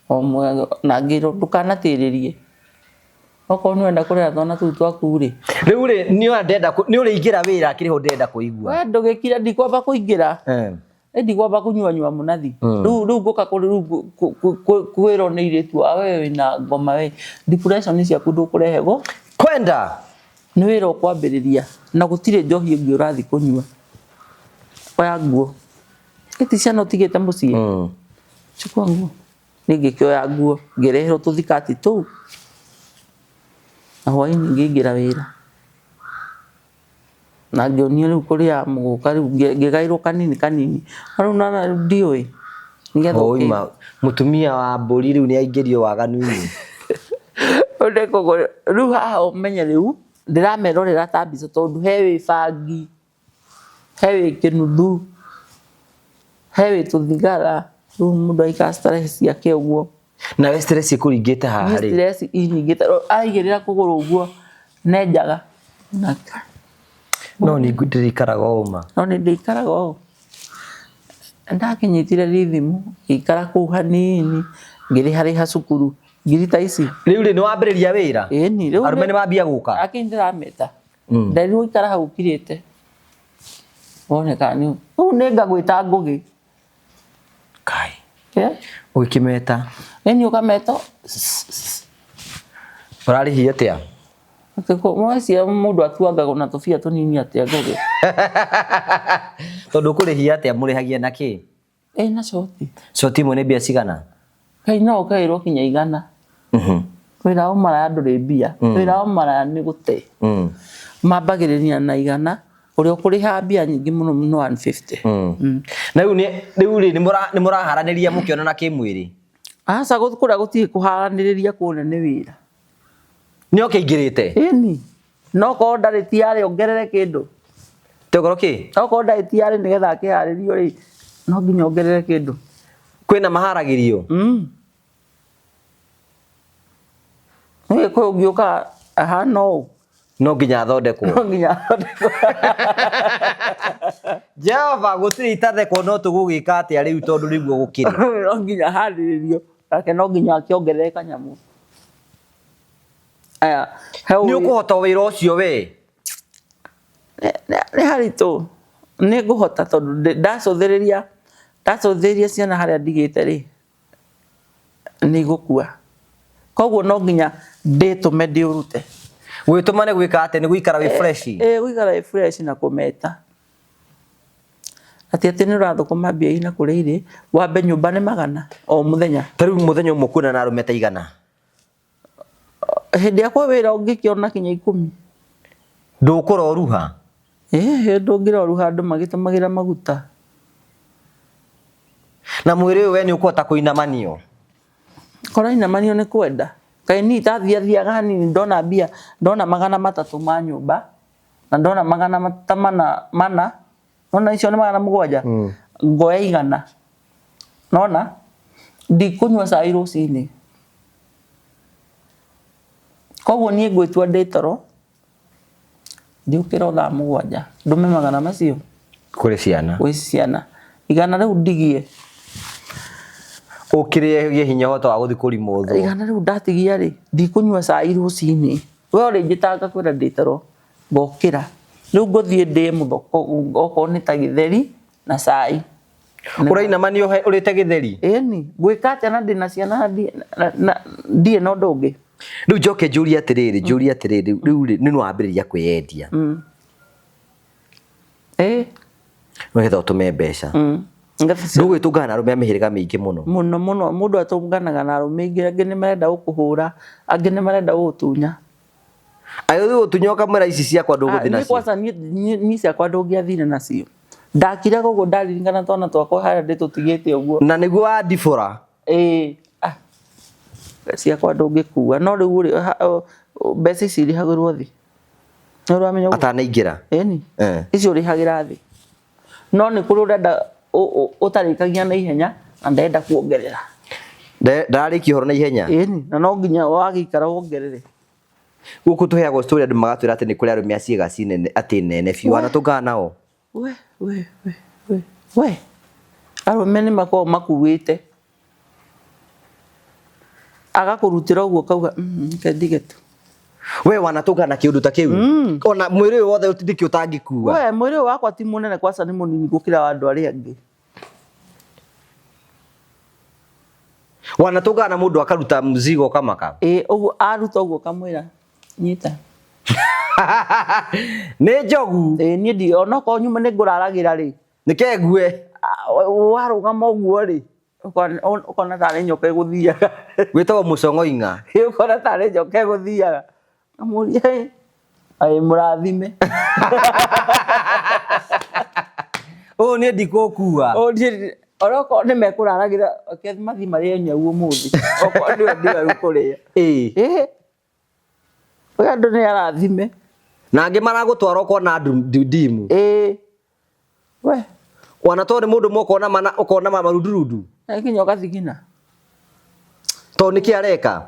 o na ngĩrwo ndũkanatĩrĩrie. Okorwo nĩ ũrenda kũrera twana tũu twaku rĩ. Rĩu rĩ, nĩ ona ndĩrenda nĩ ũrĩingĩra wĩra akĩrĩ ho ndĩrenda kũigua. We ndũgĩkire, ndikwamba kũingĩra. Ndikwamba kũnyua nyua mũnathi. Rĩu rĩu ngũka rĩu kwĩrwo nĩ airĩtu a we wĩna ngoma we. Depression ciaku ndũkũrehe go. Kwenda. Nĩ wĩra ũkwambĩrĩria na gũtirĩ njohi ĩngĩ ũrathiĩ kũnyua. Oya nguo. Ĩti ciana ũtigĩte mũciĩ. Chukua nguo. Niĩ ngĩkĩoya nguo, ngĩreherwo tũthikati tũu. Na hwaĩ-inĩ ngĩingĩra wĩra. Na ngĩonio rĩu kũrĩa mũgũka rĩu ngĩgaĩrwo kanini kanini. No rĩu nona rĩu ndiũĩ. Nĩgetha Oima mũtumia wa mbũri rĩu nĩ aingĩrio waganu-inĩ. Rĩu haha ũmenye rĩu ndĩramerorera ta mbica tondũ he wĩ bangi, he wĩ kĩnuthu, he wĩ tũthigara, rĩu mũndũ aikara stress ciake ũguo. Nawe stress ĩkũringĩte haha rĩ? Stress inyingĩte, aigĩrĩra kũgũrũ ũguo nenjaga. No nĩ ndĩrĩikaraga ũũ ma. No nĩ ndĩikaraga ũũ. Ndakinyitire rhythm, ngĩikara kũu hanini, ngĩrĩharĩha cukuru, ngiri ta ici. Rĩu rĩ, nĩ wambĩrĩria wĩra? Ĩni, rĩu Arũme nĩ mambia gũka? Akĩ ndĩrameta. Nderirwo ikara hau ũkirĩte. Wone kana nĩ rĩu nĩ ngagwĩta Ngũgĩ. Kai. Ũgĩkĩmeta? Ĩni ũkameta. Ũrarĩhia atĩa? Mwacia mũndũ atuangagwo na tũbia tũnini atĩa Ngũgĩ? Tondũ ũkũrĩhia atĩa, mũrĩhagia na kĩ? Ĩ na coti. Coti ĩmwe nĩ mbia cigana? Kai no ũkaĩrwo kinya 100. Wĩra wa ũmaraya ndũrĩ mbia. Wĩra wa ũmaraya nĩ gũte. Mambagĩrĩria na 100, ũrĩa ũkũrĩha mbia nyingĩ mũno nĩ 150. Na rĩu rĩu rĩ, nĩ mũraharanĩria mũkĩonana kĩmwĩrĩ? Aca, kũrĩa gũtirĩ kũharanĩrĩria kũnene wĩra. Nĩ ũkĩingĩrĩte? Ĩni. No korwo ndarĩ tiarĩ ongerere kĩndũ. Togoro kĩ? Okorwo ndarĩ tiarĩ nĩgetha akĩharĩrio rĩ, no nginya ongerere kĩndũ. Kwĩna maharagĩrio? Nĩ kwĩ ũngĩũka ahana ũũ. No nginya athondekwo. No nginya athondekwo. Jehova, gũtirĩ itathekwo no tũgũgĩka atĩa rĩu tondũ nĩguo gũkĩrĩ. No nginya aharĩrĩrio, nake no nginya akĩongerere kanyamũ. Aya, he Nĩ ũkũhota wĩra ũcio we? Nĩ haritũ. Nĩ ngũhota tondũ ndacũthĩrĩria ciana harĩa ndigĩte rĩ, nĩ igũkua. Koguo no nginya ndĩtũme ndĩũrute. Gwĩtũma nĩ gwĩka atĩa? Nĩ gũikara wĩ fresh? Ĩ, gũikara wĩ fresh na kũmeta. Atĩ atĩ nĩ ũrathũkũma mbia ina kũrĩa irĩ, wambe nyũmba nĩ 100 o mũthenya. Ta rĩu mũthenya ũmwe kuona na arũme ta igana? Hĩndĩ yakwa wĩra ũngĩkĩona kinya 10. Ndũkũroruha? Ĩ, ndũngĩroruha andũ magĩtũmagĩra maguta. Na mwĩrĩ ũyũ we nĩ ũkũhota kũinamanio? Korwo inamanio nĩ kwenda. Kaĩ niĩ itathiathiaga hanini ndona mbia, ndona 300 ma nyũmba, na ndona magana ta mana, mana. Nona icio nĩ 700. Ngoya 100. Nona ndikũnyua cai rũcinĩ. Koguo niĩ ngwĩtua ndĩ toro ndiũkĩra o thaa 7 ndũme 100 macio kũrĩ ciana. Gwĩ ciana. 100 rĩu ndigie. Ũkĩrĩe ũgĩe hinya ũhote wa gũthiĩ kũrimothwo. 100 rĩu ndatigia rĩ, ndikũnyua cai rũcinĩ. We ũrĩnjĩtaga ngakwĩra ndĩ toro ngokĩra. Rĩu ngũthiĩ ndĩe mũthoko okorwo nĩ ta gĩtheri na cai. Ũrainamania ũrĩte gĩtheri? Ĩni, ngwĩka atĩa na ndĩna ciana na ndirĩ na ũndũ ũngĩ. Rĩu njoke njũrie atĩrĩrĩ, njũrie atĩrĩrĩ, rĩu rĩ nĩ wambĩrĩria kwĩyendia. Ĩĩ. Nĩgetha ũtũme mbeca. Ndũgwĩtũngana na arũme a mĩhĩrĩga mĩingĩ mũno. Mũno mũno, mũndũ atũnganaga na arũme aingĩ, angĩ nĩ marenda gũkũhũra, angĩ nĩ marenda gũgũtunya. Agĩthiĩ gũtunya ũkamwĩra ici ciakwa ndũgũthiĩ nacio. Niĩ kwanza niĩ ciakwa ndũngĩathire nacio. Ndakiraga ũguo ndaririkana twana twakwa harĩa ndĩtũtigĩte ũguo. Na nĩguo wandibũra. Ĩĩ. Ciakwa ndũngĩkua. No rĩu rĩ, mbeca ici irĩhagĩrwo thĩ. Nĩ ũramenya ũguo? Atanaingĩra. Ĩni. Icio ũrĩhagĩra thĩ. No nĩ kũrĩ ũrenda ũtarĩkagia na ihenya na ndarenda kuongerera. Ndararĩkia ũhoro na ihenya. Ĩni, na no nginya wagĩikara wongerere. Gũkũ tũheagwo story andũ magatwĩra atĩ nĩ kũrĩ arũme a ciĩga cinene atĩ nene biũ wanatũngana nao. We we we we we arũme nĩ makoragwo makuĩte agakũrutĩra ũguo ũkauga reke ndige tu. We wanatũngana na kĩũndũ ta kĩu? Ona mwĩrĩ ũyũ wothe nĩkĩ ũtangĩkua? We mwĩrĩ ũyũ wakwa ti mũnene kwaca nĩ mũnini gũkĩra wa andũ arĩa angĩ. Wanatũngana na mũndũ akaruta mzigo ũkamaka? Ĩĩ ũguo aruta ũguo ũkamwĩra nyita. Nĩ njogu. Ĩĩ niĩ ndi onokorwo nyuma nĩ ngũraragĩra rĩ. Nĩ kengue. Warũgama ũguo rĩ ũkona tarĩ nyoka ĩgũthiaga. Wĩtagwo mũcong'oing'a. Ũkona tarĩ nyoka ĩgũthiaga. Ngamũria ĩ mũrathime. Ũũ niĩ ndikũkua. Ũũ niĩ onokorwo nĩ mekũraragĩra reke mathiĩ marĩe nyau ũmũthĩ. Okorwo nĩwe ndigaru kũrĩa. Ĩĩ. Ĩĩ. Ũyũ andũ nĩ arathime. Na angĩ maragũtwara ũkona ndimu. Ĩĩ. We. Wanatwarwo nĩ mũndũ ũmwe ũkona mana ũkona marundurundu. Nginya ũgathigina. Tondũ nĩkĩ areka?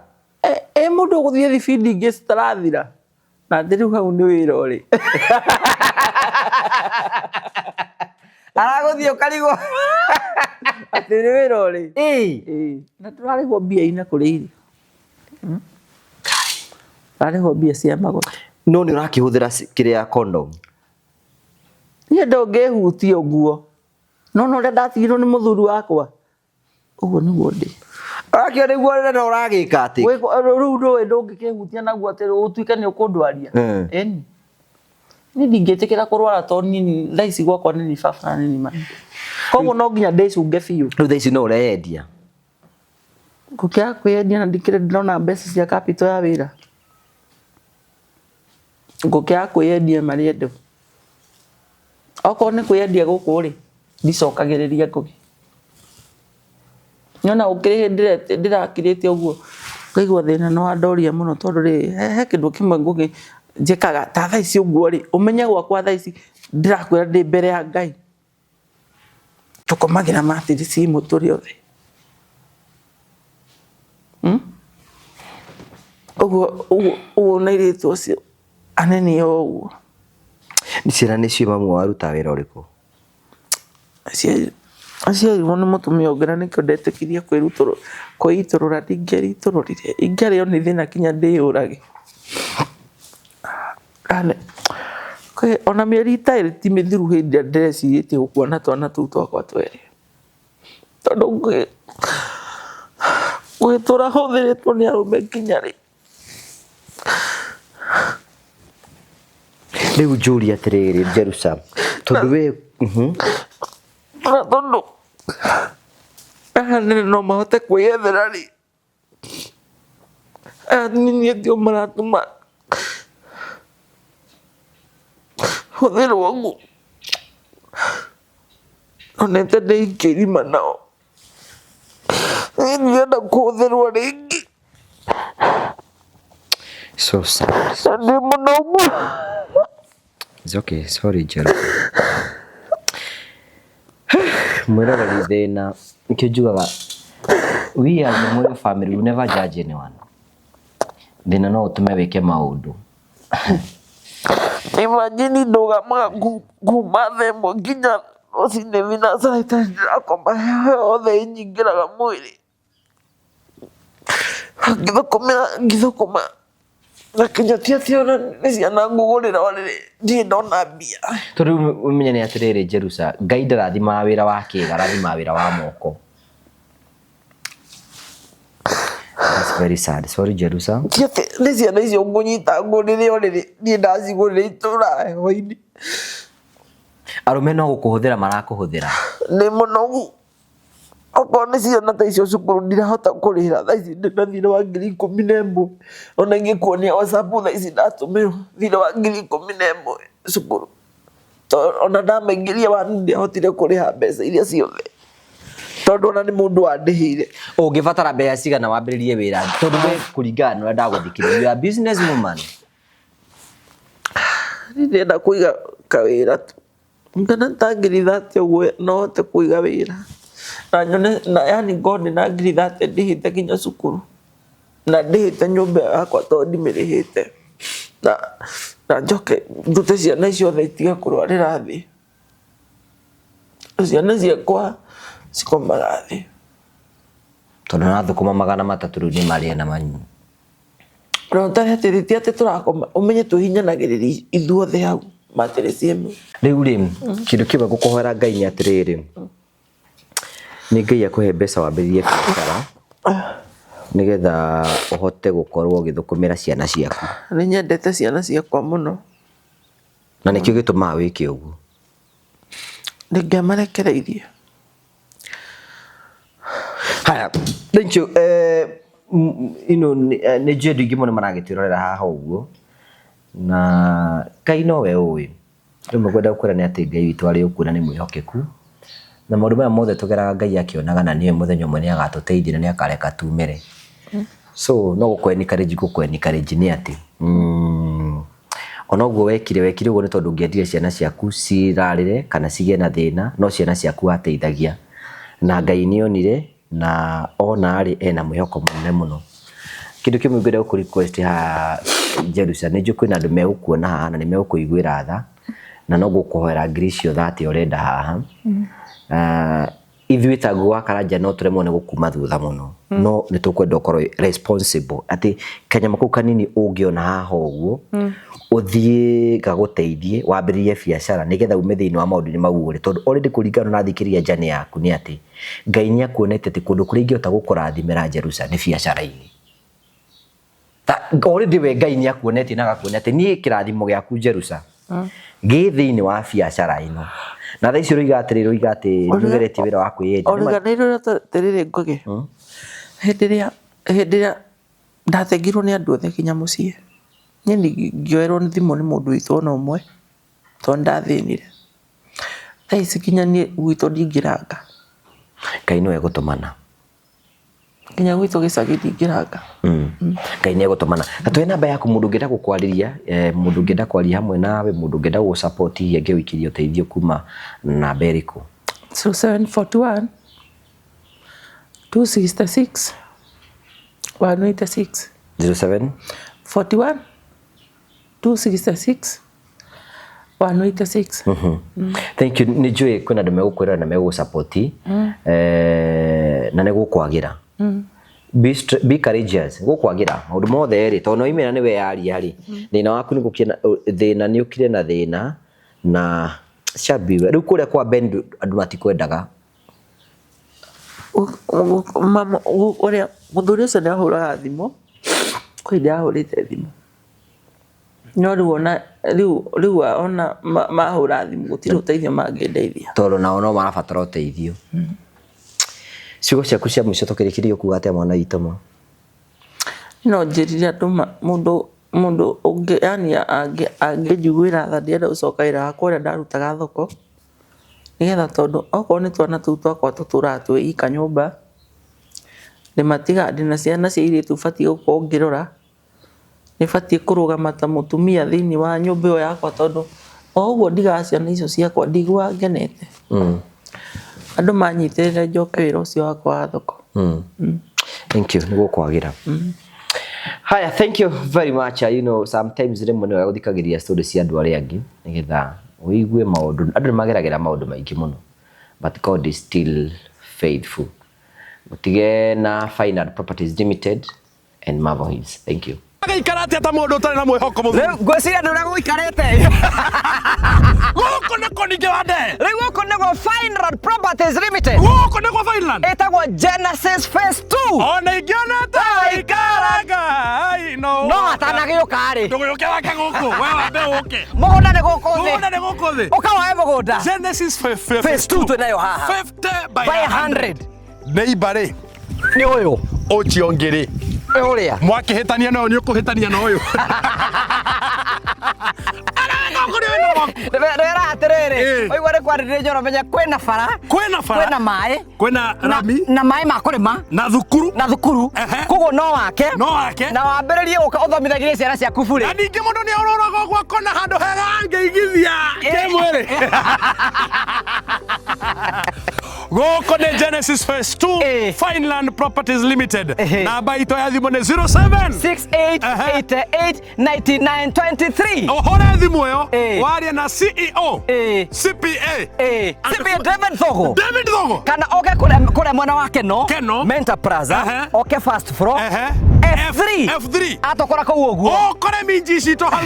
Ĩ mũndũ ũgũthiĩ thibindi ingĩ citarathira. Na atĩ rĩu hau nĩ wĩra ũrĩ. Aragũthiĩ ũkarigwo. Atĩ nĩ wĩra ũrĩ. Ĩĩ. Ĩĩ. Na tũrarĩhwo mbia ina kũrĩ irio. Tũrarĩhwo mbia cia magoti. No nĩ ũrakĩhũthĩra kĩrĩa condom? Niĩ ndũngĩhutia ũguo. No no ũrĩa ndatigirwo nĩ mũthuri wakwa. Ũguo nĩguo ndĩ. Ũrakĩona nĩguo rĩrĩa na ũragĩka atĩ? Rĩu ndũĩ ndũngĩkĩhutia naguo atĩ ũtuĩke nĩ ũkũndwaria. Ĩni. Niĩ ndingĩtĩkĩra kũrwara tondũ niĩ thaa ici gwakwa nĩ niĩ baba na nĩ niĩ mami. Koguo no nginya ndĩcunge biũ. Rĩu thaa ici no ũreyendia? Ngũkĩaga kwĩyendia na ndikĩrĩ ndĩrona mbeca cia capital ya wĩra. Ngũkĩaga kwĩyendia marĩ andũ. Okorwo nĩ kwĩyendia gũkũ rĩ, ndicokagĩrĩria ngũgĩ. Nĩwona gũkĩrĩ hĩndĩ ndĩrakirĩte ũguo ngaigua thĩna nĩ wandoria mũno tondũ rĩ, he kĩndũ kĩmwe ngũgĩ njĩkaga ta thaa ici ũguo rĩ, ũmenye gwakwa thaa ici ndĩrakwĩra ndĩ mbere ya Ngai. Tũkomagĩra matirisi ĩmwe tũrĩ othe. Ũguo ũguo ũguo na airĩtu acio anene o ũguo. Ciana nĩcio mamu wao arutaga wĩra ũrĩkũ? Aciarirwo nĩ mũtumia ũngĩ na nĩkĩo ndetĩkirie kwĩitũrũra ndingĩeitũrũrire. Ingĩarĩo nĩ thĩna kinya ndĩyũrage. Ona mĩeri ta ĩrĩ ti mĩthiru hĩndĩ ĩrĩa ndĩrecirĩtie gũkua na twana tũu twakwa twerĩ. Tondũ ngũgĩtũra hũthĩrĩtwo nĩ arũme nginya rĩ? Rĩu njũrie atĩrĩrĩ Jerusa, tondũ we Na tondũ aya nene no mahote kwĩyethera rĩ, aya nini tio maratũma hũthĩrwo ũguo. Onete ndĩikie irima nao. Niĩ ndirenda kũhũthĩrwo rĩngĩ. So sad. Na ndĩ mũnogu. It's okay. Sorry, Jerusa. Mwĩroreri thĩna nĩkĩo njugaga we are the Moyo family, we never judge anyone. Thĩna no ũtũme wĩke maũndũ. Imagine ndũgamaga kuma thaa ĩmwe nginya rũcinĩ thinacara itarĩ ndĩrakoma heho yothe ĩnyingĩraga mwĩrĩ. Ngĩthũkũmĩra ngĩthũkũma na kinya ti atĩ ona nĩ ciana ngũgũrĩra orĩrĩ ndirĩ ndona mbia. Tondũ rĩu ũmenye nĩ atĩrĩrĩ Jerusa, Ngai ndarathimaga wĩra wa kĩga, arathimaga wĩra wa moko. That's very sad. Sorry Jerusa. Ti atĩ nĩ ciana icio ngũnyita ngũrĩre orĩrĩ niĩ ndacigũrĩra itũraga heho-inĩ. Arũme no gũkũhũthĩra marakũhũthĩra. Ndĩ mũnogu. Okorwo nĩ ciana ta icio cukuru ndirahota kũrĩhĩra thaa ici ndĩna thirĩ wa 11,000 ona ingĩkuonia WhatsApp thaa ici ndatũmĩrwo thirĩ wa 11,000 cukuru. Tondũ ona ndamaingĩria wani ndiahotire kũrĩha mbeca iria ciothe tondũ ona nĩ mũndũ wandĩhĩire. Ũngĩbatara mbeca cigana wambĩrĩrie wĩra tondũ we kũringana na ũrĩa ndagũthikĩrĩria you are a business woman. Niĩ ndĩrenda kũiga kawĩra tu. Kana ta 30,000 ũguo no hote kũiga wĩra na nyone na yani ngorwo ndĩna 30,000 ndĩhĩte nginya cukuru na ndĩhĩte nyũmba ĩyo yakwa tondũ ndimĩrĩhĩte na na njoke ndute ciana icio othe itige kũrwarĩra thĩ. Ciana ciakwa cikomaga thĩ. Tondũ ũrathũkũma 300 rĩu nĩ marĩe na manyue. Na ũtarĩ atĩrĩ ti atĩ tũrakoma ũmenye twĩhinyanagĩrĩria ithuothe hau matirĩci ĩmwe. Rĩu rĩ, kĩndũ kĩmwe ngũkũhoera Ngai nĩ atĩrĩrĩ, nĩ Ngai akũhe mbeca wambĩrĩrie biacara nĩgetha ũhote gũkorwo ũgĩthũkũmĩra ciana ciaku. Nĩ nyendete ciana ciakwa mũno. Na nĩkĩo gĩtũmaga wĩke ũguo. Ndingĩamarekereirie. Haya, thank you. Ino nĩ njũĩ andũ aingĩ mũno maragĩtwĩrorera haha ũguo na Ngai nowe ũĩ. Rĩmwe ngwenda gũkwĩra nĩ atĩ Ngai witũ arĩ okuo na nĩ mwĩhokeku na maũndũ maya mothe tũgeraga Ngai akĩonaga na nĩoĩ mũthenya ũmwe nĩ agatũteithia na nĩ akareka tumĩre. So no gũkũ encourage ngũkũ encourage nĩ atĩ ona ũguo wekire wekire ũguo nĩ tondũ ũngĩendire ciana ciaku cirarĩre kana cigĩe na thĩna no ciana ciaku wateithagia na Ngai nĩ onire na ona rĩ ena mwĩhoko mũnene mũno. Kĩndũ kĩmwe ngwenda gũkũ request haha Jerusha nĩ njũĩ kwĩna andũ megũkuona haha na nĩ megũkũiguĩra tha na no ngũkũhoera ngiri icio 30 ũrenda haha. Ithuĩ ta Ngũgĩ wa Karanja no tũremwo nĩ gũkuma thutha mũno no nĩ tũkwenda ũkorwo responsible atĩ kanyamũ kau kanini ũngĩona haha ũguo ũthiĩ gagũteithie wambĩrĩrie biacara nĩgetha ume thĩinĩ wa maũndũ-inĩ mau ũrĩ tondũ already kũringana na thikĩrĩria journey yaku nĩ atĩ Ngai nĩ akuonetie atĩ kũndũ kũrĩa ingĩhota gũkũrathimĩra Jerusa nĩ biacara-inĩ. Already we Ngai nĩ akuonetie na agakuonia atĩ niĩ kĩrathimo gĩaku Jerusa gĩ thĩinĩ wa biacara ĩno. Na thaa ici ũroiga atĩrĩrĩ ũroiga atĩ nĩ ũgeretie wĩra wa kwĩyenja. Ũriganĩirwo atĩrĩrĩ Ngũgĩ, hĩndĩ ĩrĩa hĩndĩ ĩrĩa ndatengirwo nĩ andũ othe nginya mũciĩ, niĩ ngĩoerwo thimũ nĩ mũndũ witũ ona ũmwe tondũ nĩ ndathĩnire. Thaa ici nginya niĩ gwitũ ndingĩranga. Ngai nĩwe egũtũmana. Nginya gwitũ gĩcagi ndingĩranga. Ngai nĩ egũtũmana. Na tũhe namba yaku mũndũ ũngĩenda gũkwarĩria, mũndũ ũngĩenda kwaria hamwe nawe, mũndũ ũngĩenda gũgũ support hihi angĩgũikĩria ũteithio kuma namba ĩrĩkũ? 0741 266 186. 07 41 266 186. Thank you. Nĩ njũĩ kwĩna andũ megũkwĩrora na megũgũ support na nĩ gũkwagĩra. Be courageous, gũkwagĩra maũndũ mothe rĩ, tondũ no imera nĩ weyaria rĩ, thĩna waku nĩ gũkira, thĩna nĩ ũkire na thĩna na shall be well. Rĩu kũrĩa kwa Ben andũ matikwendaga. Mama ũrĩa mũthuri ũcio nĩ ahũraga thimũ, kwĩ hĩndĩ ahũrĩte thimũ. No rĩu ona rĩu rĩu ona mahũra thimũ gũtirĩ ũteithio mangĩndeithia. Tondũ nao no marabatara ũteithio. Ciugo ciaku cia mũico tũkĩrĩkĩria ũkuga atĩa mwana witũ ma? No njĩrire andũ mũndũ mũndũ ũngĩ yani angĩnjiguĩra tha ndĩrenda gũcoka wĩra wakwa ũrĩa ndarutaga thoko nĩgetha tondũ okorwo nĩ twana tũu twakwa tũtũraga twĩ ika nyũmba ndĩmatiga ndĩna ciana cia airĩtu batiĩ gũkorwo ngĩrora. Nĩ batiĩ kũrũgama ta mũtumia thĩinĩ wa nyũmba ĩyo yakwa tondũ o ũguo ndigaga ciana icio ciakwa ndiguaga ngenete. Andũ manyitĩrĩre njoke wĩra ũcio wakwa wa thoko. Thank you, nĩ gũkwagĩra. Haya, thank you very much. Sometimes rĩmwe nĩ wega gũthikagĩrĩria story cia andũ arĩa angĩ nĩgetha ũigue maũndũ. Andũ nĩ mageragĩra maũndũ maingĩ mũno, but God is still faithful. Mũtige na Fine Art Properties Limited and Marvel Hills. Thank you. Agaikara atia ta mũndũ ũtarĩ na mwĩhoko mũthuri? Rĩu ngwĩciria nĩ ũrĩa gũikarĩte. Gũkũ nĩkuo ningĩ wa ndee. Rĩu gũkũ nĩguo Fine Road Properties Limited. Gũkũ nĩkuo Finland. Ĩtagwo Genesis Phase 2. Ona ingĩona ta waikara Ngai no. No atanagĩũka rĩ. Ndũgĩũke wake gũkũ. We wambe ũke. Mũgũnda nĩ gũkũ thĩ. Mũgũnda nĩ gũkũ thĩ. Ũka woe mũgũnda. Genesis Phase 2 twĩnayo haha. 50 by By 100. 100. Neighbor rĩ, Nĩ ũyũ. ũcio ũngĩ rĩ, Nĩ ũrĩa. mwakĩhĩtania na ũyũ nĩ ũkũhĩtania na ũyũ. Areka kũrĩ wĩna waku. Ndĩrera atĩrĩrĩ, Ĩ. waigua nĩ kwarĩrĩria njoro menya kwĩna bara, Kwĩna bara. kwĩna maĩ, Kwĩna rami na maĩ ma kũrĩma na thukuru na thukuru. Ehe. Koguo no wake. No wake. Na wambĩrĩrie gũka ũthomithagĩrie ciana ciaku Na burĩ. ningĩ mũndũ nĩ orũraga ũguo akona handũ hega angĩigithia kĩmwĩrĩ. Gũkũ nĩ Genesis Phase 2 Ĩ. Fineland Properties Limited. Ehe. Namba itũ ya thimũ nĩ 07 6888 9923. Ũhũre thimũ ĩyo Ĩ. warie na CEO Ĩ. CPA Ĩ. CPA David Thogo. David Thogo. Kana oke kũrĩa mwena wa Keno. Keno. Mentor Plaza. Ehe. Oke first floor. Ehe. F3. F3. Atũkora kũu ũguo. Ũkore minji citũ hau.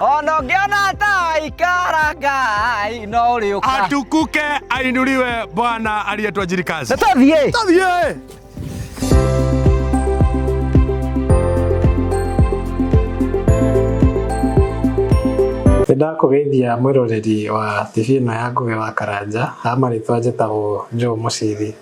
Ona ũngĩona ta ikara Ngai no ũrĩũka. Atukuke ainuliwe Bwana aliyetuajiri kazi. Nĩ tũthiĩ. Tũthiĩ. Nĩ ndakũgeithia mwĩroreri wa TV ĩno ya Ngũgĩ wa Karanja, ha marĩtwa njĩtagwo Joe Mũciri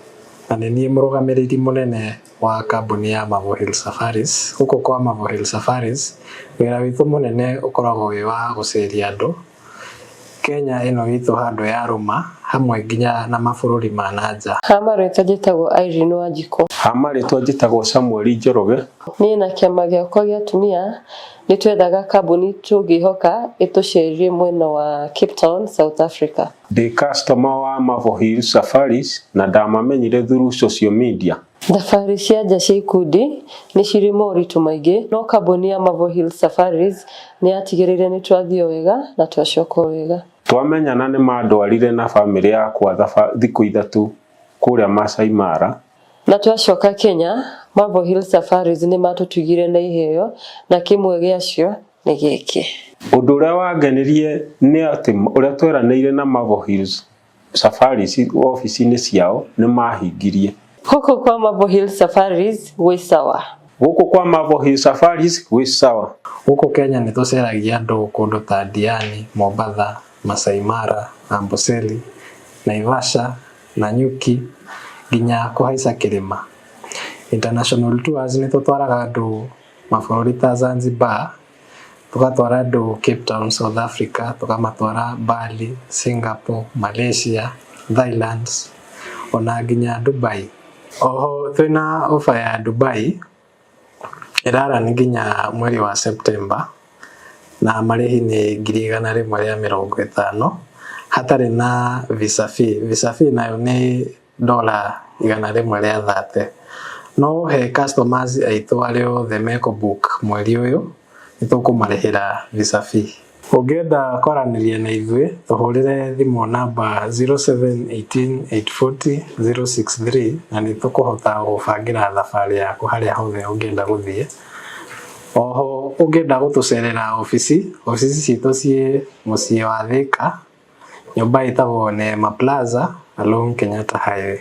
na nĩ niĩ mũrũgamĩrĩri mũnene wa kambuni ya Marvel Hill Safaris. Gũkũ kwa Marvel Hill Safaris, wĩra witũ mũnene ũkoragwo wĩ wa gũceria andũ Kenya ĩno itũ handũ ya rũma hamwe nginya na mabũrũri ma na nja. Ha marĩtwa njĩtagwo Irene Wanjikũ. Ha marĩtwa njĩtagwo Samuel Njoroge. Niĩ na kĩama gĩakwa gĩa atumia nĩ twethaga kambuni tũngĩhoka ĩtũcerie mwena wa Cape Town, South Africa. Ndĩ customer wa Marvel Hill Safaris na ndamamenyire through social media. Thabarĩ cia nja cia ikundi nĩ cirĩ moritũ maingĩ, no kambuni ya Marvel Hill Safaris nĩ yatigĩrĩire nĩ twathiĩ o wega na twacoka o wega. Twamenyana nĩ mandwarire na bamĩrĩ yakwa thikũ ithatũ kũrĩa Masai Mara. Na twacoka Kenya, Marvel Hill Safaris nĩ matũtugire na iheo na kĩmwe gĩacio nĩ gĩkĩ. Ũndũ ũrĩa wangenirie nĩ atĩ ũrĩa tweranĩire na Marvel Hills Safaris obici-inĩ ciao nĩ mahingirie. Gũkũ kwa Marvel Hill Safaris gwĩ sawa. Gũkũ kwa Marvel Hill Safaris gwĩ sawa. Gũkũ Kenya nĩ tũceragia andũ kũndũ ta Diani, Mombatha, Masai Mara, Amboseli, Naivasha, Nanyuki nginya kũhaica kĩrĩma. International tours nĩ tũtwaraga andũ mabũrũri ta Zanzibar, tũgatwara andũ Cape Town, South Africa, tũkamatwara Bali, Singapore, Malaysia, Thailand ona nginya Dubai. Oho twĩna offer ya Dubai ĩrarani nginya mweri wa September na marĩhi nĩ 150,000 hatarĩ na visa fee. Visa fee nayo nĩ $130. No he customers aitũ arĩa othe mekũ book mweri ũyũ nĩ tũkũmarĩhĩra visa fee. Ũngĩenda kwaranĩria na ithuĩ tũhũrĩre thimũ namba 0718840063 na nĩ tũkũhota gũbangĩra thabarĩ yaku harĩa hothe ũngĩenda gũthiĩ. Oho ũngĩenda gũtũcerera obici, obici citũ ciĩ mũciĩ wa Thika, nyũmba ĩtagwo Neema Plaza along Kenyatta Highway.